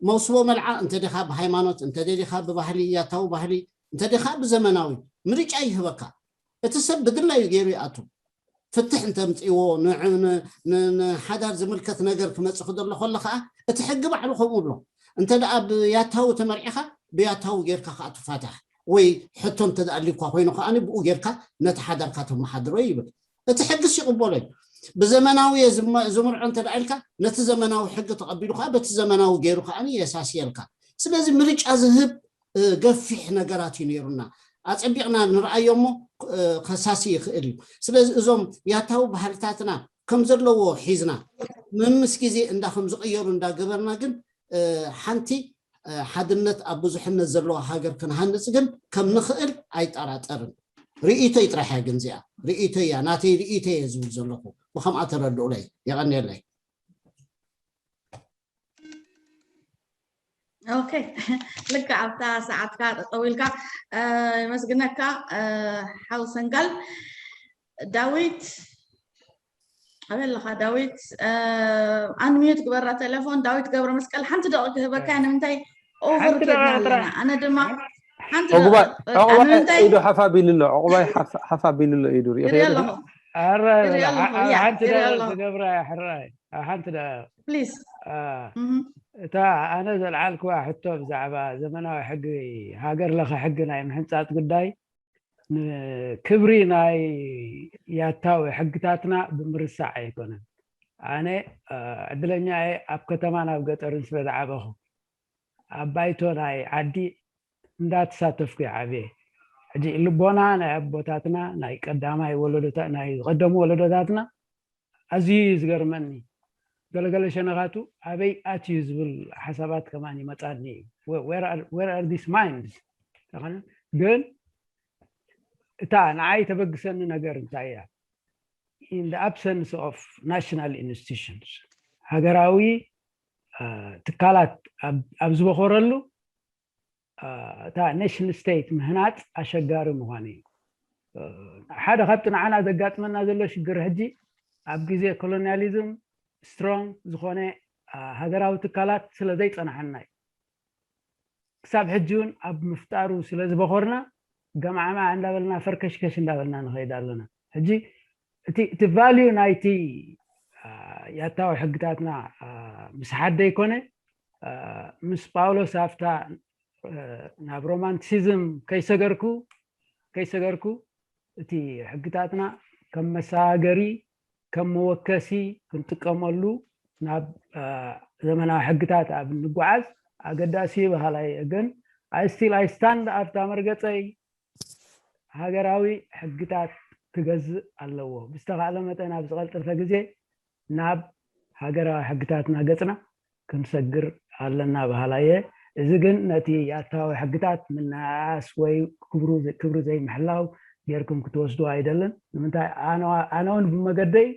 መብስዎ መልዓ እንተ ዲኻ ብሃይማኖት እንተ ዲኻ ብባህሊ ያታዊ ባህሊ እንተ ዲኻ ብዘመናዊ ምርጫ ይህበካ። እቲ ሰብ ብድላዩ ገይሩ ይኣቱ። ፍትሕ እንተምፅእዎ ንሓዳር ዝምልከት ነገር ክመፅእ ክደሎ ከሎ ከዓ እቲ ሕጊ ባዕሉ ከምኡ ብሎ። እንተ ደኣ ብያታዊ ተመርዒኻ ብያታዊ ጌርካ ከዓ ትፋታሕ ወይ ሕቶ እንተ ደኣ ኣልዩኳ ኮይኑ ከዓ ብኡ ጌርካ ነቲ ሓዳርካ ተመሓድሮ ይብል። እቲ ሕግስ ይቕበሎ እዩ። ብዘመናዊ ዝምርዖ እንተ ደኣ ኢልካ ነቲ ዘመናዊ ሕጊ ተቐቢሉ ከዓ በቲ ዘመናዊ ገይሩ ከዓ የሳስየልካ። ስለዚ ምርጫ ዝህብ ገፊሕ ነገራት እዩ ነይሩና። ኣጸቢቕና ንርኣዮ እሞ ከሳሲ ይኽእል እዩ። ስለዚ እዞም ያታዊ ባህልታትና ከም ዘለዎ ሒዝና ምምስ ግዜ እንዳ ከም ዝቕየሩ እንዳገበርና ግን ሓንቲ ሓድነት ኣብ ብዙሕነት ዘለዋ ሃገር ክንሃንፅ ግን ከም ንኽእል ኣይጠራጠርን። ርእይቶይ ጥራሕ እያ ግን እዚኣ ርእይቶይ እያ ናተይ ርእይቶይ እየ ዝብል ዘለኹ። ብከምኣ ተረድኡለይ። የቐንየለይ። ኦኬ ልክዕ ኣብታ ሰዓትካ ጠጠው ኢልካ የመስግነካ ሓው ሰንጋል። ዳዊት ኣበይ ኣለኻ ዳዊት? ኣንሚዩት ግበራ ቴሌፎን። ዳዊት ገብረ መስቀል ሓንቲ ደቂ ክህበካ እያ። ንምንታይ ኦቨር ከድና ኣለና። ኣነ ድማ ሓንቲ ዕቁባይ ኢዱ ሓፍ ኣቢሉ ኣሎ። ዕቁባይ ሓፍ ኣቢሉ ኣሎ ኢዱ ርእዮ ኣለኹ። ሓንቲ ትገብራ ሕራይ ሓንቲ ፕሊዝ እታ ኣነ ዘልዓልክዋ ሕቶ ብዛዕባ ዘመናዊ ሕጊ ሃገር ለኸ ሕጊ ናይ ምሕንፃፅ ጉዳይ ንክብሪ ናይ ያታዊ ሕግታትና ብምርሳዕ ኣይኮነን። ኣነ ዕድለኛ እየ ኣብ ከተማ ናብ ገጠርን ስለ ዝዓበኹ ኣብ ባይቶ ናይ ዓዲ እንዳተሳተፍኩ ይዓብየ። ሕጂ ልቦና ናይ ኣቦታትና ናይ ቀዳማይ ወለዶታ ናይ ዝቀደሙ ወለዶታትና ኣዝዩ እዩ ዝገርመኒ። ገለገለ ሸነኻቱ ኣበይ ኣትዩ ዝብል ሓሳባት ከማን ይመጻኒ እዩ። Where are these minds? ግን እታ ንዓይ ተበግሰኒ ነገር እንታይ እያ? In the absence of national institutions ሃገራዊ ትካላት ኣብ ዝበኾረሉ እታ nation state ምህናፅ ኣሸጋሪ ምዃኑ እዩ። ሓደ ካብቲ ንዓና ዘጋጥመና ዘሎ ሽግር ሕጂ ኣብ ግዜ ኮሎኒያሊዝም ስትሮንግ ዝኾነ ሃገራዊ ትካላት ስለ ዘይጸናሓና እዩ። ክሳብ ሕጂ እውን ኣብ ምፍጣሩ ስለ ዝበኾርና ገማዕማ እንዳበልና ፈርከሽከሽ እንዳበልና ንኸይድ ኣለና። ሕጂ እቲ ቫልዩ ናይቲ ያታዊ ሕግታትና ምስ ሓደ ይኮነ ምስ ጳውሎስ ኣብታ ናብ ሮማንቲሲዝም ከይሰገርኩ ከይሰገርኩ እቲ ሕግታትና ከም መሰጋገሪ ከም መወከሲ ክንጥቀመሉ ናብ ዘመናዊ ሕግታት ኣብ ንጓዓዝ ኣገዳሲ በሃላይ እየ። ግን I still I stand ኣብታ መርገፀይ። ሃገራዊ ሕግታት ክገዝእ ኣለዎ። ብዝተኻእለ መጠን ኣብ ዝቐልጠፈ ግዜ ናብ ሃገራዊ ሕግታትና ገፅና ክንሰግር ኣለና በሃላይ እየ። እዚ ግን ነቲ ያታዊ ሕግታት ምንኣስ ወይ ክብሩ ዘይምሕላው ጌርኩም ክትወስዱ ኣይደልን። ንምንታይ ኣነ እውን ብመገደይ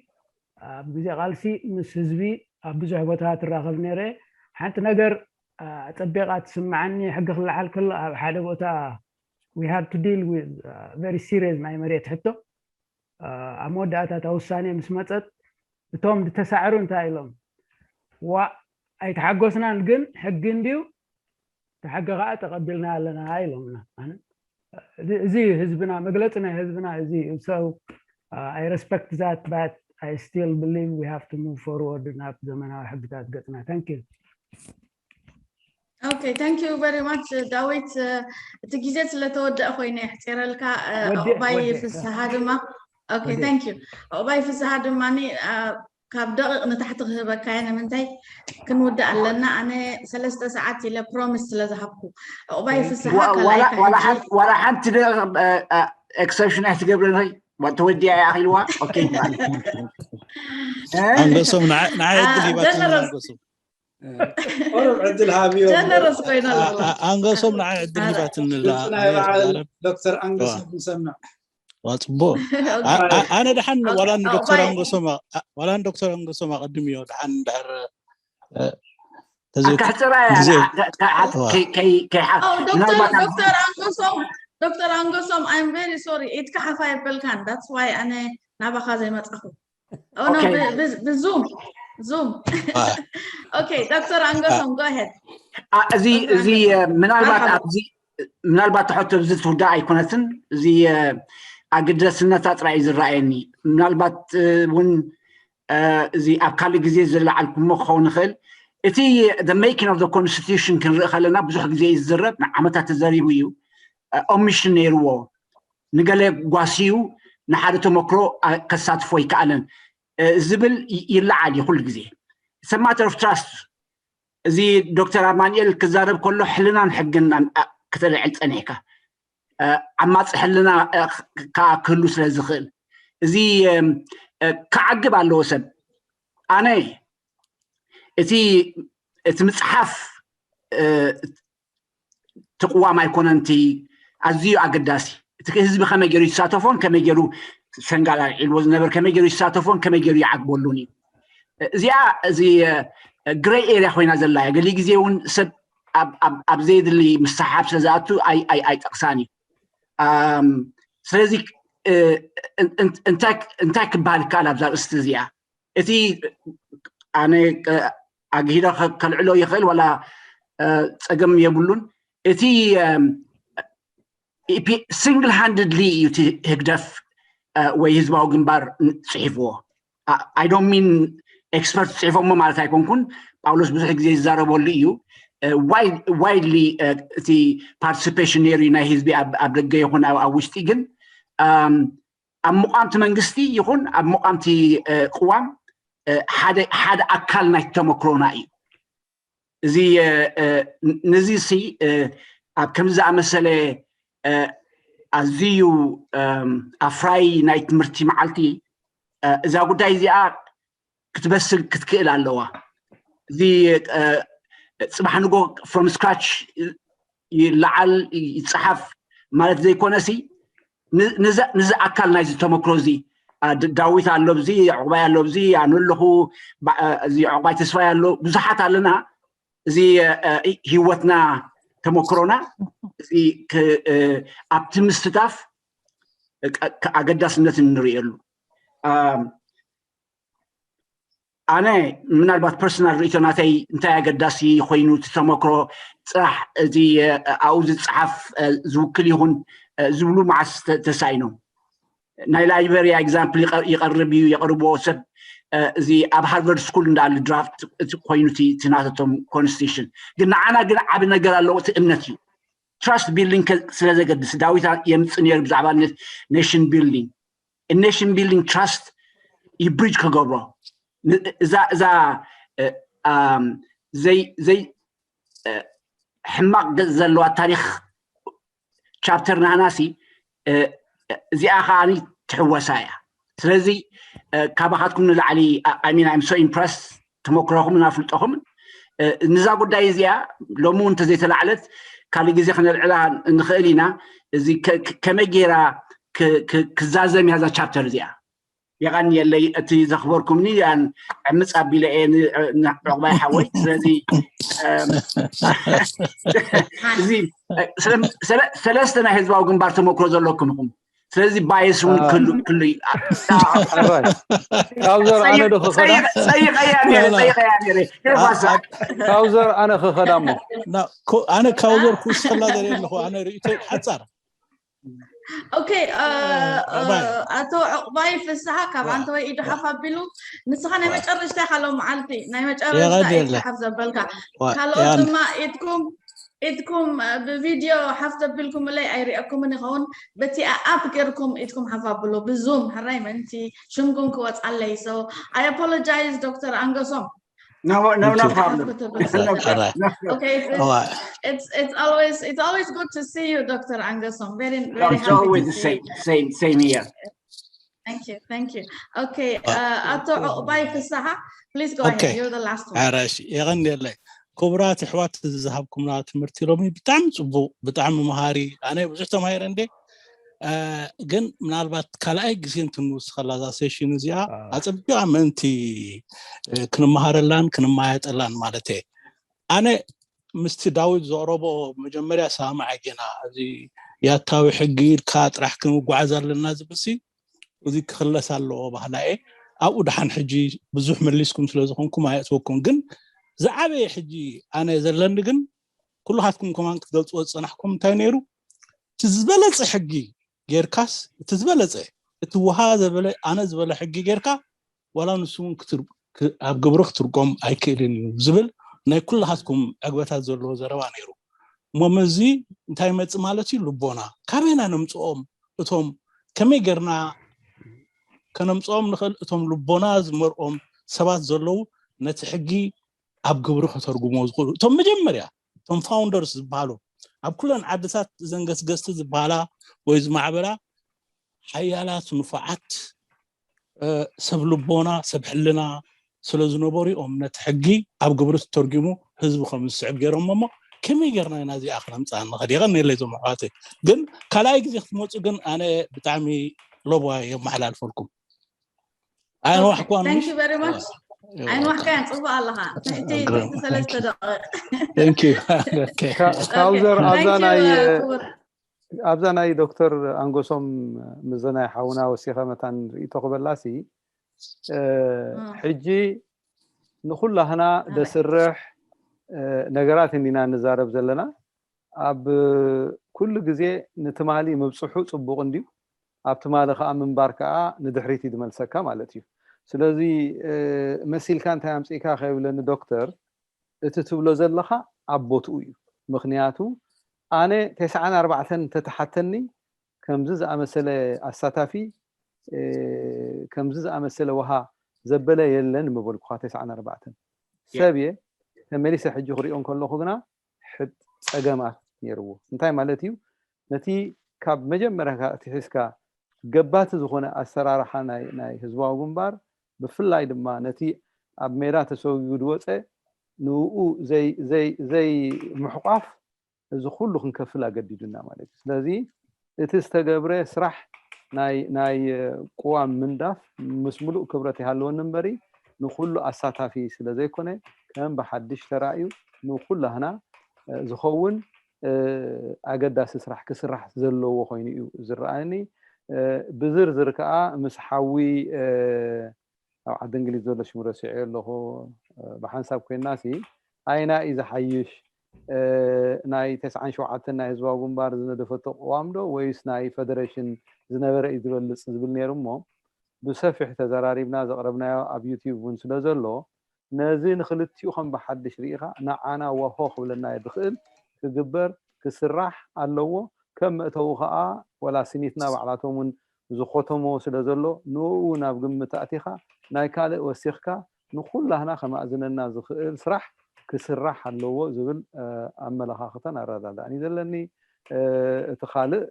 ኣብ ግዜ ቃልሲ ምስ ህዝቢ ኣብ ብዙሕ ቦታታት እራኸብ ነይረ። ሓንቲ ነገር ኣጸቢቓ ትስምዓኒ፣ ሕጊ ክለዓል ከሎ ኣብ ሓደ ቦታ we had to deal with very serious ናይ መሬት ሕቶ። ኣብ መወዳእታ እታ ውሳኔ ምስ መጸት እቶም ዝተሳዕሩ እንታይ ኢሎም? ዋ ኣይተሓጎስናን፣ ግን ሕጊ እንድዩ፣ እቲ ሕጊ ከዓ ተቐቢልና ኣለና ኢሎምና። እዚ ህዝብና፣ መግለፂ ናይ ህዝብና እዚ። So I respect that, but I still believe we have to move forward ናብ ዘመናዊ ሕግታት ገፅና። Thank you። Okay, thank you very much ዳዊት። እቲ ግዜ ስለተወደአ ኮይነ የሕፂረልካ። ዕቑባይ ፍስሃ ድማ okay, thank you። ዕቑባይ ፍስሃ ድማ ካብ ደቂቕ ንታሕቲ ክህበካ እየ። ንምንታይ ክንውዳእ ኣለና? ኣነ ሰለስተ ሰዓት ኢለ ፕሮሚስ ስለ ዝሃብኩ። ዕቑባይ ፍስሃ ካልኣይ ዋላ ሓንቲ ደቂቕ ኤክሰፕሽን ኣይትገብረለይ። ተወዲኣ እያ ኣኺልዋ። ኣንገሶም ንዓይ ዕድል ሂባትኒ። ኣንገሶም ቁሩብ ዕድል ሃብዮ። ጀነረስ ኮይና ኣለዋ። ኣንገሶም ንዓይ ዕድል ሂባትኒ ኣላ። ዶክተር ኣንገሶም ክንሰምዕ ዋ ጽቡቅ። ኣነ ደሓን ዋላ ንዶክተር ኣንገሶም ዋላ ንዶክተር ኣንገሶም ኣቀድምዮ ደሓን እንድሕር ኣካሕፅራ ዶክተር ኣንገሶም ዶክተር ኣንገሶም I'm very sorry ኢድካ ሓፍ ኣይበልካን። That's why ኣነ ናባኻ ዘይመፃኹ። ብዙም ዙም okay ዶክተር ኣንገሶም go ahead። እዚ እዚ ምናልባት ኣብዚ ምናልባት ሕቶ እዚ ትውዳእ ኣይኮነትን። እዚ ኣገዳስነታ ጥራይ እዩ ዝረኣየኒ። ምናልባት እውን እዚ ኣብ ካልእ ግዜ ዝለዓልኩሞ ክኸውን ይኽእል። እቲ making of the constitution ክንርኢ ከለና ብዙሕ ግዜ እዩ ዝዝረብ፣ ንዓመታት ተዘሪቡ እዩ። ኦሚሽን ነይርዎ፣ ንገለ ጓስዩ ንሓደ ተመክሮ ከሳትፎ ኣይከኣለን ዝብል ይለዓል እዩ ኩሉ ግዜ። It's a matter of trust። እዚ ዶክተር ኣማኑኤል ክዛረብ ከሎ ሕልናን ሕግን ክተልዕል ፀኒሕካ፣ ዓማፂ ሕልና ከዓ ክህሉ ስለ ዝኽእል እዚ ክዓግብ ኣለዎ ሰብ። ኣነ እቲ እቲ ምፅሓፍ እቲ ቅዋም ኣይኮነን እቲ ኣዝዩ ኣገዳሲ። እቲ ህዝቢ ከመይ ገይሩ ይሳተፎን ከመይ ገይሩ ሰንጋል ኣልዒልዎ ዝነበር ከመይ ገይሩ ይሳተፎን ከመይ ገይሩ ይዓግበሉን እዩ። እዚኣ እዚ ግሬይ ኤርያ ኮይና ዘላ እያ። ገሊኡ ግዜ እውን ሰብ ኣብ ዘየድሊ ምስሓብ ስለ ዝኣቱ ኣይጠቕሳን እዩ። ስለዚ እንታይ ክበሃል ይከኣል ኣብዛ ርእስቲ እዚኣ? እቲ ኣነ ኣግሂደ ከልዕሎ ይኽእል ዋላ ፀገም የብሉን። እቲ ሲንግል ሃንድድሊ እዩ እቲ ህግደፍ ወይ ህዝባዊ ግንባር ፅሒፍዎ። I don't mean ኤክስፐርት ፅሒፎሞ ማለት ኣይኮንኩን። ጳውሎስ ብዙሕ ግዜ ዝዛረበሉ እዩ። ዋይድሊ እቲ ፓርቲሲፔሽን ነይሩ ናይ ህዝቢ ኣብ ደገ ይኹን ኣብ ውሽጢ። ግን ኣብ ምቋምቲ መንግስቲ ይኹን ኣብ ምቋምቲ ቅዋም ሓደ ኣካል ናይ ተመክሮና እዩ። እዚ ነዚ ሲ ኣብ ከምዚ ዝኣመሰለ ኣዝዩ ኣፍራይ ናይ ትምህርቲ መዓልቲ እዛ ጉዳይ እዚኣ ክትበስል ክትክእል ኣለዋ። እዚ ፅባሕ ንጎ from scratch ይለዓል ይፀሓፍ ማለት ዘይኮነሲ ንዚ ኣካል ናይዚ ተመክሮ እዚ ዳዊት ኣሎ ብዚ፣ ዕቑባይ ኣሎ ብዚ፣ ኣነ ኣለኹ፣ እዚ ዕቑባይ ተስፋይ ኣሎ፣ ብዙሓት ኣለና። እዚ ህይወትና ተመክሮና እዚ ኣብቲ ምስታፍ ኣገዳስነትን ንርእየሉ። ኣነ ምናልባት ፐርሰናል ርእቶ ናተይ እንታይ ኣገዳሲ ኮይኑ እቲ ተመክሮ ጥራሕ እቲ ኣብኡ ዝፀሓፍ ዝውክል ይኹን ዝብሉ መዓስ ተሳኢኖም? ናይ ላይበርያ ኤግዛምፕል ይቐርብ እዩ፣ የቕርብዎ ሰብ። እዚ ኣብ ሃርቨርድ ስኩል እንዳኣሉ ድራፍት እቲ ኮይኑ እቲ ናተቶም ኮንስቲቱሽን ግን ንዓና ግን ዓብ ነገር ኣለዎ፣ እቲ እምነት እዩ። ትራስት ቢልዲንግ ስለ ዘገድስ ዳዊት የምፅ ነሩ ብዛዕባ ኔሽን ቢልዲንግ። ኔሽን ቢልዲንግ ትራስት እዩ ብሪጅ ክገብሮ። እዛ እዛ ዘይ ዘይ ሕማቕ ገፅ ዘለዋ ታሪክ ቻፕተር ናናሲ እዚኣ ከዓ ትሕወሳ እያ። ስለዚ ካባኻትኩም ንላዕሊ ሚን ኣም ሶ ኢምፕረስ ተመክሮኹምን ኣፍልጦኹምን ንዛ ጉዳይ እዚኣ ሎሚ እውን እንተዘይተላዕለት ካልእ ግዜ ክነልዕላ ንኽእል ኢና። እዚ ከመይ ገይራ ክዛዘም እያ እዛ ቻፕተር እዚኣ። የቐንየለይ እቲ ዘኽበርኩምኒ ዕምፅ ኣቢለ እየ ንዕቑባይ ሓወይ። ስለዚ እዚ ሰለስተ ናይ ህዝባዊ ግንባር ተመክሮ ዘለኩም ኢኹም። ስለዚ ባየስ እውን ክህሉ ክህሉ እዩ። ካብዞር ኣነ ዶ ክኸዳ ፀይቀያ ነረ ፀይቀያ ነረ ጓሳ ካብዞር ኣነ ክኸዳ እሞ ኣነ ካብዞር ክውስኸላ ዘርኢ ኣለኹ። ኣነ ርእቶ ሓፃር ኦኬ ኣቶ ዕቑባይ ፍስሓ ካብ ኣንተ ወይ ኢዱ ሓፍ ኣቢሉ ንስኻ ናይ መጨረሽታ ኢኻ ሎም መዓልቲ ናይ መጨረሽታ ኢኻ ሓፍ ዘበልካ። ካልኦት ድማ ኢድኩም ኢድኩም ብቪድዮ ሓፍ ዘቢልኩምለይ ኣይሪአኩምን ይኸውን። በቲ ኣፕ ገርኩም ኢድኩም ሓፍ ኣብሉ ብዙም ሕራይ ምእንቲ ሽምኩም ክወፃለይ። So I apologize ዶክተር ኣንገሶም No, no, no problem. Okay, it's, it's, it's always it's always good to see you, Doctor Angasom. Very, very It's happy always to the see same, you. same, same here. Thank you, thank you. Okay, uh, Ato Obai Fisaha, please go ahead. Okay. You're the last one. ሓራሽ የቐንየለይ። ክቡራት ኣሕዋት፣ ዝሃብኩምና ትምህርቲ ሎሚ ብጣዕሚ ፅቡቅ፣ ብጣዕሚ መሃሪ። ኣነ ብዙሕ ተማሂረ እንዴ። እ፣ ግን ምናልባት ካልኣይ ግዜ እንትንውስኸላ እዛ ሴሽን እዚኣ ኣፀቢቃ ምእንቲ እ፣ ክንመሃረላን ክንመያየጠላን ማለት እየ። ኣነ ምስቲ ዳዊት ዘቕረቦ መጀመርያ ሰማማዕ ጌና፣ እዚ ያታዊ ሕጊ ኢልካ ጥራሕ ክንጓዓዝ ኣለና ዝብልሲ እዚ ክኽለስ ኣለዎ ባህላ እየ። ኣብኡ ደሓን ሕጂ ብዙሕ መሊስኩም ስለ ዝኾንኩም ኣየእትወኩም። ግን ዝዓበየ ሕጂ ኣነ ዘለኒ ግን ኩልኻትኩም ከማን ክትገልፅዎ ዝፀናሕኩም እንታይ ነይሩ? እቲ ዝበለፀ ሕጊ ጌርካስ እቲ ዝበለፀ እቲ ውሃ ዘበለ ኣነ ዝበለ ሕጊ ጌርካ ዋላ ንሱ እውን ክትር- ክ- ኣብ ግብሪ ክትርጎም ኣይክእልን እዩ ዝብል ናይ ኩልኻትኩም ዕግበታት ዘለዎ ዘረባ ነይሩ። እሞ መዚ እንታይ ይመፅእ ማለት እዩ? ልቦና ካበይና ነምፅኦም እቶም ከመይ ጌርና ከነምፅኦም ንኽእል እቶም ልቦና ዝመርኦም ሰባት ዘለዉ ነቲ ሕጊ ኣብ ግብሪ ከተርጉሞ ዝኽእሉ እቶም መጀመርያ እቶም ፋውንደርስ ዝበሃሉ ኣብ ኩለን ዓድታት እዘን ገስገስቲ ዝበሃላ ወይ ዝማዕበላ ሓያላት ንፉዓት ሰብ ልቦና ሰብ ሕልና ስለ ዝነበሩ እዮም ነቲ ሕጊ ኣብ ግብሪ ተተርጊሙ ህዝቢ ከም ዝስዕብ ገይሮሞ እሞ ከመይ ጌርና ኢና እዚኣ ክነምፅኣ ንኽእል? የቐንየለይ እዞም ኣሕዋተይ። ግን ካልኣይ ግዜ ክትመፁ ግን ኣነ ብጣዕሚ ለበዋ የመሓላልፈልኩም። ኣይንዋሕኳን Thank you very much. ኣይንዋሕካያን ፅቡቅ ኣለኻ። ትሕቲ ትሕቲ ሰለስተ ደቂቕ Thank you። Okay። ካውዘር ኣብዛ Thank you, ናይ uh, ክቡር ኣብዛ ናይ ዶክተር ኣንጎሶም ምዘናይ ሓውና ወሲኸ መታን ርእቶ ክበላሲ እ፣ ሕጂ ንኹላህና ደስርሕ እ፣ ነገራት እንዲና ንዛረብ ዘለና። ኣብ ኩሉ ግዜ ንትማሊ ምብፅሑ ፅቡቕ እንድዩ፣ ኣብ ትማሊ ከዓ ምንባር ከዓ ንድሕሪት እዩ ዝመልሰካ ማለት እዩ። ስለዚ እ፣ መሲልካ እንታይ ኣምፅእካ ከይብለኒ ዶክተር፣ እቲ ትብሎ ዘለኻ ኣብ ቦትኡ እዩ። ምኽንያቱ ኣነ ተስዓን ኣርባዕተን እንተተሓተኒ ከምዚ ዝኣመሰለ ኣሳታፊ እ፣ ከምዚ ዝኣመሰለ ውሃ ዘበለ የለን ምበልኩኻ። ተስዓን ኣርባዕተን ሰብ እየ ተመሊሰ ሕጂ ክሪኦ እንከለኹ ግና ሕድ ፀገማት ነይርዎ። እንታይ ማለት እዩ? ነቲ ካብ መጀመርያ ኣትሒዝካ ገባቲ ዝኾነ ኣሰራርሓ ናይ ናይ ህዝባዊ ግንባር ብፍላይ ድማ ነቲ ኣብ ሜዳ ተሰዊጉ ዝወፀ ንኡ ዘይ ዘይ ዘይ ምሕቋፍ እዚ ኩሉ ክንከፍል ኣገዲዱና ማለት እዩ። ስለዚ እቲ ዝተገብረ ስራሕ ናይ ናይ ቅዋም ምንዳፍ ምስ ሙሉእ ክብረት ይሃለወኒ እምበሪ ንኩሉ ኣሳታፊ ስለ ዘይኮነ ከም ብሓድሽ ተራእዩ ንኩላህና እ፣ ዝኸውን እ፣ ኣገዳሲ ስራሕ ክስራሕ ዘለዎ ኮይኑ እዩ ዝረኣየኒ። ብዝርዝር ከዓ ምስ ሓዊ ኣብ ዓዲ እንግሊዝ ዘሎ ሽሙ ረሲዐ ኣለኹ። ብሓንሳብ ኮይናሲ ኣይና እዩ ዝሓይሽ? ናይ ተስዓን ሸውዓተን ናይ ህዝባዊ ግንባር ዝነደፈቶ ቅዋም ዶ ወይስ ናይ ፈደሬሽን ዝነበረ እዩ ዝበልፅ ዝብል ነይሩ እሞ ብሰፊሕ ተዘራሪብና ዘቕረብናዮ ኣብ ዩቲዩብ እውን ስለ ዘሎ ነዚ ንክልቲኡ ከም ብሓድሽ ርኢኻ ንዓና ወሆ ክብለና ዝኽእል ክግበር ክስራሕ ኣለዎ። ከም መእተዊ ከዓ ወላ ስኒትና ባዕላቶም እውን ዝኾተሞ ስለ ዘሎ ንኡ ናብ ግምት ኣእቲኻ ናይ ካልእ ወሲኽካ ንኩላህና ከማእዝነና ዝኽእል ስራሕ ክስራሕ ኣለዎ ዝብል ኣመለኻኽተን ኣረዳዳእን እዩ ዘለኒ። እቲ ካልእ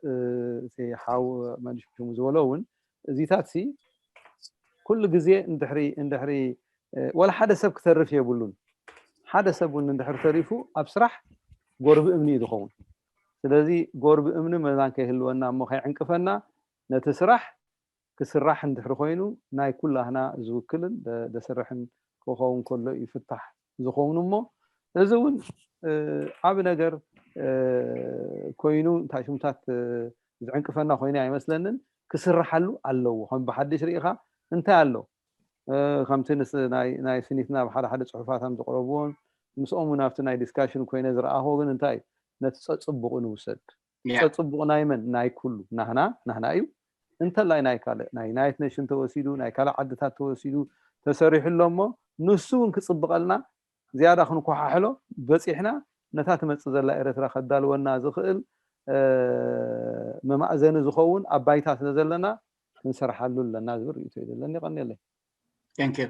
እቲ ሓው መንሽሙ ዝበሎ እውን እዚታት ሲ ኩሉ ግዜ እንድሕሪ እንድሕሪ ወላ ሓደ ሰብ ክተርፍ የብሉን። ሓደ ሰብ እውን እንድሕር ተሪፉ ኣብ ስራሕ ጎርቢ እምኒ እዩ ዝኸውን። ስለዚ ጎርቢ እምኒ መዛን ከይህልወና እሞ ከይዕንቅፈና ነቲ ስራሕ ክስራሕ እንድሕሪ ኮይኑ ናይ ኩላህና ዝውክልን ደሰርሕን ክኸውን ከሎ ይፍታሕ ዝኸውን እሞ እዚ እውን ዓብ ነገር ኮይኑ እንታይ ሽሙታት ዝዕንቅፈና ኮይኑ ኣይመስለንን። ክስርሓሉ ኣለዎ። ከም ብሓድሽ ርኢኻ እንታይ ኣሎ ከምቲ ናይ ስኒትና ኣብ ሓደ ሓደ ፅሑፋት ከም ዝቅረብዎን ምስኦም እውን ኣብቲ ናይ ዲስካሽን ኮይነ ዝረኣኽዎ ግን እንታይ ነቲ ፀፅቡቁ ንውሰድ። ፀፅቡቁ ናይ መን ናይ ኩሉ ናህና ናህና እዩ። እንተላይ ናይ ካልእ ናይ ዩናይት ኔሽን ተወሲዱ ናይ ካልእ ዓድታት ተወሲዱ ተሰሪሑ ኣሎ እሞ ንሱ እውን ክፅብቀልና ዝያዳ ክንኮሓሕሎ በፂሕና ነታ ትመፅእ ዘላ ኤረትራ ከዳልወና ዝኽእል መማእዘኒ ዝኸውን ኣብ ባይታ ስለ ዘለና ክንሰርሓሉ ኣለና ዝብል ርእይቶ እዩ ዘለኒ። ቀኒለይ። Thank you.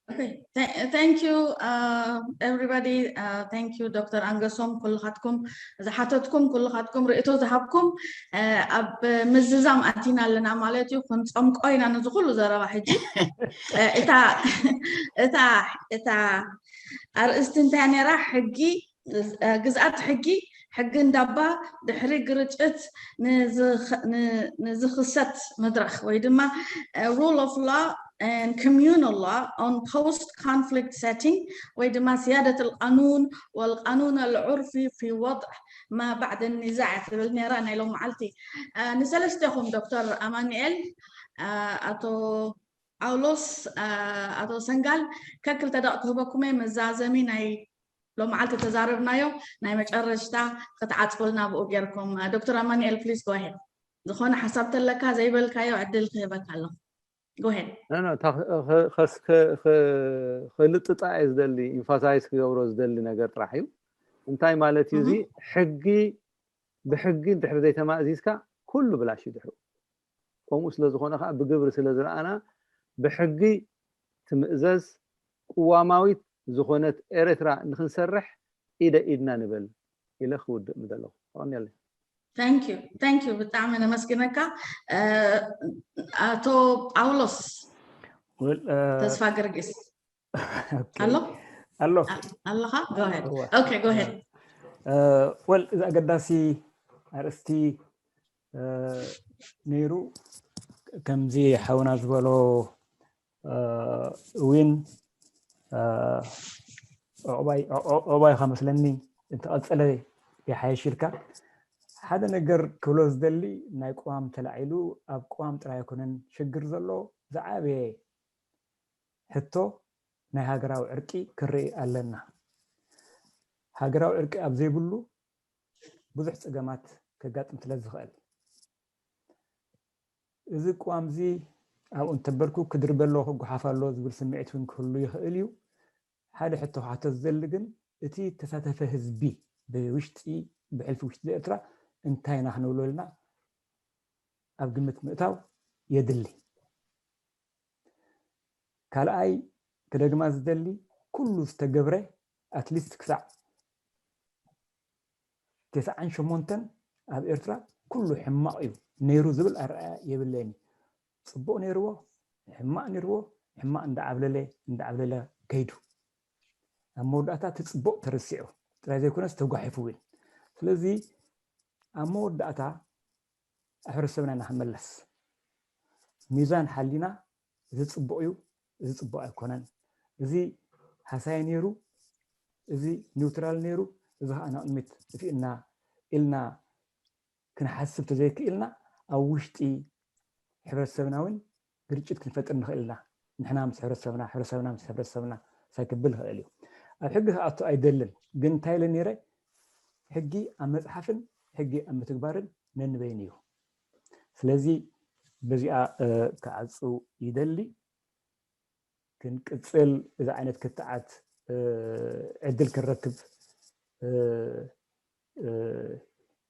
Okay, th- thank you uh, everybody. Uh, thank you Doctor ኣንገሶም ኩልኻትኩም ዝሓተትኩም ኩልኻትኩም ርእቶ ዝሃብኩም ኣብ ምዝዛም ኣቲና ኣለና ማለት እዩ። ክንፀምቆ ኢና ነዚ ኩሉ ዘረባ ሕጂ። እታ እታ እታ ኣርእስቲ እንታይ ነራ? ሕጊ ግዝኣት ሕጊ ሕጊ እንዳባ ድሕሪ ግርጭት ንዝኽሰት መድረኽ ወይ ድማ rule of law and communal law on post conflict setting ወይ ድማ سيادة القانون والقانون العرفي في وضع ما بعد النزاع ትብል ነራ ናይ ሎም መዓልቲ። ንሰለስተኹም ዶክተር ኣማኑኤል፣ ኣቶ ጳውሎስ፣ ኣቶ ሰንጋል ከክልተ ደቂ ክህበኩም እየ። መዛዘሚ ናይ ሎም መዓልቲ ተዛረብናዮ ናይ መጨረሽታ ክትዓፅብልና ብኡ ጌርኩም። ዶክተር ኣማኑኤል please go ahead። ዝኾነ ሓሳብ ተለካ ዘይበልካዮ ዕድል ክህበካ ኣለኹ። Go ahead። ክልጥጣ እየ ዝደሊ፣ ኢንፋሳይዝ ክገብሮ ዝደሊ ነገር ጥራሕ እዩ። እንታይ ማለት እዩ እዚ? ሕጊ ብሕጊ እንድሕር ዘይተማእዚዝካ ኩሉ ብላሽ እዩ ድሕሩ። ከምኡ ስለ ዝኾነ ከዓ ብግብሪ ስለ ዝረኣና ብሕጊ ትምእዘዝ ቅዋማዊት ዝኾነት ኤረትራ ንክንሰርሕ ኢደ ኢድና ንበል ኢለ ክውድእ ምደለኹ። ተቐኒለይ። Thank you ብጣዕሚ ነመስግነካ። ኣቶ ጳውሎስ ተስፋ ገርጊስ ኣሎ ኣሎ ኣለኻ? Go ahead. Okay, go ahead. ወል እዚ ኣገዳሲ ኣርእስቲ ነይሩ። ከምዚ ሓውና ዝበሎ እውን ዕቑባይ ከመስለኒ እንተቐፀለ ይሓየሽ ኢልካ ሓደ ነገር ክብሎ ዝደሊ ናይ ቅዋም ተላዒሉ ኣብ ቅዋም ጥራይ ኣይኮነን ሽግር ዘሎ ዝዓበየ ሕቶ ናይ ሃገራዊ ዕርቂ ክርኢ ኣለና። ሃገራዊ ዕርቂ ኣብ ዘይብሉ ብዙሕ ፀገማት ከጋጥም ስለ ዝኽእል እዚ ቅዋም እዚ ኣብኡ እንተበልኩ ክድርበ ኣለዎ ክጓሓፍ ኣለዎ ዝብል ስምዒት እውን ክህሉ ይኽእል እዩ። ሓደ ሕቶ ክሓቶ ዝደሊ ግን እቲ ተሳተፈ ህዝቢ ብውሽጢ ብሕልፊ ውሽጢ ኤርትራ እንታይ ኢና ክንብሎ ኢልና ኣብ ግምት ምእታው የድሊ። ካልኣይ ክደግማ ዝደሊ ኩሉ ዝተገብረ ኣትሊስት ክሳዕ ተስዓን ሸሞንተን ኣብ ኤርትራ ኩሉ ሕማቕ እዩ ነይሩ ዝብል ኣረኣያ የብለይን። ፅቡቕ ነይርዎ፣ ሕማቕ ነይርዎ፣ ሕማቕ እንዳዓብለለ እንዳዓብለለ ከይዱ ኣብ መወዳእታ እቲ ፅቡቕ ተረሲዑ ጥራይ ዘይኮነስ ተጓሒፉ እውን። ስለዚ ኣብ መወዳእታ ኣብ ሕብረተሰብና ኢና ክንምለስ። ሚዛን ሓሊና እዚ ፅቡቕ እዩ፣ እዚ ፅቡቕ ኣይኮነን፣ እዚ ሃሳይ ነይሩ፣ እዚ ኒውትራል ነይሩ፣ እዚ ከዓ ንቕድሚት ጥፊእና ኢልና ክንሓስብ ተዘይክኢልና ኣብ ውሽጢ ሕብረተሰብና እውን ግርጭት ክንፈጥር ንኽእል ኢና። ንሕና ምስ ሕብረተሰብና፣ ሕብረተሰብና ምስ ሕብረተሰብና ሳይ ክብል ይኽእል እዩ። ኣብ ሕጊ ክኣቱ ኣይደልን፣ ግን እንታይ ኢለ ነይረ? ሕጊ ኣብ መፅሓፍን ሕጊ ኣብ ምትግባርን ነንበይኑ እዩ። ስለዚ በዚኣ ክዓፁ ይደሊ። ክንቅፅል እዚ ዓይነት ክትዓት ዕድል ክንረክብ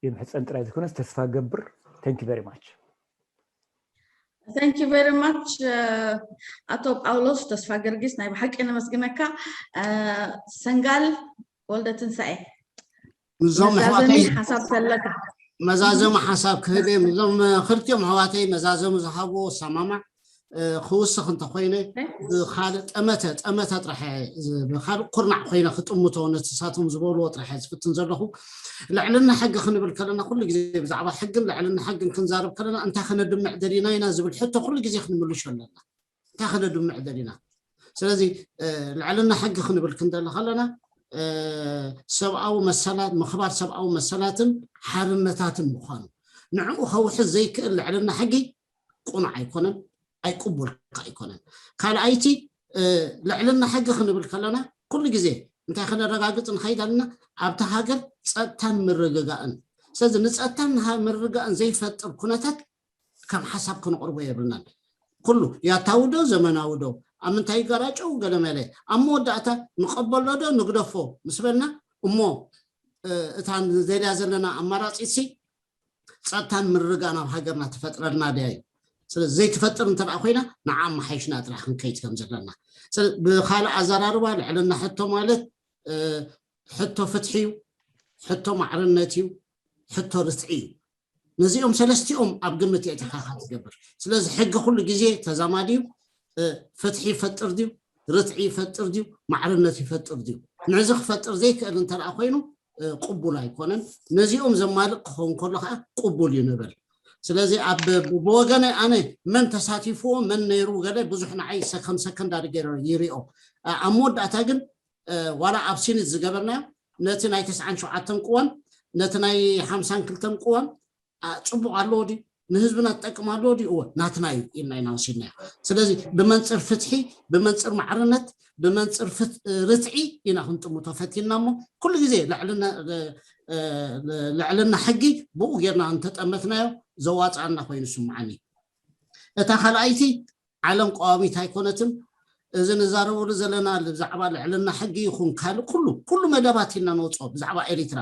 ይምሕፀን ጥራይ ዘይኮነስ ተስፋ ገብር። Thank you very much. Thank you very much ኣቶ ጳውሎስ ተስፋ ገርጊስ፣ ናይ ብሓቂ ነመስግነካ። ሰንጋል ወልደ ትንሳኤ፣ ምዞም ኣሕዋተይ ሓሳብ ተለካ መዛዘሙ ሓሳብ ክህብ እየ። ምዞም ክልቲኦም ኣሕዋተይ መዛዘሙ ዝሃብዎ ሰማማዕ ክውስኽ እንተኮይነ ብካልእ ጠመተ ጠመተ ጥራሕ ካልእ ኩርናዕ ኮይነ ክጥምቶ ነቲ ሳቶም ዝበልዎ ጥራሕ ዝፍትን ዘለኹ። ልዕልና ሕጊ ክንብል ከለና ኩሉ ግዜ ብዛዕባ ሕግን ልዕልና ሕግን ክንዛረብ ከለና እንታይ ከነድምዕ ደሊና ኢና ዝብል ሕቶ ኩሉ ግዜ ክንምልሾ ኣለና። እንታይ ከነድምዕ ደሊና? ስለዚ ልዕልና ሕጊ ክንብል ክንደሊ ከለና ሰብኣዊ መሰላት፣ ምኽባር ሰብኣዊ መሰላትን ሓርነታትን ምዃኑ፣ ንዕኡ ከውሕስ ዘይክእል ልዕልና ሕጊ ቁኑዕ ኣይኮነን፣ ኣይቅቡል ኣይኮነን። ካልኣይቲ ልዕልና ሕጊ ክንብል ከለና ኩሉ ግዜ እንታይ ከነረጋግፅ ንኸይድ ኣለና? ኣብቲ ሃገር ፀጥታን ምርግጋእን። ስለዚ ንፀጥታን ምርግጋእን ዘይፈጥር ኩነታት ከም ሓሳብ ክንቕርቦ የብልናን። ኩሉ ያታዊ ዶ ዘመናዊ ዶ ኣብ ምንታይ ይገራጨው ገለ መለ ኣብ መወዳእታ ንቐበሎ ዶ ንግደፎ ምስ በልና እሞ እታ ንደልያ ዘለና ኣማራፂት ሲ ፀጥታን ምርግጋእን ኣብ ሃገርና ትፈጥረልና ድያ እዩ። ስለዚ ዘይትፈጥር እንተ ኮይና ንዓ ኣመሓይሽና ጥራሕ ክንከይድ ከም ዘለና። ብካልእ ኣዘራርባ ልዕልና ሕቶ ማለት ሕቶ ፍትሒ እዩ፣ ሕቶ ማዕርነት እዩ፣ ሕቶ ርትዒ እዩ። ነዚኦም ሰለስቲኦም ኣብ ግምት የእቲኻ ትገብር። ስለዚ ሕጊ ኩሉ ግዜ ተዛማዲ እዩ። ፍትሒ ይፈጥር ድዩ? ርትዒ ይፈጥር ድዩ? ማዕርነት ይፈጥር ድዩ? ነዚ ክፈጥር ዘይክእል እንተ ኮይኑ ቅቡል ኣይኮነን። ነዚኦም ዘማልእ ክኸውን ከሎ ከዓ ቅቡል እዩ ንብል። ስለዚ ኣብ ብወገነ ኣነ መን ተሳቲፍዎ መን ነይሩ ገለ ብዙሕ ንዓይ ሰከም ሰከንድ ኣድርገ ይሪኦ። ኣብ መወዳእታ ግን ዋላ ኣብ ሲኒት ዝገበርናዮ ነቲ ናይ ተስዓን ሸውዓተን ቅዋም ነቲ ናይ ሓምሳን ክልተን ቅዋም ፅቡቕ ኣለዎ ድዩ ንህዝብና ትጠቅም ኣለዎ ድዩ? እወ ናትና እዩ ኢልና ኢና ወሲድናዮ። ስለዚ ብመንፅር ፍትሒ፣ ብመንፅር ማዕርነት፣ ብመንፅር ርትዒ ኢና ክንጥምቶ ፈቲንና እሞ ኩሉ ግዜ ልዕልና ሕጊ ብኡ ጌርና እንተጠመትናዮ ዘዋፅኣና ኮይኑ ይስምዓኒ። እታ ካልኣይቲ ዓለም ቀዋሚት ኣይኮነትን። እዚ ንዛረበሉ ዘለና ብዛዕባ ልዕልና ሕጊ ይኹን ካልእ ኩሉ ኩሉ መደባት ኢና ንወፅኦ ብዛዕባ ኤሪትራ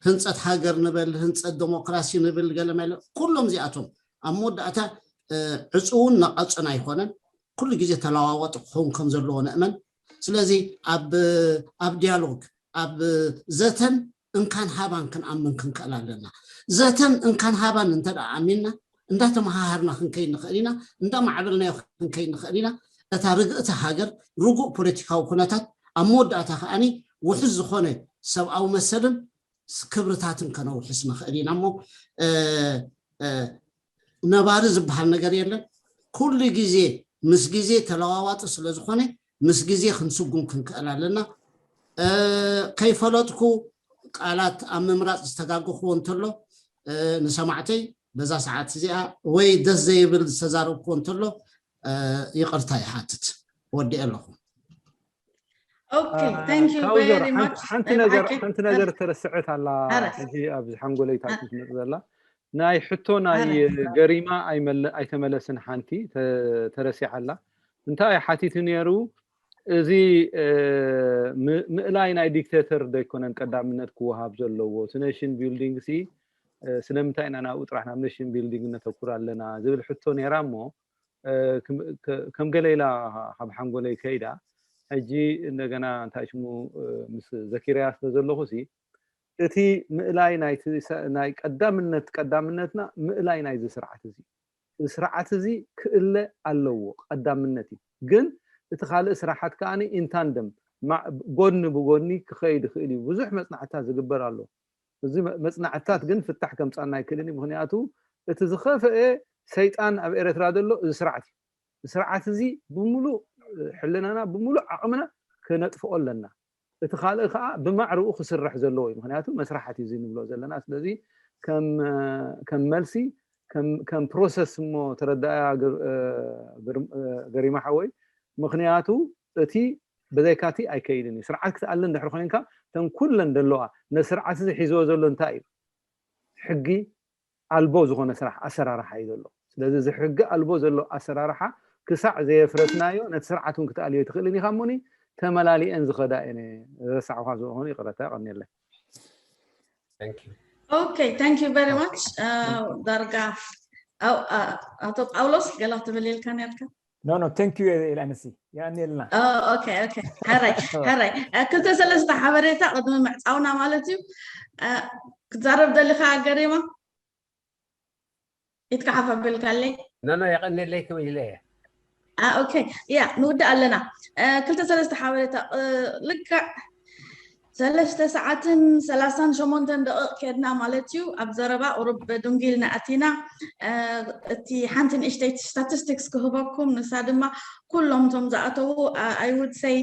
ህንፀት ሃገር ንበል ህንፀት ዴሞክራሲ ንብል ገለ መለ ኩሎም እዚኣቶም ኣብ መወዳእታ ዕፁውን ነቐፅን ኣይኮነን። ኩሉ ግዜ ተለዋዋጢ ክኸውን ከም ዘለዎ ንእመን። ስለዚ ኣብ ዲያሎግ ኣብ ዘተን እንካን ሃባን ክንኣምን ክንክእል ኣለና። ዘተን እንካን ሃባን እንተ ኣሚንና እንዳተመሃሃርና ክንከይድ ንኽእል ኢና፣ እንዳማዕበልናዮ ክንከይድ ንኽእል ኢና። እታ ርግእቲ ሃገር ርጉእ ፖለቲካዊ ኩነታት ኣብ መወዳእታ ከዓኒ ውሑስ ዝኾነ ሰብኣዊ መሰልን ክብርታትን ከነውሕስ ንኽእል ኢና እሞ ነባሪ ዝበሃል ነገር የለን። ኩሉ ግዜ ምስ ግዜ ተለዋዋጢ ስለ ዝኾነ ምስ ግዜ ክንስጉም ክንክእል ኣለና። ከይፈለጥኩ ቃላት ኣብ ምምራፅ ዝተጋገኽዎ እንተሎ ንሰማዕተይ በዛ ሰዓት እዚኣ ወይ ደስ ዘይብል ዝተዛረብክዎ እንተሎ ይቕርታ ይሓትት። ወዲኤ ኣለኹ። Okay, thank you very much. ሓንቲ ነገር ተረስዐት ኣላ ሕጂ ኣብዚ ሓንጎለይ ታትት ትመፅ ዘላ ናይ ሕቶ ናይ ገሪማ ኣይተመለስን ሓንቲ ተረሲዓ ኣላ። እንታይ ሓቲቱ ነይሩ? እዚ ምእላይ ናይ ዲክቴተር ዶ ኣይኮነን ቀዳምነት ክወሃብ ዘለዎ? እቲ ኔሽን ቢልዲንግ ሲ ስለምንታይ ኢና ናብኡ ጥራሕ ናብ ኔሽን ቢልዲንግ ነተኩር ኣለና ዝብል ሕቶ ነይራ እሞ ከም ገለ ኢላ ካብ ሓንጎለይ ከይዳ ሕጂ እንደገና እንታይ ሽሙ ምስ ዘኪርያ ስለ ዘለኹ ሲ እቲ ምእላይ ናይ ቀዳምነት ቀዳምነትና ምእላይ ናይዚ ስርዓት እዚ ስርዓት እዚ ክእለ ኣለዎ ቀዳምነት እዩ። ግን እቲ ካልእ ስራሓት ከዓ ኢንታንደም ጎኒ ብጎኒ ክኸይድ ይኽእል እዩ። ብዙሕ መፅናዕትታት ዝግበር ኣሎ። እዚ መፅናዕትታት ግን ፍታሕ ከምፃና ኣይክእልን እዩ። ምክንያቱ እቲ ዝኸፍአ ሰይጣን ኣብ ኤረትራ ዘሎ እዚ ስርዓት እዩ። ስርዓት እዚ ብምሉእ ሕልናና ብምሉእ ዓቕምና ክነጥፍኦ ኣለና። እቲ ካልእ ከዓ ብማዕርኡ ክስራሕ ዘለዎ እዩ። ምክንያቱ መስራሓት እዩ እዚ ንብሎ ዘለና። ስለዚ ከም ከም መልሲ ከም process እሞ ተረዳእያ ገሪማ ሓወይ። ምክንያቱ እቲ ብዘይካቲ ኣይከይድን እዩ። ስርዓት ክትኣሊ እንድሕር ኮይንካ እተን ኩለን ዘለዋ ነዚ ስርዓት እዚ ሒዝዎ ዘሎ እንታይ እዩ? ሕጊ ኣልቦ ዝኾነ ስራሕ ኣሰራርሓ እዩ ዘሎ። ስለዚ እዚ ሕጊ ኣልቦ ዘሎ ኣሰራርሓ ክሳዕ ዘየፍረስናዮ ነቲ ስርዓት እውን ክትኣልዮ ኣይትኽእልን ኢኻ። እሞኒ ተመላሊአን ዝኸዳ እየን ረሳዕኳ ዝኾኑ ይቕረታ ቀኒለይ። Okay, thank you very much. ዳርጋ ኣቶ ጳውሎስ ገላ ክትብል ኢልካ ነርካ? No, no, thank you ኢላንሲ ያኔልና okay okay። ሕራይ ሕራይ። ክልተ ሰለስተ ሓበሬታ ቅድሚ ምዕፃውና ማለት እዩ። ክትዛረብ ደሊካ ገሪማ? ኢትካ ሓፍ ኣቢልካለይ? No, no፣ የቐኒለይ ክብል ኢለ እየ። Okay፣ ያ ንውድእ ኣለና። ክልተ ሰለስተ ሓበሬታ። ልክዕ ሰለስተ ሰዓትን ሰላሳን ሸሞንተን ደቂቕ ከድና ማለት እዩ። ኣብ ዘረባ ቁሩብ ድንጊልና ኣቲና። እቲ ሓንቲ ንእሽተይ statistics ክህበኩም፣ ንሳ ድማ ኩሎም እቶም ዝኣተዉ፣ I would say፣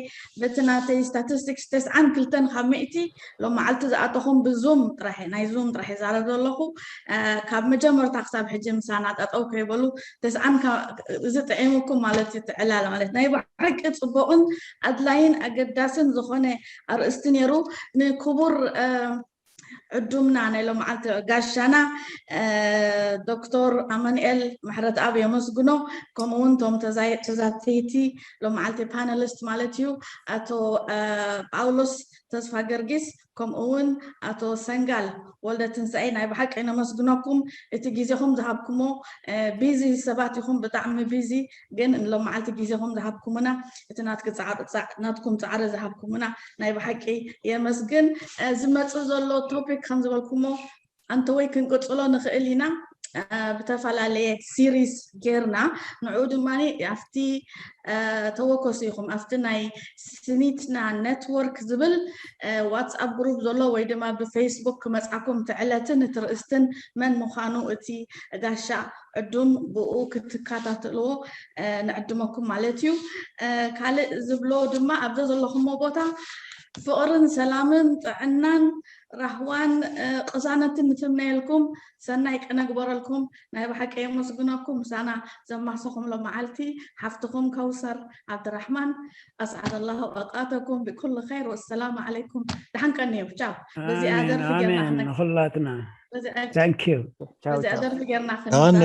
በቲ ናተይ statistics ተስዓን ክልተን ካብ ሚእቲ ሎም መዓልቲ ዝኣተኹም ብዙም ጥራሕ፣ ናይ ዙም ጥራሕ ይዛረብ ዘለኹ። ካብ መጀመርታ ክሳብ ሕጂ ምሳና ጠጠው ከይበሉ ተስዓን እዚ ጥዒሙኩም ማለት እዩ። ትዕላለ ማለት ናይ ብሓቂ ፅቡቕን ኣድላይን ኣገዳስን ዝኾነ ኣርእስቲ ነይሩ። ንክቡር ዕዱምና ናይ ሎመዓልቲ ጋሻና ዶክተር ኣማኑኤል ምሕረተኣብ የመስግኖ። ከምኡ እውን እቶም ተዛተይቲ ሎመዓልቲ panelist ማለት እዩ፣ ኣቶ ጳውሎስ ተስፋ ገርጊስ ከምኡ እውን ኣቶ ሰንጋል ወልደ ትንሳኤ ናይ ብሓቂ ነመስግነኩም። እቲ ግዜኹም ዝሃብኩሞ፣ busy ሰባት ኢኹም፣ ብጣዕሚ busy፣ ግን ሎመዓልቲ ግዜኹም ዝሃብኩምና፣ እቲ ናትኩም ፃዕሪ ዝሃብኩምና ናይ ብሓቂ የመስግን። ዝመፅእ ዘሎ topic ከም ዝበልኩሞ ኣንተወይ ክንቅፅሎ ንኽእል ኢና፣ ብተፈላለየ series ጌርና። ንዕኡ ድማ ኣብቲ ተወከሱ ኢኹም፣ ኣብቲ ናይ ስኒትና network ዝብል WhatsApp group ዘሎ ወይ ድማ ብFacebook ክመፃኩም ትዕለትን እቲ ርእስትን መን ምዃኑ እቲ ጋሻ ዕዱም ብኡ ክትከታተልዎ ንዕድመኩም ማለት እዩ። ካልእ ዝብሎ ድማ ኣብዛ ዘለኹሞ ቦታ ፍቕርን ሰላምን ጥዕናን ራህዋን ቅሳነትን ንትምነየልኩም። ሰናይ ቅነ ግበረልኩም። ናይ ብሓቂ የመስግነኩም። ምሳና ዘማሰኹም ሎመዓልቲ ሓፍትኹም ከውሰር ዓብድራሕማን። أسعد الله أوقاتكم بكل خير والسلام عليكم። ደሓን ቀንዩ። ቻው። በዚኣ ደርፊ ጌርና ንኹላትና። Thank you። በዚኣ ደርፊ ጌርና ኣነ